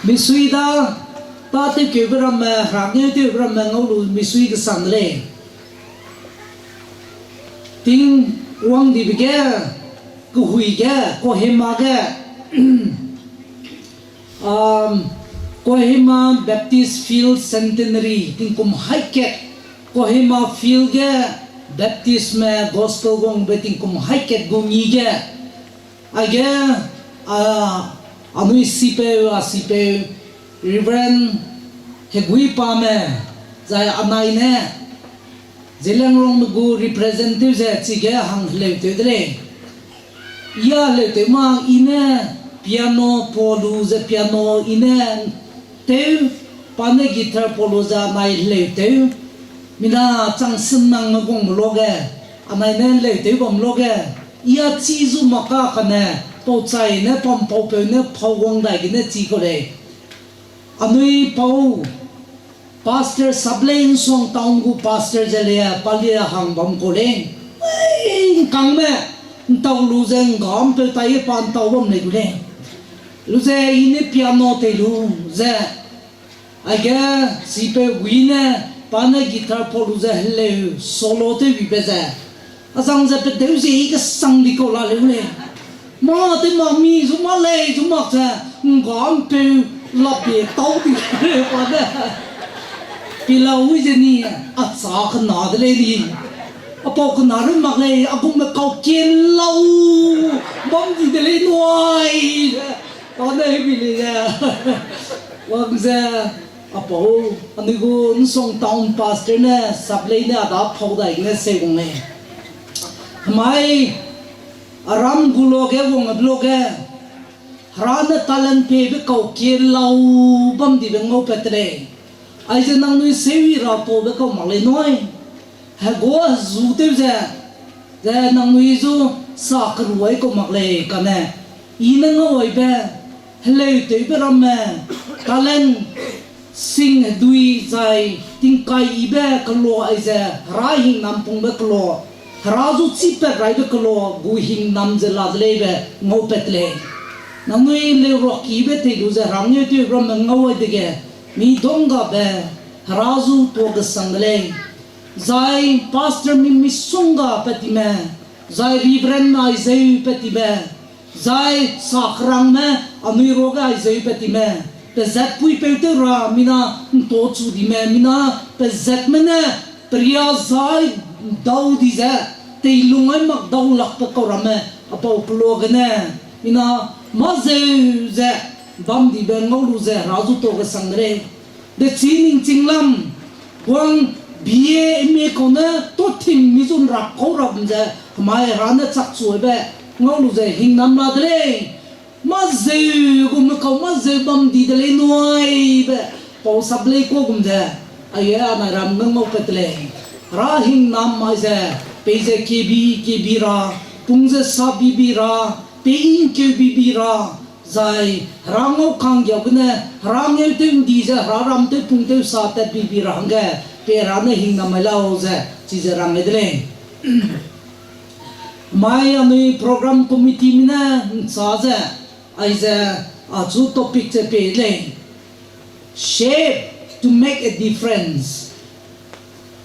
Misui da, tâtewkeube ramme, hera ngeuteube ramme ngau lu misui kesang de lei. Tingwang dibe ge, kehui ge, Kohima ge, um, Kohima Baptist Field Centenary, tingkum haî kat, Kohima Field ge Baptistme Gospel wangbe tingkum haî kat gu ngi ge, aige, a, anui sipeu, a sipeu, Reverend Heguipame, zai anai ne, Zeliangrongme gu represent tew ze chige hang heleutew de lei. I a heleutew ma i ne piano pau lu ze piano i ne tew, pa ne guitar pau lu ze anai heleutew. Mina chang senangme gungme luage, anai ne heleutew bam luage, i a chi zu mak ka kane, pau chai ne pampaupeu ne pau wang dai gene chi kau lei. Anui pau, Pastor Saplei Nsuang Town gu pastor ze lei, pa lia hang bam kau lei. Ei, ngkangme, ntau lu ze nggampeu tai pa ntau bam lei gu lei. Lu ze i ne piano tei lu ze, aige sipeu gui ne, pa ne guitar pau lu ze heleu solo tew bibe ze, azang ze pedeu ze i kesang di kau la leu lei. Mâ tew ma mi zu mâ lei zu mak ze, nggampeu lapie tau di lei pa ne. Pi lau wi ze ni, a châ kena de lei di. A pau kena run mak lei, a gumbe kau kie lau bam di de lei nuai. Pa ne hebi lei ze. Wang ze, a pau, anui gu Nsuang Town Pastor ne, Saplei ne a da pau dai gene seu wang lei. Hemai, a ram gu luage wang a luage, Hera ne talent piebe kau kie lau bam dibe ngaupat te lei. Aize nangnui sewi ra taube kau mak lei nui. Hegua hezu tew ze, ze nangnui zu sa keruai kau mak lei kane. I ne ngau aibe, heleutewbe ramme, talent, sing hedui zai tingkai yibe kela aize, Hera hingnam pungbe kela, Hera zu chîpat raibe kela gu hingnam ze la de leibe ngaupat lei. Nangnui leuruak yibe tei lu ze Hera ngeutew ramme ngau ai dege, mi donggabe Hera zu tuâ kesang de lei. Zai pastor mi misongga pat time, zai Reverend aizeu pat time, zai sakrangme anui ruage aizeu pat time, pezat puipeu tew ra mina ntau chu dime, mina pezatme ne peria zai dau di ze, teilung ai mak dau lakbe kau ramme, a pau kela gene, mina mâ zeu ze, bam dibe ngau lu ze Hera zu tuâ kesang de lei. Dechî ningching lam, Wang bie ime kau ne to ting mi zun rak kau ram ze, hemai Hera ne chakchuibe ngau lu ze hingnam la de lei. Mâ zeu gume kau mâ zeu bam di de lei nuaibe, pau sap lei kua gum ze, aie anai ram nge ngau pat de lei. Hera hingnam mai ze, peize kebi kebi ra, pung ze sa bibi ra, pei ingkeu bibi ra, zai Hera ngau kanggiau gene, Hera ngeu tew ndi ze, Hera ram tew pung tew sa tat bibi ra hangge, pe Hera ne hingnam mai lau ze, chize rang lei de lei. Mai anui program committee mi ne nsa ze, aize achu topic ze pe lei. Shape to make a difference.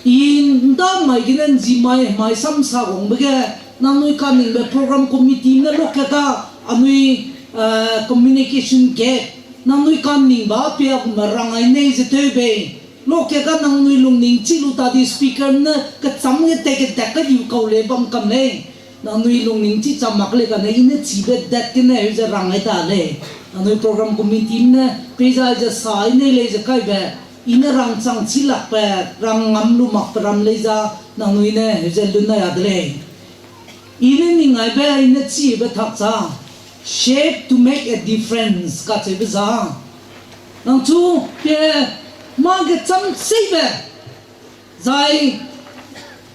I nda mai gene nzi mai, mai samsa gongbe ge, nangnui kaningbe program committee ne loke ga, anui, eh, communication gap, nangnui kaningbe pe a gume rang ai nei ze tew bei. Loke ga nangnui lungning chi lu ta di speaker ne kecham ge te kedat ka diu kau lei bam kam lei. Nangnui lungning chi cham mak lei kane i ne chibe dat gene heu ze rang ai ta lei. Nangnui program committee ne peiza ze sa i nei lei ze kaibe, i ne rangchang chi lakbe, rang ngam lu makbe ram lei za, nangnui ne heu ze lun ai a de lei. I ne ning aibe, i ne chibe tak za, shape to make a difference kacheube za. Nang chu pe mâ ge cham seibe, zai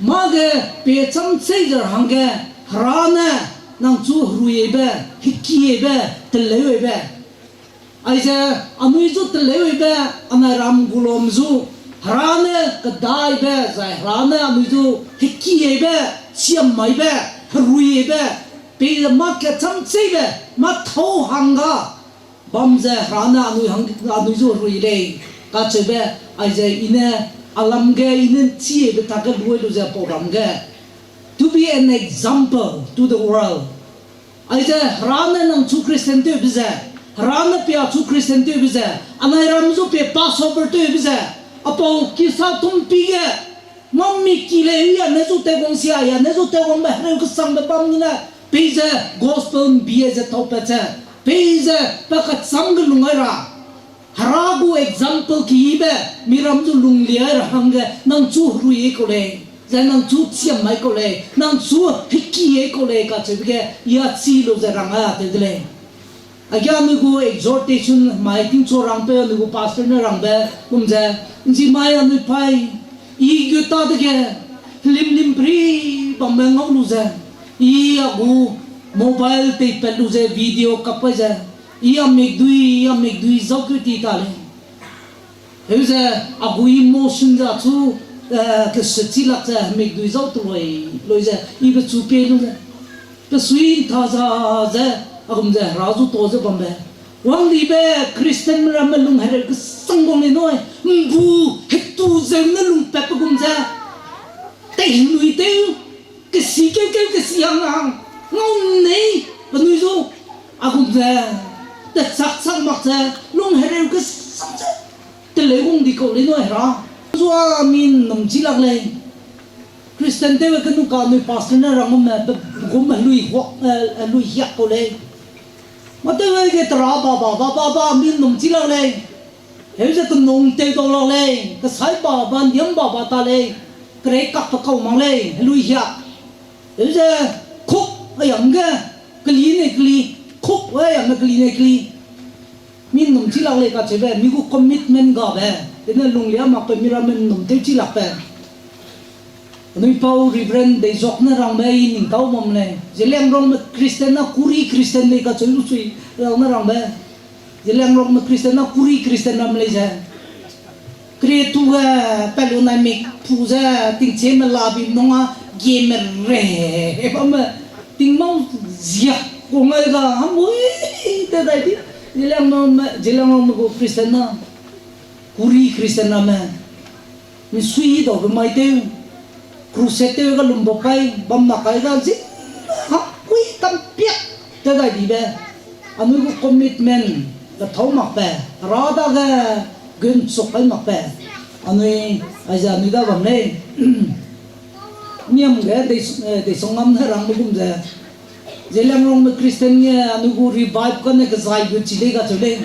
mâ ge pe cham sei ze ra hangge, Hera ne nang chu heruibe, hekiebe, teleuebe. Aize anui zu teleuibe, anai ram gu lum zu, Hera ne kedaibe, zai Hera ne anui zu hekieibe, chiammaibe, heruibe, pei mâ kecham cheibe, mâ thâu hangga bam ze Hera ne anui hang, anui zu herui lei, kacheube, aize i ne alam ge i ne chiebe tak ge lui lu ze pau ram ge, to be an example to the world. Aize Hera ne nang chu Christian tewbe ze, Hera ne pia chu Christian tewbe ze, anai ram zu pe Passover tewbe ze, apau kisa tumpi ge, mâ mi ki lei ya ne zu tewgang sia ya ne zu tewgangbe hereu kesangbe bam gene, peize gospel mbie ze taupat ze, peize pa kecham ge lung ai ra. Hera gu example keyibe, miram zu lunglia ra hangge, nang chu herui kau lei, zai nang chu chiammai kau lei, nang chu heki kau lei kacheube ge, ya chi lu ze rang a tew de lei. Aige anui gu exhortation mai tingchu rangpeu anui gu pastor ne rangbe gum ze, nzi mai anui pai, i gu ta dege, limlim peri bambe ngau lu ze, i a gu mobile teipat lu ze video kap kai ze, i a mikdui, i a mikdui zau keu ti ta lei. Heu ze, a gu emotion ze achu, eh, keset chi lak ze, mikdui zau telui, lui ze, i pechu pie lu ze. Pesui ntha za ze, a gum ze, Hera zu ta ze bambe. Wang dibe Christian ramme lung hereu kesang bam lei nui, mbu hetu zeu ne lung pat pe gum ze. Tei henui tew, kesi keu keu kesi hang hang, ngau nei, penui zu, a gum ze, te chak chak mak ze, lung hereu kesang ze, teleu gung di kau lei nui Hera. Zua mi nnum chi lak lei. Christian tew kenu ka nui pastor ne rang gumme, pe, gumme lui huak, eh, lui hiak kau lei. Mâ tew ge tera ba ba, ba ba ba, mi nnum chi lak lei. Heu ze kenung tew dau lak lei, kesai ba ba, ndiam ba ba ta lei, kerei kak pe kau mak lei, helui hiak. Heu ze kuk a yam ge, keli ne keli, kuk a yam ge keli ne keli. Mi nnum chi lak lei kacheube, mi gu commitment gabe, tene lunglia mak pe mi ramme nnum tew chi lak pe. Anui pau Reverend Deizok ne rangbe i ning tau bam lei. Zeliangrongme Christian na kuri Christian lei kacheu lu sui rau ne rangbe. Zeliangrongme Christian na kuri Christian ram lei ze. Kre tu ge, pa lu nai mik pu ze, tingchieme la bi nung a, gieme re, bamme, tingmau ziak, ku ngai ga, hamui, te dai di, Zeliangrongme, Zeliangrongme gu Christian na, kuri Christian ramme, misui daube mai tew, crusade tew ga lumbo kai, bam na kai ga zi, ha, kui tam piak, te dai dibe, anui gu commitment, ga thau mak pe, Hera dage, gun chuk kai mak pe, anui, aize anui da bam lei. Niam ge, dei, eh, Deisongnam ne rangbe gum ze, Zeliangrongme Christian ge, anui gu revive kane kezai gu chi lei kacheu lei.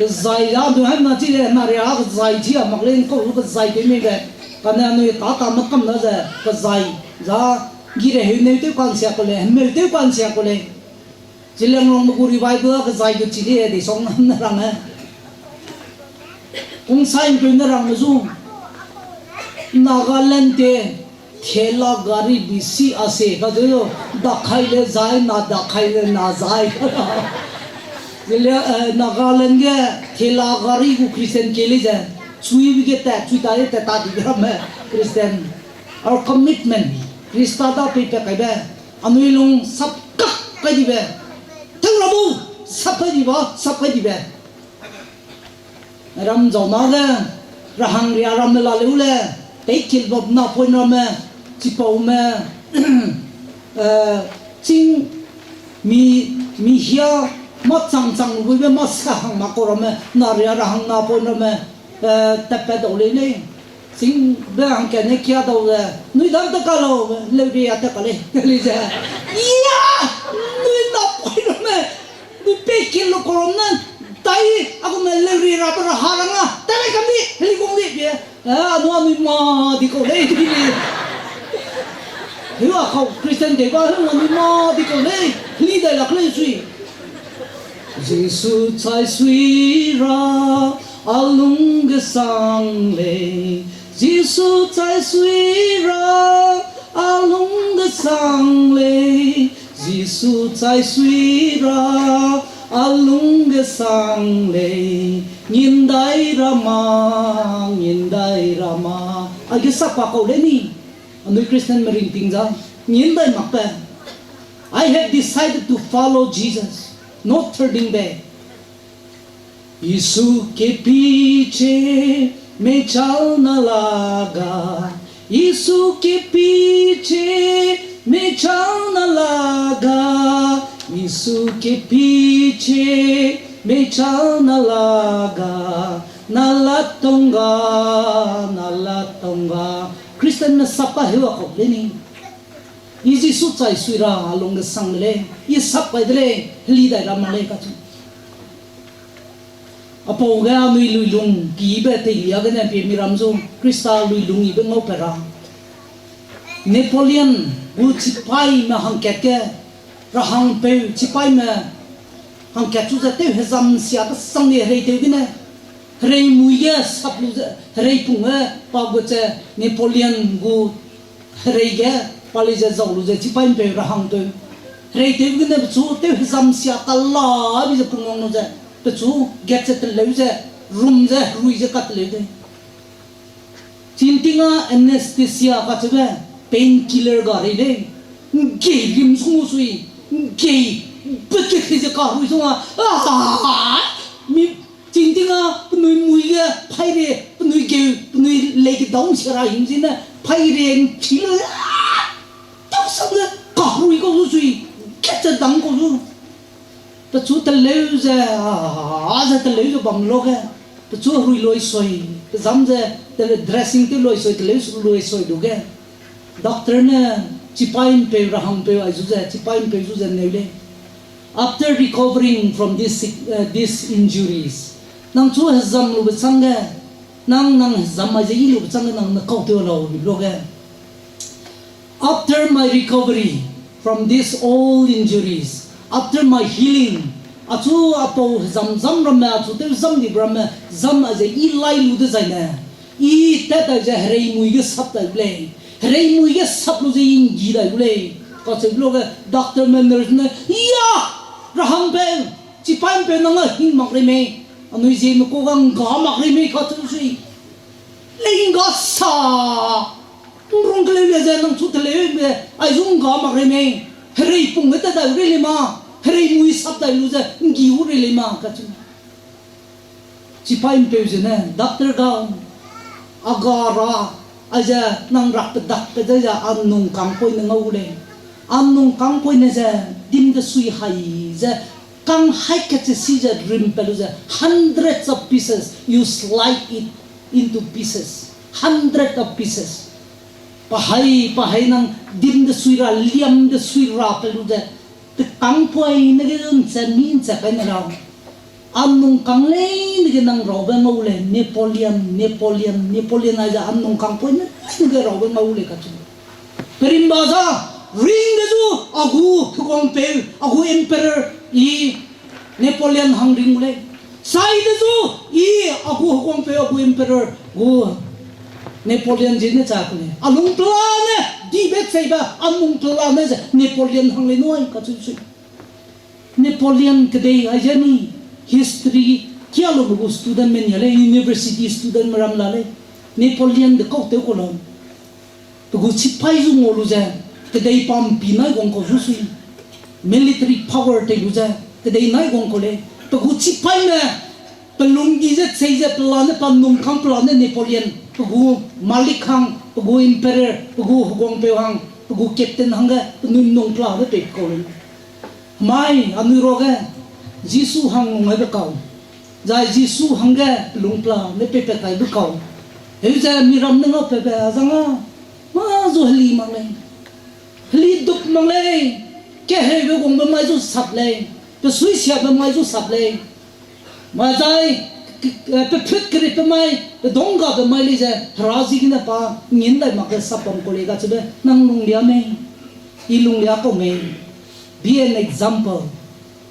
Kezai za du haimna chi le, na ria kezai chi a mak lei, ’ngkau lu kezai tew mei be. Kane anui tâ tâ me kam na ze, kezai za, gi reheu neu tew kansia ku lei, hemeu tew kansia ku lei. Zeliangrongme gu revival a kezai gu chi di, di song nam ne rang e. Kungsai ’mpeu ne rangme zu, Nagaland te, thela gari bisi a se ka ze, dakhai le zai, na dakhai le na zai. Zelia, eh, Nagaland ge thela gari gu Christian ke lei ze, chui bi ge tat, chui ta e tat ta di ramme Christian. Our commitment, Khrista da peipat kaibe, anui lung sap kak kai dibe, tew ra bu, sap kai dibe, sap kai dibe. Ram zau na ge, rahang ria ramme la leu le, teikil bap napoin ramme, chipaume, eh, ching mi, mi hia, mâ chang chang lu buibe mâ sa hang mak kau ramme, na ria rahang napoin ramme, eh, tatpat dau lei lei. Chingbe hangkat ne kia dau ze, nui dam ta ka lau, leu ria ta ka lei, lei ze. Ia, nui napoin ramme, nui pei kin lu korom ne, tai, a gu me leu ri ra pe ra ha rang a, ta lei kam di, heli gung di, bie. Eh, anui anui mâ di kau lei, di. Heu a kau Christian de ba, heu anui mâ di kau lei, heli dai lak lei sui. Jisu chai sui ra, a lung gesang lei. Jisu chai sui ra, a lung gesang lei. Jisu chai sui ra, a lung gesang lei. Ngindai ra ma, ngindai ra ma. A ge sap pa kau lei ni. Anui Christianme ringting za, ngindai mak pe. I have decided to follow Jesus, not turning back. यीशु के पीछे मैं चलने लगा, यीशु के पीछे मैं चलने लगा, यीशु के पीछे मैं चलने लगा, ना लटूंगा, ना लटूंगा। Christianme sap pa heu a kau lei ni. I Jisu chai sui ra, a lung gesang de lei, i sap kai de lei, heli dai ra mak lei kacheu. Apau ge anui luilung kibe teilia gene pie miram zu Khrista luilung yibe ngau pe ra. Napoleon gu chipaime hangkat ge, rahangpeu chipaime hangkat chu ze tew hezam sia kesang di hereitew gene, herei mui ge sap lu ze, herei pung ge pa gu ze Napoleon gu herei ge pa lei ze zau lu ze chipaî ’mpeu rahangpeu. Hereitew gene pechu tew hezam sia kala bi ze pungwang lu ze, pechu gat ze teleu ze, rum ze, herui ze kateleu de. Chinting a anesthesia kacheube, painkiller ga rei lei. ’Nggei lim sung sui, ’nggei, betet ze kaherui sung a, ah, mi Chinting a penui mui ge paî re, penui geu, penui lei ge dau ’nsia ra hing zene, paî re ’nchi le, ah, tau sam le, kaherui kau zu sui, gat ze dang kau zu. Pechu teleu ze, ah, ze teleu ze bam lu ge, pechu herui lui sui, pezam ze, tele dressing tew lui sui, teleu lui sui lu ge. Doctor ne, chipaî ’mpeu rahangpeu ai zu ze, chipaî ’mpeu zu ze neu lei. After recovering from this sick-, uh, these injuries, nang chu hezam lube chângge, nang, nang hezam mai ze yi lube chângge nang ne kau tew lau bi lu ge. After my recovery from these all injuries, after my healing, achu apau hezam zam ramme, achu tew zam dibe ramme, zam a ze i lai lu dezaine, i tat dai ze herei mui ge sap dai gu lei. Herei mui ge sap lu ze i ’nggi dai gu lei. Kacheu lu ge doctorme, nurse ne, ya, rahangpeu, chipaî ’mpeu nang a hing mak rei mei. Anui ziemme ku ga ’ngga mak rei mei kacheu sui. Lei ’ngga sa. ’Nrung keleu le ze nang chu teleube, aizu ’ngga mak rei mei. Herei pung ge tat dai gu rei lei ma. Herei mui sap dai lu ze ’nggi gu rei lei ma kacheu. Chipaî ’mpeu zene, doctor ga, a ga ra, aize nang rak pedakbe ze ze a nung kangpoine ngau gu lei. A nung kangpoine ze, dim de sui hai ze, kang hai kat ze si ze rim pe lu ze, hundreds of pieces, you slice it into pieces, hundred of pieces. Pa hai, pa hai nang dim de sui ra, liam de sui ra pe lu ze, te kangpoine ge ’nche mi ’nche kai ne lau. Anungkang leine ge nang raube ngau lei, Napoleon, Napoleon, Napoleon aize anungkang poine leine ge raube ngau lei kacheu. Perimba za, ring de zu, a gu heguangpeu, a gu emperor, i Napoleon hang ring gu lei. Sai de zu, i a gu heguangpeu, a gu emperor, gu Napoleon ziene cha ku lei. A lung pelane, dibe cheibe, a lung pelane ze Napoleon hang lei nui kacheu sui. Napoleon kedei aize ni history kia lube gu studentme nia lei, university studentme ram la lei. Napoleon de kau tew ku lau. Pe gu chipai zu ngau lu ze, kedei pa mpi nai guang kau zu sui. Military power tei lu ze, kedei nai guang kau lei. Pe gu chipaime, pe lunggi ze chei ze pelane pa nungkang pelane Napoleon, pe gu malik hang, pe gu emperor, pe gu heguangpeu hang, pe gu captain hangge penui nung pelane pei kau lei. Hemai anui ruage, Jisu hang nung aibe kau, zai Jisu hangge pe lung pelane peipat kaibe kau. Heu ze miram ne ngau pebe a zang a, mâ zu heli mak lei. Heli dup mak lei. Keheube gungbe mai zu sap lei. Pe suisiabe mai zu sap lei. Ma zai, k-, k-, eh, pe phut keripbe mai, pe donggabe mai lei ze, Hera ziegene pa, ngin dai mak ge sap bam kau lei kacheube, nang lunglia mei, i lunglia kau mei. Be an example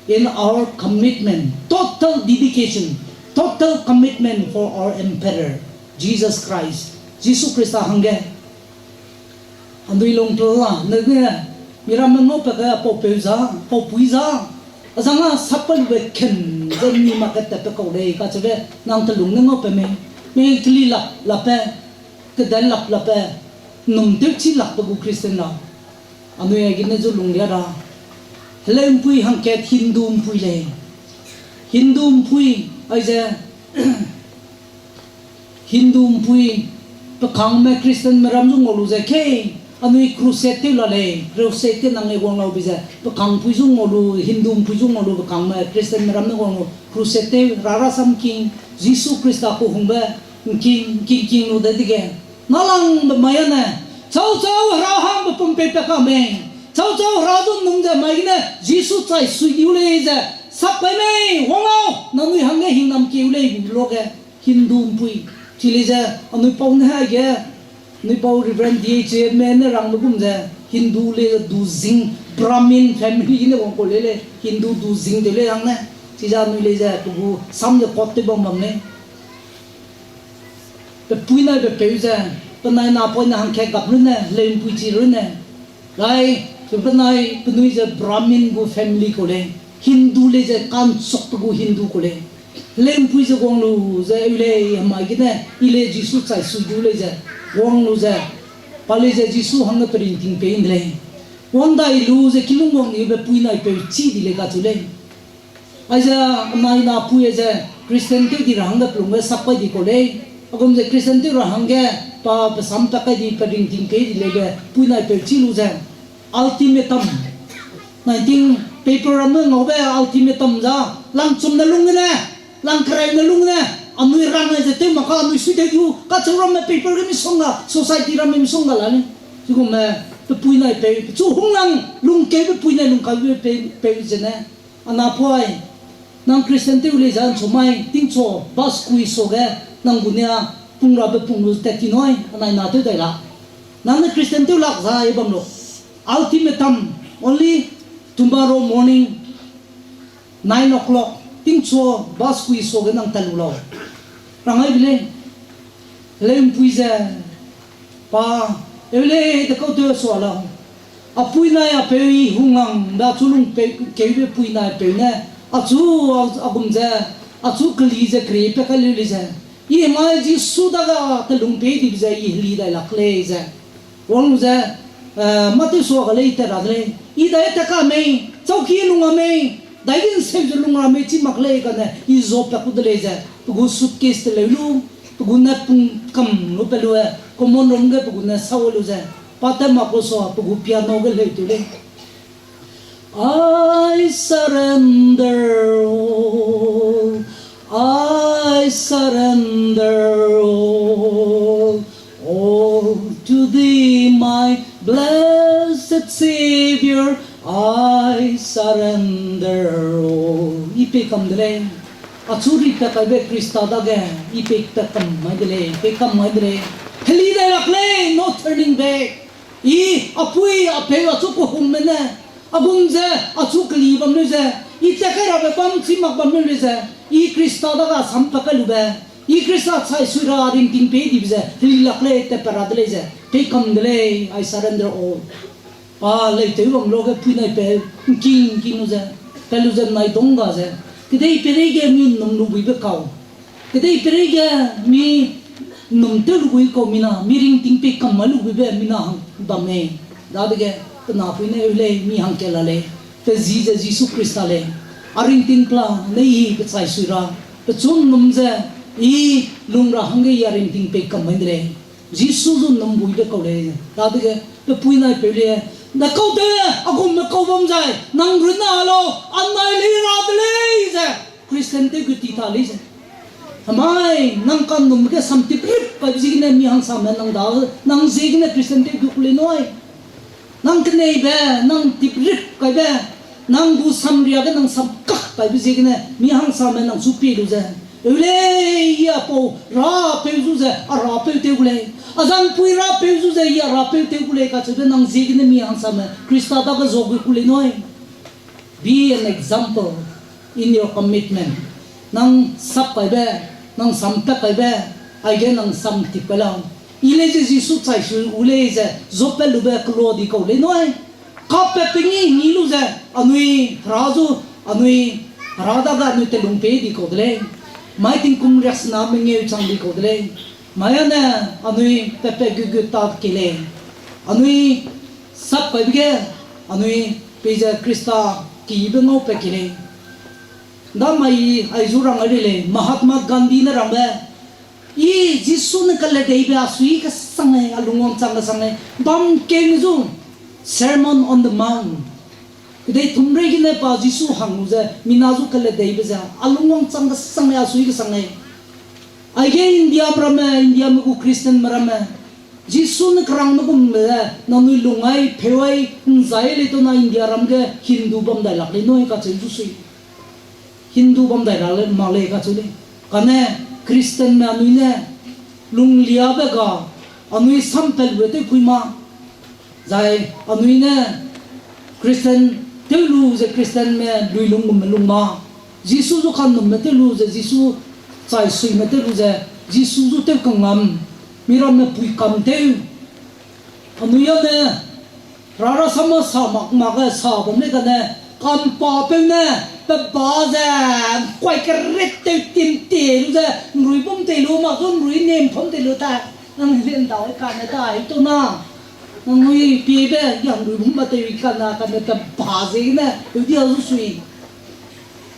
in our commitment, total dedication, total commitment for our Emperor, Jesus Christ, Jisu Khrista hangge. Anui lung pela ne ge, miramme ngau pe ge paupeu za, paupui za, a zang a sap pe lube ken ze ni mak ge tatbe kau lei kacheube, nang telung ne ngau pe mei, mei keli lap, lappe, kede lap, lappe, num tewchi lakbe gu Christian ra. Anui aigene zu lunglia ra. Heleu'mpui hangkat Hindu'mpui lei. Hindu'mpui, aize, Hindu'mpui, pe kangme Christianme ram zu ngau lu ze kei, anui crusade tew la lei, crusade tew nang e guang lau bi ze, pe kangpui zu ngau lu, Hindu'mpui zu ngau lu, pe kangme Christianme ram ne guang lu, crusade tew, Rarasam king, Jisu Khrista ku hungbe, king, king, king lu de dege. Nalangbe mai ane, chau chau Hera hangbe pum pei pe ka mei, chau chau Hera zu num ze mai gene, Jisu chai sui diu lei ze, sap kai mei, wang lau, nanui hangge hingnam keu lei, luage, Hindu'mpui. Chi lei ze, anui pau ne haige, anui pau Reverend D H me ne rangbe gum ze, Hindu lei ze du zing, Brahmin family ne wang kau lei lei, Hindu du zing tew lei hang ne. Chize anui lei ze, pe gu sam ze kot tew bam bam lei. Pe puinaibe peu ze, penai napoine hangkat gap runne, heleu'mpui chi runne. Zai, pe penai, penui ze Brahmin gu family kau lei, Hindu lei ze ka'nchukbe gu Hindu kau lei. Heleu'mpui ze guang lu ze eu lei, hemai gene, i lei Jisu chai sui du lei ze, guang lu ze, pa lei ze Jisu hangge pe ringting pei de lei. Wang dai lu ze kilung wang nibe puinaipeu chî di lei kacheu lei. Aize, anai napui aize, Christian tew di ra hangge pe lungge sap kai di kau lei. Agum ze Christian tew ra hangge, pa pe sam tak kai di, pe ringting pei di lei be, puinaipeu chî lu ze. Ultimatum. Nai ting paper ramme ngaube ultimatum za, langchumne lung gene, langkereu ne lung gene, anui rang ze tew mak ka, anui sui tew diu, kacheu ramme paper ge misongga, society ramme misongga la lei. Chigumme, pe puinaipeu, pechu hunglang, lungkeube puinai lungkaube pe-, peu zene. Anapui, nang Christian tew lei ze nchu mai, tingchu, bus kui suage, nang gu nia, pung rabe pung lu tat ti nui, anai na tew dai la. Nang ne Christian tew lak za e bam lu. Ultimatum, only tomorrow morning, nine o'clock, tingchu, bus kui suage nang tat lu lau. Rang ai bi lei. Heleu'mpui ze, pa, eu lei de kau tew sua lau. A puinai a peu i hunglang da chu lung peu, keube puinaipeu ne, achu, a, agum ze, achu keli ze keri pe kai leu lei ze. I hemai Jisu dage telung pei dibe ze i heli dai lak lei ze. Wang lu ze, eh, mâ tew sua ga lei tat ra de lei. I dai tat ka mei, chauki lung a mei, dai din seu ze lung ra mei chi mak lei kane, i zo pat ku de lei ze. Pe gu suitcase teleu lu, pe gu ne pung kam lu pe lu e, common room ge pe gu ne sau lu ze. Pa tat mak ku sua, pe gu piano ge leu tew lei. I surrender all, I surrender all, all to thee, my blessed Savior, I surrender all. I pei kam de lei. Achu ri pe kaibe Khrista dage, i pei pe kam mai de lei, pei kam mai de lei. Heli dai lak lei, no turning back. I, apui, apeu, achu kuhungme ne, agum ze, achu keli bam leu ze, i tat kai rabe bam chi mak bam leu lei ze, i Khrista dage sam pe kai lube, i Khrista chai sui ra ringting pei dibe ze, heli lak lei, tat pe ra de lei ze, pei kam de lei, I surrender all. Pa lei tew bam lo ge pui nai pe, ngking ngking lu ze, pe lu ze nai dong ga ze, kedei pereige mi nnum lu buibe kau. Kedei pereige mi nnum tew lu bui kau mina, mi ringting pei kam mai lu buibe mina hang bam mei. Dadege, pe napui ne eu lei, mi hangkat la lei, pe zi ze Jisu Khrista lei. A ringting pela ne i pe chai sui ra, pechu nnum ze, i lung ra hangge i a ringting pei kam mai de lei. Jisu zu nnum buibe kau lei. Dadege, pe pui nai peu lei, na kau de, a gumme kau bam zai, nang runne a lau, a nai lei ra de lei ze, Christian tew gu ti ta lei ze. Hemai, nang ka nnum ge sam tiprip kaibe ziegene mi hangsame nang da, nang ziegene Christian tew gu ku lei nui. Nang keneibe, nang tiprip kaibe, nang gu samria ge nang sam kak kaibe ziegene mi hangsame nang chu pie lu ze. Eu lei, i a pau rapeu zu ze, a rapeu tew gu lei. A zangpui rapeu zu ze, i a rapeu tew gu lei kacheube nang ziegene mi hangsame Khrista dage zua gu ku lei nui. Be an example in your commitment. Nang sap kaibe, nang sam pat kaibe, aige nang sam tip kai lau. I lei ze Jisu chai sui gu lei ze, zuapat lube kela di kau lei nui. Kapat pe ngi ngi lu ze, anui Hera zu, anui Hera dage anui telung pei di kau de lei. Mai tingkum riaksena mengeu chang di kau de lei. Mai ane anui pat pe gu gu ta ke lei. Anui sap kaibe ge, anui peize Khrista kibe ngau pat ke lei. Damai aizu rang ai lei, Mahatma Gandhi ne rangbe, i Jisu ne keledeibe a sui kesang lei, a lungwangchang kesang lei, bam keu zu, Sermon on the Mount. Kedei tumrei gene pa Jisu hang lu ze, mina zu keledeibe ze, a lungwangchang kesang lei, a sui kesang lei. Aige Indiame ramme, Indiame gu Christianme ramme, Jisu ne kerangme gum le, nangnui lung ai, pheu ai, nzai lei tona Indiaram ge Hindu bam dai lak lei nui kacheu zu sui. Hindu bam dai ra le, mak lei kacheu lei. Kane Christianme anui ne lungliabe ga, anui sampelbe tewpui ma. Zai anui ne Christian tew lu ze Christianme luilung gumme lung ma. Jisu zu kanumme tew lu ze Jisu chai suime tew lu ze Jisu zu tew kangam. Miramme pui kam tew. Anui â ne, rara sama sa mak mak ge sa bam lei kane, kampapeu ne, pe ba ze, kuai keret tew tim te lu ze, nrui bum tei lu mak zu nrui nem phum tei lu ta, nang lien dau kane ta, i tu na. Nangnui piebe, ya nrui bum ma tew i kane, kane pe ba ziegene, eu dia zu sui.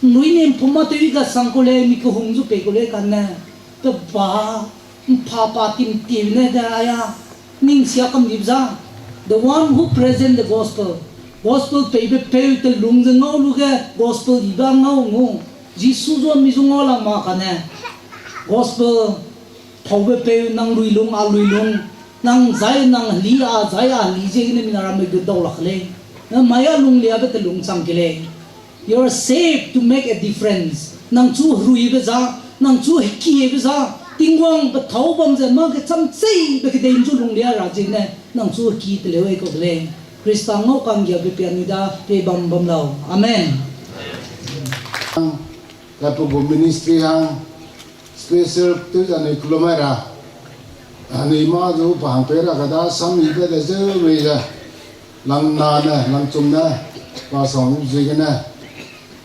Nrui nem phum ma tew i kasang ku lei, mi kehung zu pei ku lei kane, pe ba, mpapa tim tim ne de aya, ning sia kam dib za. The one who present the gospel. Gospel peibe peu telung ze ngau lu ge, gospel dibe ngau ngu. Jisu zu mi zu ngau la ma kane. Gospel paube peu nang luilung, a luilung. Nang zai nang heli, a zai a heli ziegene mina ramme gu dau lak lei. Na mai a lungliabe telung chang ke lei. You are saved to make a difference. Nang chu heruibe za, nang chu hekiebe za, Tingwang pe thâu bam ze mâ kechâmcheibe kedei nchu lunglia ra ziegene, nang chu heki teleu ei kau de lei. Khrista ngau ka'nggiabe pia anui da pei bam bam lau. Amen. Ka pe gu ministry hang special tew ze anui kelum mai ra. Anui mâ zu pa hang pei ra keda sam yibe de zeu mei ze. Langna ne, langchum ne, pa sang ziegene.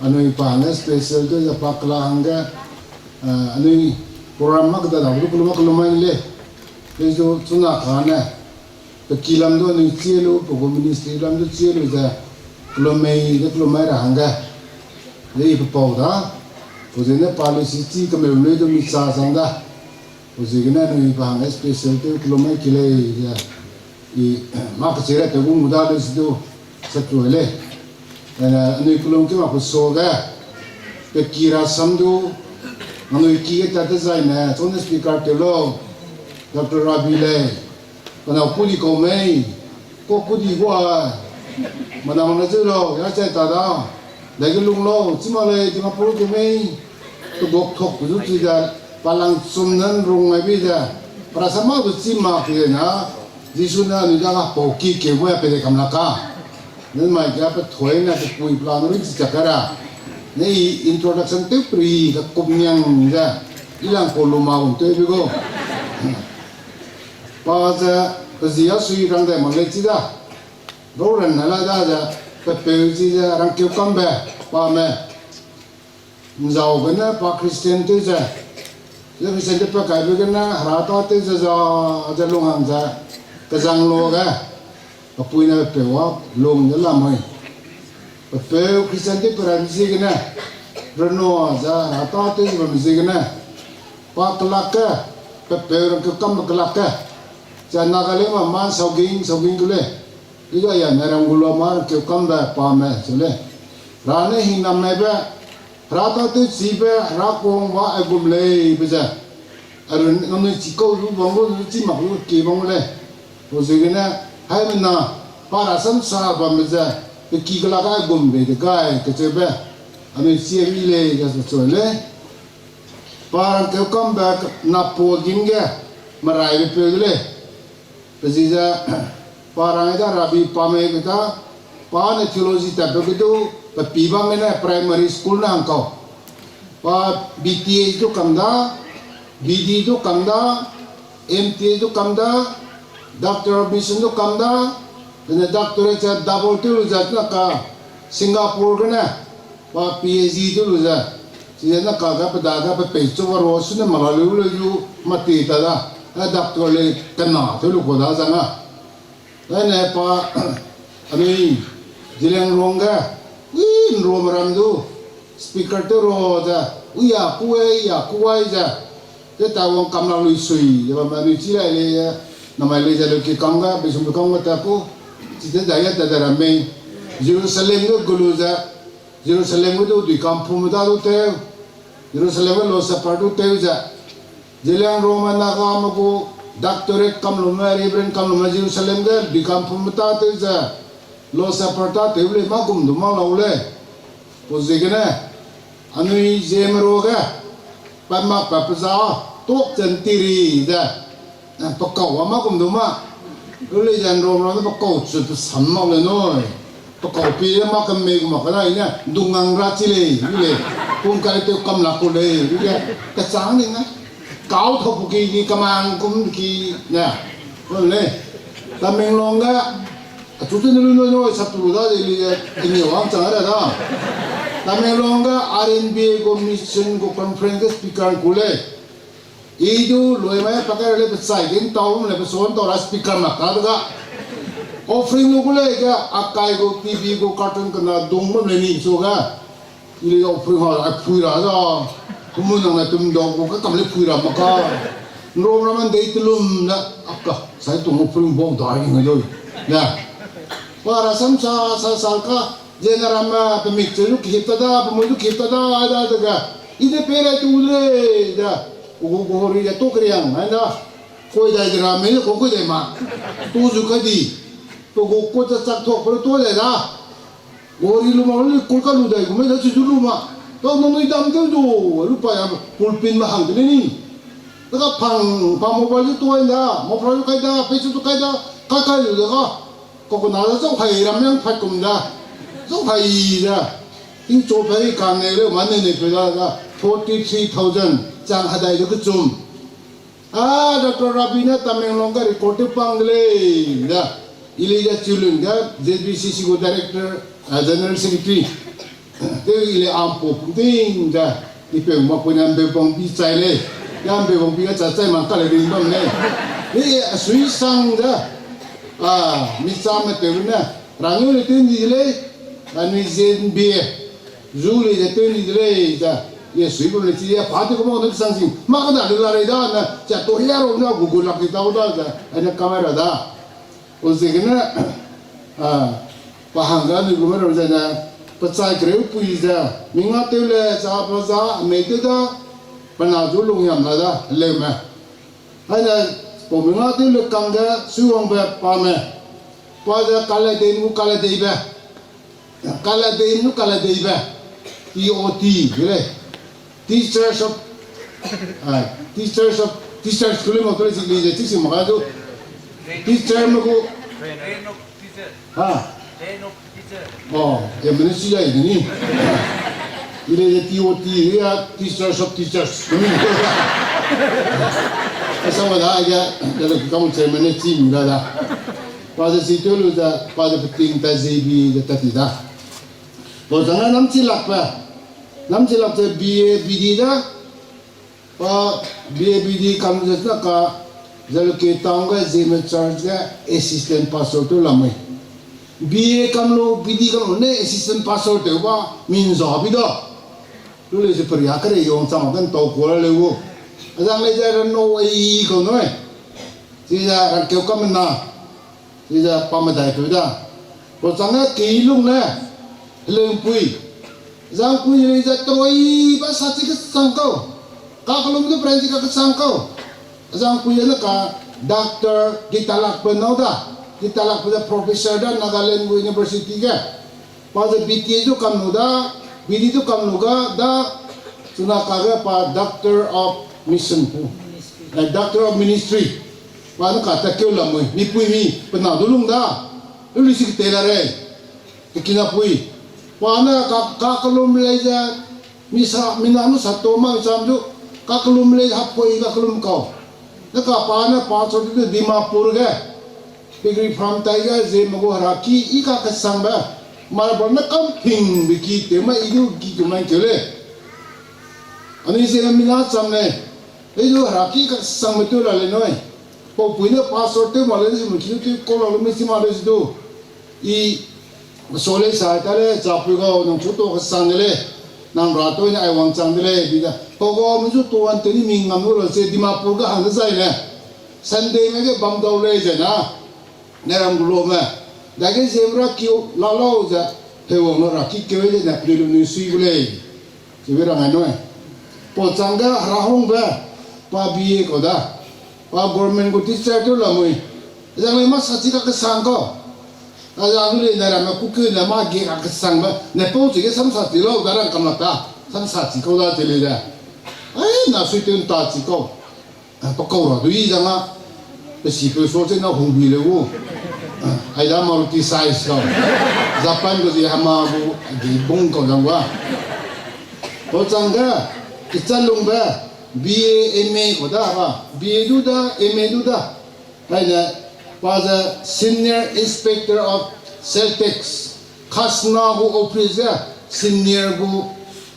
Anui pa ne special tew ze pa kela hangge. Eh, anui program mâ keda da du kelum mâ kelum mai lei. Lei zu chuna kane. Pe ki lam du anui chie lu, pe gu ministry lam du chie lu ze. Kelum mei, de kelum mai ra hangge. Lei pe pau da. Pe ziegene pa lei si chi kemeu lei du mi cha sang da. Pe ziegene anui pa hang special tew kelum mai ki lei ze. I, mâ kechire tew gu mu da lei si du, sa chu lei. Eh, anui kelum ki ma pe so ge, pe ki ra sam du, anui ki ge tat dezaine, chune speaker tew lau, Doctor Rabi lei, kanau kudi kau mei, kau kudi gua, madam ne zeu lau, ya chai ta da, dai ge lung lau, chi ma lei, Dimapur ke mei, Tebok thok pe zu chi ze, pa lang chum nan rung ai bi ze, pa rasam ma zu chi mak ti na, Jisu ne anui da ga pau ki keu gu a pe de kam la ka. Nen mai ga pe thoi na pe pui plan ri chi chak ka ra. Ne i introduction tew pri ka kum niang ze, i lang ko lu ma gun tew bi gu. Pa ze, pe zi a sui rang dai mak lei chi da. Rau ran na la da ze, pe peu chi ze, rangkeu kam be, pa me. Nzau gene pa Christian tew ze, ze Christian tew pa kaibe gene hera ta tew ze za, ze lung hang ze, kezang lo ge, pe pui ne pe peu a lung ze lam hoi. Pe peu Christian tew pe ram ziegene, reno ze hera ta tew ze bam ziegene, pa kelak ge, pe peu rangkeu kam kelak ge, ze Nagaland ma man sauging, sauging gu lei. I ga ya ne rang gu la ma rangkeu kam be pa me chu lei. Ra ne hingnam mei be, hera ta tew chi be, hera kuang ba aigum lei be ze. Arun nangnui chi kau lu bam gu, lu chi mak lu kie bam gu lei. Pau ziegene, haimena, pa rasam sa bam be ze, pe ki kelak aigum bei de gai, kecheu be. Anui chi mi lei, ze chu lei. Pa rangkeu kam be, napo gim ge, meraibe peu de lei. Pe zi ze, pa rang da rabi pa mei be da, pa ne theology tatbe ge du, pe pi bam gene primary school na hang kau. Pa B T H du kam da, B D du kam da, M T H du kam da, Doctor of Mission du kam da, ne doctorate ze double tew lu ze na ka Singapore gene, pa P H D tew lu ze, chize na ka ga pe da ga pe pei chu wa ro su ne mala lu le lu mati ta da, a doctor le kena tew lu ko da za na. Dane pa, anui, Zeliangrong ge, ui, nrom ram du, speaker tew ro ze, ui ya kuai, ya kuai ze, te ta wang kam la lui sui, ze bam anui chi lai lei, namai lei ze leu ki kam ga, beisum kam ga ta ku, chi te da ya ta da ramme, Jerusalem ge gu lu ze, Jerusalem ge du dui kam pum da du tew, Jerusalem ge Lord's Supper du tew ze, Zeliangrongme Nagame gu doctorate kam lume, Reverend kam lume Jerusalem ge dui kam pum ta tew ze, Lord's Supper ta tew lei ma gum du ma lau lei. Pau ziegene, anui Zeme ro ge, pa mak pa pe za, tok zen tiri ze, pe kau a ma gum du ma. Lu lei ze nrom ram ne pe kau chu pe sam mak le nui. Pe kau pi le ma kemei gu mak ka dai ne, dungang ra chi lei, lu lei. Pum kai tew kam lak ku lei, lu lei. Kechang ni ne. Kau thau pu ki, ki kamang kum ki, ne. Lu lei. Tamenglong ge, achu chu ne lu lu lu, sap tu da de li, e ni wang chang ra da. Tamenglong ge R N B A gu mission gu conference ge speaker ku lei. I du lui mai pa kai le pe chai din tau le pe son tau ra speaker mak ka ga. Offering lu gu lei ga akai gu T V gu carton kena dung bam le ni chu ga. I le offering ha ai phui ra da. Kumu nang na tum dau gu ka kam le phui ra mak ka. Nro na man dei telum na aka. Sai tung offering bau da ni ngai loi. Na. Wa ra sam sa sa sa ka. Ze na ram ma pe mik che lu ki hip ta da, pe mui lu ki hip ta da, da da ga. I de pe re tu le da. Gu gu ri ya tu kriang, ai da. Koi dai de ra me ko koi dai ma. Tu zu ka di. Tu gu ko ta chak thok pe tu dai da. Gu ri lu ma lu ko ka lu dai gu me da chu lu ma. Ta no nui dam tu du, lu pa ya pulpit ma hang de ni. Ta ka phang pa mobile tu ai da, mobile kai da, pe chu tu kai da, ka kai lu da ka. Kokona da zau hai ram yang phat kum da. Zau hai da. Ting cho pai ka ne le ma ne ne pe da da. Forty three thousand chang hadai de kechum. A Doctor Rabi ne Tamenglong ga record te pang de lei da. Elijah Chilun ga Z B C C gu director, a, general secretary. Te i le am po pung ting da. Ni pe ma pu ne ambe bang bi chai lei. Ya ambe bang bi ga cha chai ma ka le ring bam lei. Ni a sui sang da. A, mi cha me te ne. Rang le te ni de lei. A ni zen bi. Zu le de te ni de lei da. Ye sui bam le chi ya pa te ko ma ne sang sing. Ma ka da le la re da na. Cha to ya ro na gu gu lak ki ta da da. Ai na camera da. O ziegene, a, pa hangga anui gu me rau zene, pe chai kereu pui ze, mi nga tew le, za pa za, mei tew da, pe na zu lung yam la da, leu me. Aine, pau mi nga tew le kangge, sui wangbe pa me. Pa ze kale dei nu kale dei be. Kale dei nu kale dei be. T O T, ge lei. Teachers of, ah, teachers of, teachers kuli mo kuli si li ze, teaching maka du. Teacher me gu. Ha? Oh, ya ministry ya ini. Ile ye T O T ya, teachers of teachers. Esa ma da ya, ya le kamu chairman ne chi mi la da. Pa ze si teu lu da, pa ze peting ta ze bi ze ta ti da. Bo zanga nam chi lak pa. Nam chi lak ze B A, B D da. Pa B A B D kam ze na ka, Jalukie town ge Zeme church ge assistant pastor tew lamui. B A kam lu, B D kam lu ne assistant pastor tew ba, min za bi da. Lu le ze peria kere yong chang den tau kua le wu. Azang le ze rano ai kau noi. Chi ze ran keu kam na. Chize pa medai peu da. Bo chang ne kei lung ne, heleumpui. Zangpui le ze troi ba sa chi kesang kau. Kakellum du pran chi kakesang kau. Zangpui le ne ka Doctor Gitalakpe nau da. Gitalakpe ze professor da Nagaland gu university ge. Pa ze B T A du kam lu da, B D du kam lu ga da, chuna kage pa Doctor of Mission pu. Eh, Doctor of Ministry. Pa ne ka ta keu lamui, mipuimi, pe na du lung da, lu lu si ketei la rei, kekinapui. Pa ne ka, kakellum lei ze, mi sa, mi na nu sa to ma cham du, kakellum lei hapoi kakellum kau. Ne ka pa ne pa chau du Dimapur ge, piggery farm tai ge, Zeme gu heraki, i kakesangbe, marble ne kampingbe ki tew ma i du ki kemai keu lei. Anui Zeme mi na cham lei, i du heraki kasangbe tew la lei nui. Paupui ne pastor tew ma lei, Zeme ki du tew kau la lu me chi ma lei si du. I, so lei sa ta lei, chapui gau, nang chu to kesang de lei. Nang ra toi ne ai wangchang de lei, bi da. Pau gau me zu to wan te ni mi ngam lu la se, Dimapur ge hang dezai ne. Sunday me ge bam dau lei ze na. Ne ram gu lu me. Dage Zeme ra kiu la lau ze. Hewang lu ra ki keu de ne, peli lu nui sui gu lei. Chibe rang ai nui. Pau chang ge hera hungbe, pa B A kau da. Pa government gu teacher tew lamui. Zang lei ma sa chi kakesang kau. Azang du lei ne ramme kukeu ne ma ge kakesangbe. Ne pau chi ge sam sa chi lau da rang kam la ta. Sam sa chi kau da te lei de. Ai, na sui tew nta chi kau. Ah, pe kau ra du i zang a. Pe si peu so che na hungbi le gu. Ah, ai da Maruti size kau. Japan gu zi hama gu di bung kau zang gua. Pau chang ge, kechalungbe, B A, M A kau da ba. B A du da, M A du da. Hai ne, pa ze Senior Inspector of Sale Tax. Khasna gu office ge Senior gu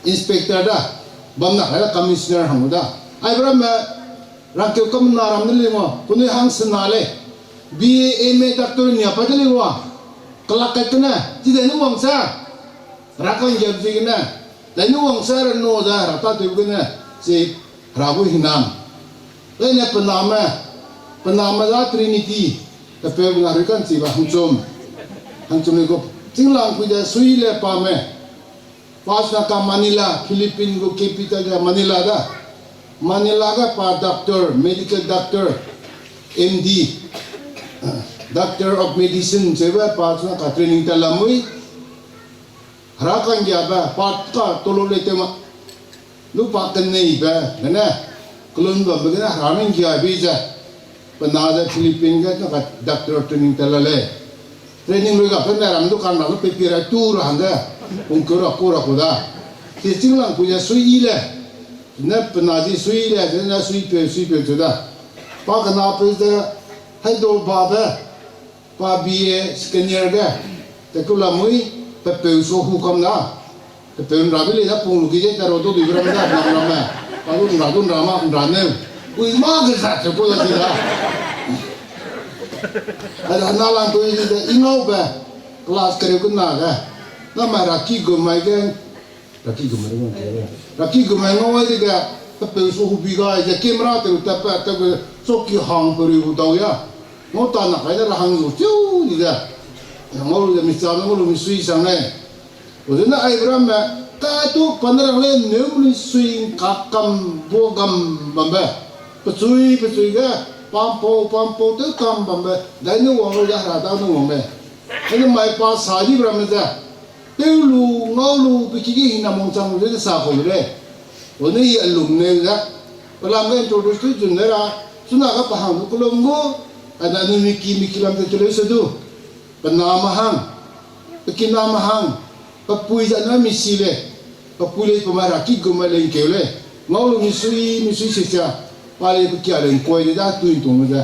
Inspector da. Bam na kai da Commissioner hang gu da. Ai beramme, rangkeu kam na ram de lei ngua. Penui hang sena lei. B A, M A, doctor nia pa de lei ngua. Kelak kai kene, chi de nu wang sa. Hera kanggiabe ziegene, dai nu wangsa ra nu da hera tâtewbe gene, chi hera gu hinam. Leine pe name, pe name da Trinity, pe peu na ri ka'nchibe hangchum. Hangchum le gu, chînglangpui de sui le pame. Pa suna ka Manila, Philippine gu capital de Manila da. Manila ge pa doctor, medical doctor, M D, Doctor of Medicine, cheube pa suna ka training ta lamui. Hera kanggiabe, pa ka tolo lei tew ma. Lu pa keneibe, gene, kelun bambe gene, hera ne nggiabe ze. Pe na ze Philippine ge, na ka doctor training ta la lei. Training lui ga pe ne ram du kan ra lu pe pi ra tu ra hangge. Pungkeu ra ku ra ku da. Chi chînglangpui ze sui i le. Ne pe na zi sui le, ne sui peu, sui peu chu da. Pa kena peu ze, Hyderabad be. Pa B A second year ge, te ku lamui, pe peu su hu kam da. Pe peu nra bi lei da pung lu ki ze, ta ro du di ram da, nam ram me. Pa du nra du nra ma, nra neu. Ui ma ge za te ku da di da. Ada na lang tu i de, i ngau be, class kereu ku na ge. Na ma ra ki gu mai ge, Raki gumai ngau, raki gumai ngau ai dege, pe peu su hu bi gai ze camera tew ta pa, tew ge, choki hang pe ri hu dau ya. Ngau ta na kai de ra hang zu chiu di de. Ngau lu de mi cha, ngau lu mi sui sang ne. O de na ai bra me, ka tu pa ne rang le neu lu sui ka kam, bo gam bam be. Pe chui, pe chui ge, pam pau, pam pau tew kam bam be. Dai ne wang lu de hera da ne wang le. Ai ne mai pa sa di bra me ze. Tew lu, ngau lu, pe ki ge hina mong chang lu de sa kau de lei. Pau ne i alum ne ze, pelam ge introduce tew zun ne ra, chuna ge pe hang du kelum gu, ane anui miki miki lam ze teleu se du, pe name hang, pe kiname hang, pe pui ze anui misi lei, pe pui lei pe mai ra kit gu mai lei ngkeu lei, ngau lu misui misui se sia, pa lei pe kia lei ngkoi de da tui ntong ze.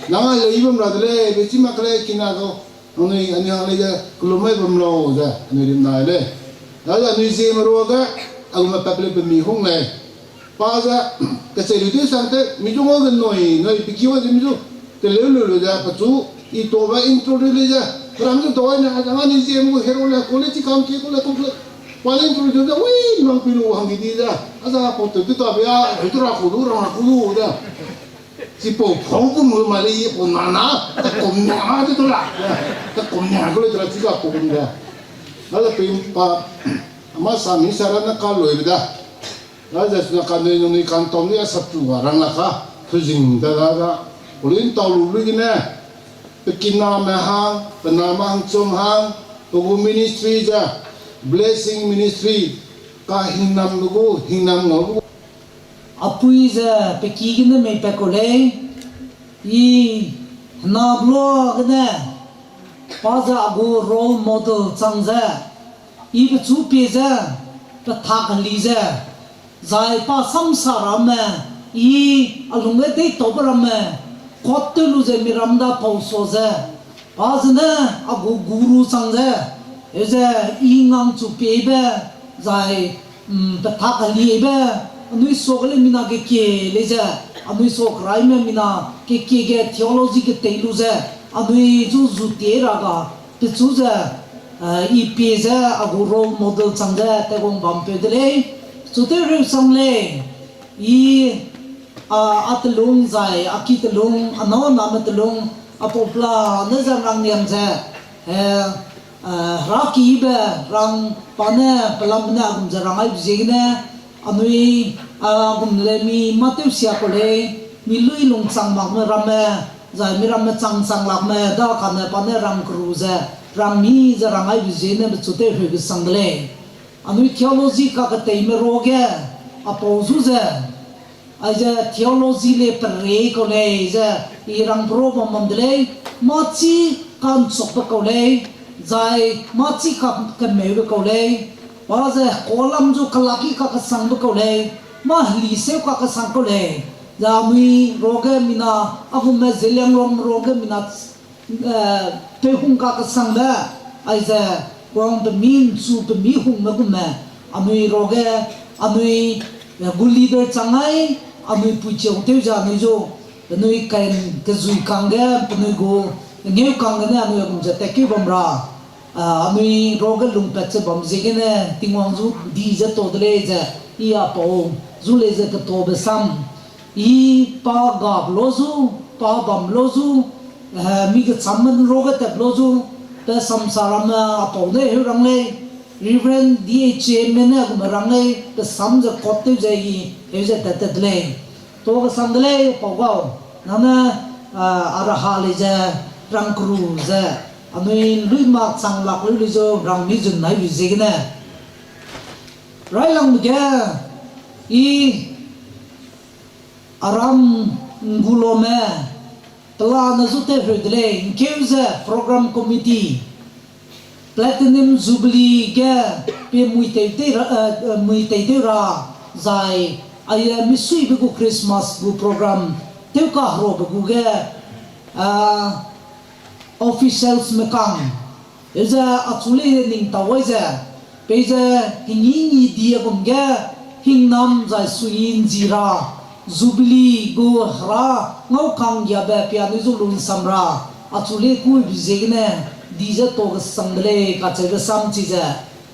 Nang a lei bam ra de lei, be chi mak lei kina gau, nangnui anui hang lei ze kelum mai bam lau ze anui rim nai lei. Daze anui ziemme ruage, agume pat lei pe mi hung lei. Pa ze, kechei lu tew sang te, mi zu ngau ze nui, nui pe ki wa ze mi zu, teleu lu lu ze, pechu, i taube introduce lei ze, peram zu tau ne, a zang anui ziemme gu hero le, college kam ke, college kam ke, pa ne introduce ze, ui, nang pui lu hang di di ze, a za pau tew tew ta be a, heu tu ra ku du, rang ra ku du ze. Chipau phau kum gu ma lei, pau na na, ta kum nia ma te tu la, ta kum nia gu lei tu la, chi ga pau kum da. Daze pe pa, ama sa mi sa ra na ka lui be da. Daze suna kanui nangnui kantau ni a sap chu ga rang la ka, pezing da da da. Pau lin tau lu lu gene, pe kiname hang, pe name hang chum hang, pe gu ministry ze, blessing ministry, kahingnambe gu, hingnam ngau gu. Apui ze pe ki gene mei pat kau lei, i hena blo gene, pa ze a gu role model chang ze, i pechu pie ze, pe thak heli ze, zai pa samsa ramme, i a lungge deitaube ramme, kot tew lu ze miram da pau sa ze, pa zene a gu guru chang ze, heu ze i ngangchu piebe, zai, mm, pe thak helibe, anui sa ge lei mina kekie lei ze, anui sa keraime mina kekie ge theology ketei lu ze, anui zu zu tie ra ga, pechu ze, eh, i pie ze a gu role model chang ze tegang bampeu de lei, pechu tew reu sang lei, i, a, a telung zai, a ki telung, a nâu name telung, a pau pela ne ze rang niam ze, eh, eh, herakibe rang pa ne, pelam ne a gum ze rang aibe ziegene, anui, a gum le mi mâ tew sia kau lei, mi lui lungchang makme ramme, zai mi ramme chang chang lakme, da kane pa ne rang keru ze, rang mi ze rang aibe ziegene pechu tew reu kesang de lei. Anui theology kaketeime ruage, a pau zu ze, aize theology le pere kau lei ze, i rang pro bam bam de lei, mâ chi ka'nchukbe kau lei, zai mâ chi ka kemeube kau lei, pa ze kolam zu kelaki kakesangbe kau lei, mâ heli seu kakesang kau lei, ze anui ruage mina, a gume Zeliangrong ruage mina, eh, pehung kakesangbe, aize, kuang pemi nchu pemi hungme gume, anui ruage, anui, eh, gu leader chang ai, anui puichiang tew ze anui zu, penui kai kezui kangge, penui gu, ngeu kangge ne anui a gum ze tatkeu bam ra, ah, anui ruage lungpat ze bam ziegene, Tingwang zu di ze ta de lei ze, i a pau, zu lei ze ketabe sam, i pa gabe lau zu, pa bam lau zu, eh, mi kechamme ruage tat lau zu, pe samsa ramme a pau ne heu rang lei, Reverend D H A me ne a gume rang lei, pe sam ze kot tew ze i, heu ze tat tat de lei. Ta kesang de lei pau gau, nane, ah, a raha lei ze, rang keru ze, anui lui mak chang lak lu lu zu rang mi zun nai lu ziegene. Railangbe ge, i, aram ngulome, pelane zu tew reu de lei, ngkeu ze program committee, Platinum Jubilee ge pe mui tei tei ra, eh, mui tei tew ra, zai, aye misuibe gu Christmas gu program, tew kaherobe gu ge, ah, officials me kang, heu ze achu lei ning tau ai ze, peize hingngi ngi di a gum ge, hingnam zai sui nzi ra, Jubilee gu hera ngau kanggiabe pe anui zu lungsam ra, achu lei kuibe ziegene, di ze ta kesang de lei kacheube sam chize,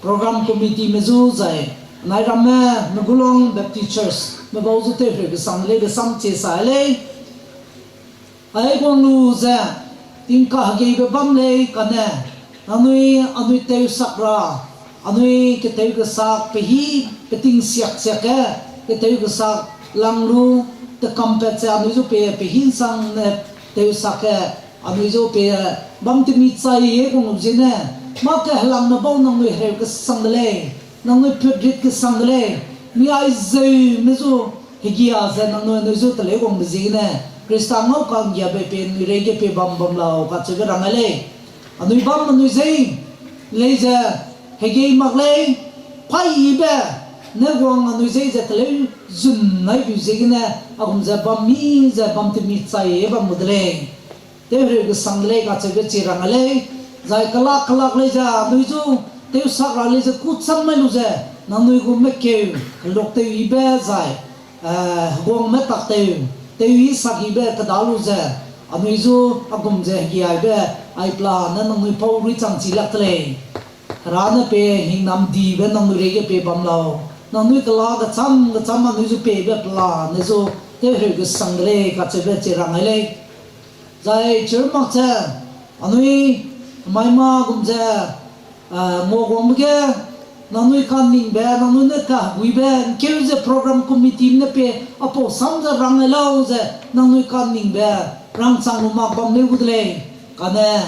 program committee me zu zai, nai ramme, Megulong Baptist Church me bau zu tew reu kesang de lei be sam chie sa lei. Aiguang lu ze, tingkahegeibe bam lei kane, nangnui anui tewsak ra, anui ketew kesak pehî, peting siak siak ge, ketew kesak lang lu, tekam pat ze anui zu pe, pehî nsangne tewsak ge, anui zu pe, bam temi chai e kung ziene, mâ kehelangme bau nangnui hereu kesang de lei, nangnui putrit kesang de lei, Mi aizeume zu, hegia ze nangnui anui zu teleu wangbe ziegene, Khrista ngau ka'nggiabe pei anui reige pei bam bam lau kacheube rang ai lei. Anui bam anui zei, lei ze, hegei mak lei, paiyibe, ne wang anui zei ze teleu zun nai bi ziegene, a gum ze bam mi ze bam temi chai bam gu de lei. Tewhereu kesang de lei kacheube chi rang ai lei, zai kelak kelak lei ze anui zu, tewsak ra lei ze kû cham mai lu ze, nangnui gu mekeu, keluk tew yibe zai, eh, heguangme tak tew, tew yi sak yibe keda lu ze, anui zu a gum ze hegiaibe, ai pelane nangnui pau rui chang chi lak de lei. Hera ne pei hingnam dibe nangnui reige pei bam lau. Nangnui kela kecham kecham anui zu peibe pelane zu, tewhereu kesang de lei kacheube chi rang ai lei. Zai chirmak ze, anui mai mâ gum ze, eh, nguaguangbe ge, nangnui kaningbe, nangnui ne kaheguibe, ’ngkeu ze program committee ne pei, apau sam ze rang ai lau ze, nangnui kaningbe, rangchang lu mak bam leu gu de lei. Kane,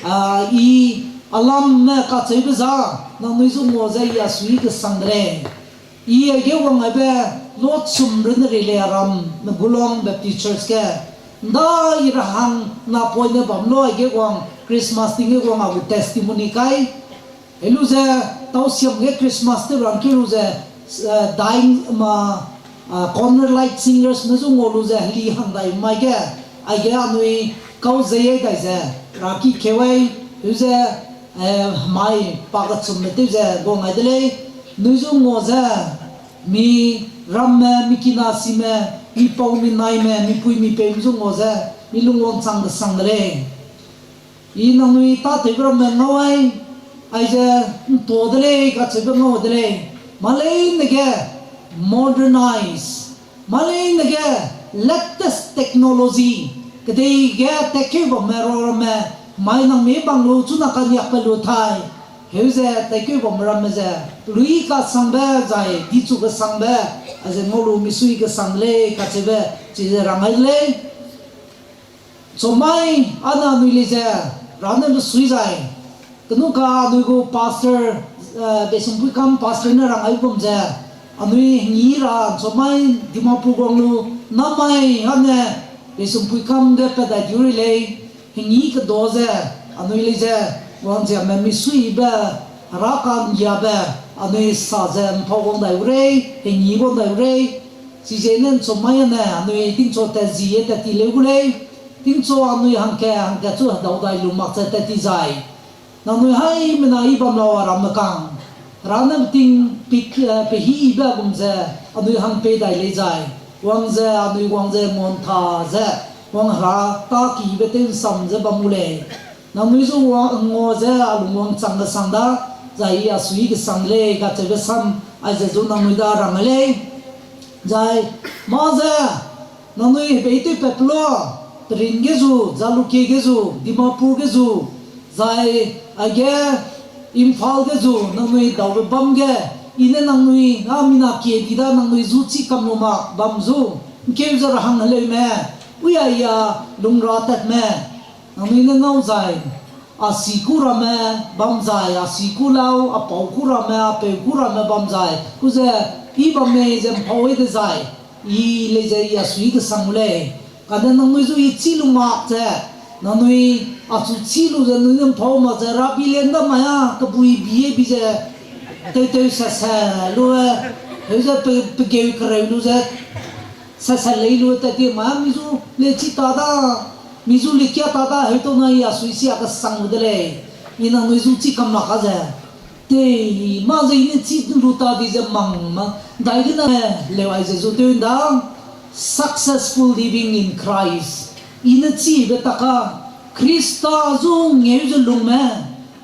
ah, i alamme kacheube za, nangnui zu ngua ze i a sui kesang de lei. I aige wang aibe, lot sum runne rei lei aram, me Gulong Baptist Church ge. ’Nda i ra hang napoine bam lu aige wang, Christmas ting ge wang a gu testimony kai. Helu ze, tausiam ge Christmas tew rangkeu lu ze, eh, dying ma, ah, Corner Light Singers me zu ngua lu ze, heli hang dai mai ge, aige anui kau zei dai ze, raki keu ai, heu ze, eh, mai pa kechumme tew ze guang ai de lei, nui zu ngua ze, mi ramme, mi kinasime, mi pau mi naime, mi pui mi peu zu ngua ze, mi lungwang chang kesang de lei. I nangnui tâtewbe ramme ngau ai, aize ’ntua de lei kacheube ngau de lei. Mâ leine ge modernize, mâ leine ge latest technology, kedei ge tatkeu bamme ra ramme, mai nang mi bang lu chuna kaniakbe lu tai, heu ze tatkeu bamme ramme ze, pelui kasangbe zai dichu kesangbe, aize ngau lu misui kesang de lei kacheube, chize rang ai de lei. Chomai, ane anui lei ze, rane lu sui zai. Kenu ka anui gu pastor, eh, Beisumpuikam pastor ne rang ai gum ze, anui hengî ra chomai Dimapur guang lu, namai ane Beisumpuikam ge pat dai diu rei lei, hengî kedu ze, anui lei ze, wangziamme misuibe, Hera ka'nggiabe, anui sa ze ’mpau wang dai u rei, hengî wang dai u rei, chize ne ’nchomai ane, anui tingchu tat zi e tat ti leu gu lei, tingchu anui hangke, hangke chu hedau dai lu mak ze tat ti zai. Nangnui haimena i bam lau a ramme kang. Hera ne beting pik, eh, pehîbe gum ze, anui hang pei dai lei zai. Wang ze, anui wang ze, nguantha ze, wang Hera tâ kibe tew ’nsam ze bam gu lei. Nangnui zu wang ngua ze, a lungwang chang kesang da, zai i a sui kesang lei, kacheube sam, aize zu nangnui da rang lei. Zai, mâ ze, nangnui hebei tewpat pe la, Terin ge zu, Jalukie ge zu, Dimapur ge zu, zai, aige, Imphal ge zu, nangnui daube bam ge, i ne nangnui, a mina kie di da nangnui zu chî kam lu mak bam zu, ’ngkeu ze ra hang heleume, ui a i a lungra tatme, nangnui ne ngau zai, a si ku ramme bam zai, a si ku lau, a pau ku ramme, a peu ku ramme bam zai, ku ze, i bam mei ze ’mpau e dezai, i lei ze i a sui kesang gu lei. Kane nangnui zu i chî lu mak ze, nangnui achu chî lu ze nui ne ’mpau mak ze, rabi le ’nda mai a, kebui bi e bi ze, tew tew sese lu e, heu ze pe, pegeu kereu lu ze, sese lei lu e tat ti mai a, mi zu le chî ta da, mi zu le kia ta da, heu tau na i a sui si a kesang gu de lei. I nangnui zu chî kam lak a ze. Tei, mâ ze i ne chî lu ta di ze mang ma, dai dina leu aize zu tew ’nda, successful living in Christ. I ne chîbe tak a, Khrista zu ngeu ze lungme,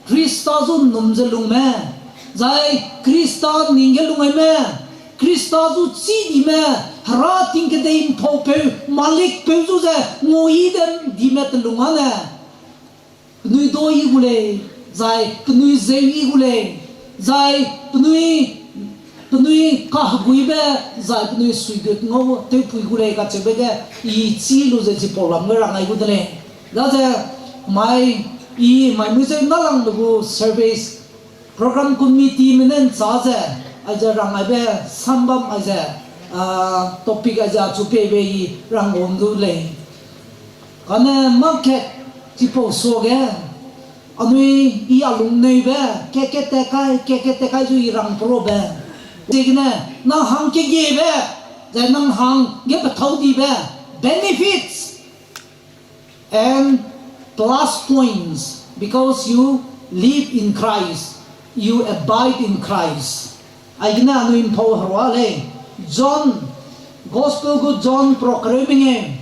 Khrista zu ’nnum ze lungme, zai Khrista ning ge lungaime, Khrista zu chî dime, Hera ting kedei ’mpaupeu, malikpeu zu ze ngui de dime telung â ne, penui dui gu lei, zai penui zeu gu lei, zai penui, penui kaheguibe, zai penui suigut ngau tewpui gu lei kacheube ge, i chî lu ze chipau lam ge rang ai gu de lei. Daze, mai, i mai mui ze nalangbe gu service, program committeeme ne ’nchâ ze, Aize rang aibe sambam aize, ah, topic aize achu peibe i rang wang du lei. Kane market chipau suage, anui i a lung neibe, ke ke te kai, ke ke te kai zu i rang probe. Ziegene, nang hang kegiebe, zai nang hangge pethâu dibe, benefits and plus points, because you live in Christ, you abide in Christ. Aigene anui mpau herua lei, John, Gospel gu John pro kereu mengeu,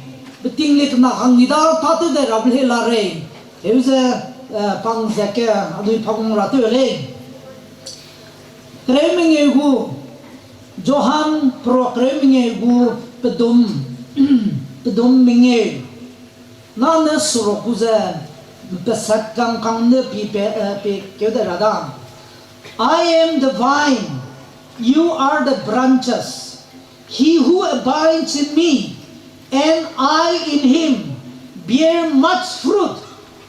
beting le kena hang ni da tâtew dai rabe lei la rei. Heu ze, eh, pang ze ke anui pang ra tew lei. Kereu mengeu gu, Johan pro kereu mengeu gu pedum, pedum mengeu. Nane seruk gu ze, peset kangkang ne pi pe, eh, pi keu de ra da. I am the vine, you are the branches. He who abides in me, and I in him, bear much fruit,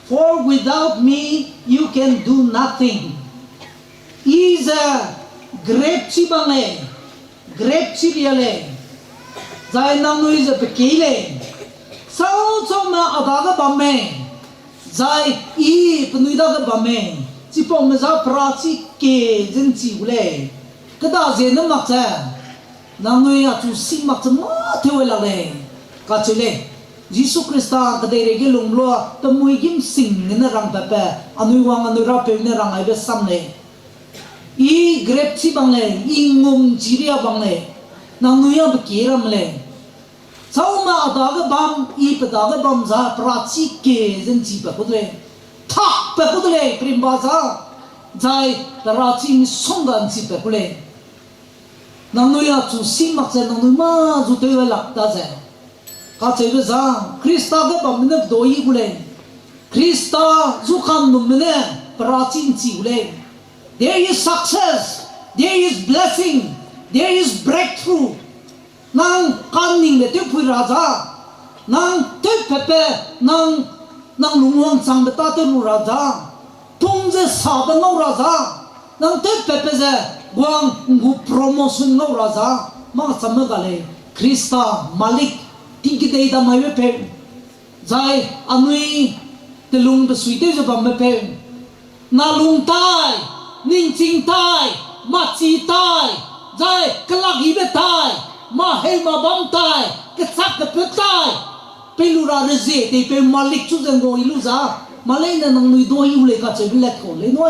for without me you can do nothing. I ze grape chi bang lei, grape chi ria lei, zai nangnui ze pekei lei, sau chaume a dage bam mei, zai i penui dage bam mei, chipaume za perachi kie ze nchi gu lei, keda ziene mak ze, nangnui achu si mak ze mâ tew lak lei, kacheu lei. Jisu Khrista kedeireige lung lua pe mui gîm sing gene rang patbe, anui wang anui Rapeu ne rang aibe sam lei. I grape chi bang lei, i ngum chi ria bang lei, nangnui a pe kie ram lei. Chaume a dage bam, i pe dage bam za perachi kie ze nchi pa ku de lei. Thak pa ku de lei, perimba za. Zai perachi misongga nchi pa ku lei. Nangnui achu si mak ze nangnui mâ zu tew lak da ze, kacheube za, Khrista ge bamme ne doi gu lei. Khrista zu kannumme ne perachi nchi gu lei. There is success, there is blessing, there is breakthrough. Nang kaningbe tewpui ra za, nang tewpatpe, nang, nang lungwangchangbe tâtew lu ra za, pung ze sabe ngau ra za, nang tewpatpe ze guang gu promotion ngau ra za, mâ chamme ga lei, Khrista, Malik, tingkedei da maibe peu, zai anui telungbe suitew ze bamme peu, nalung tai, ningching tai, machi tai, zai kelak yibe tai, mâ heu mâ bam tai, kechak kepeu tai, pei lu ra rezie teipeu Malik chu ze ngau i lu za, mâ leine nangnui doi gu lei kacheube le kau lei nui.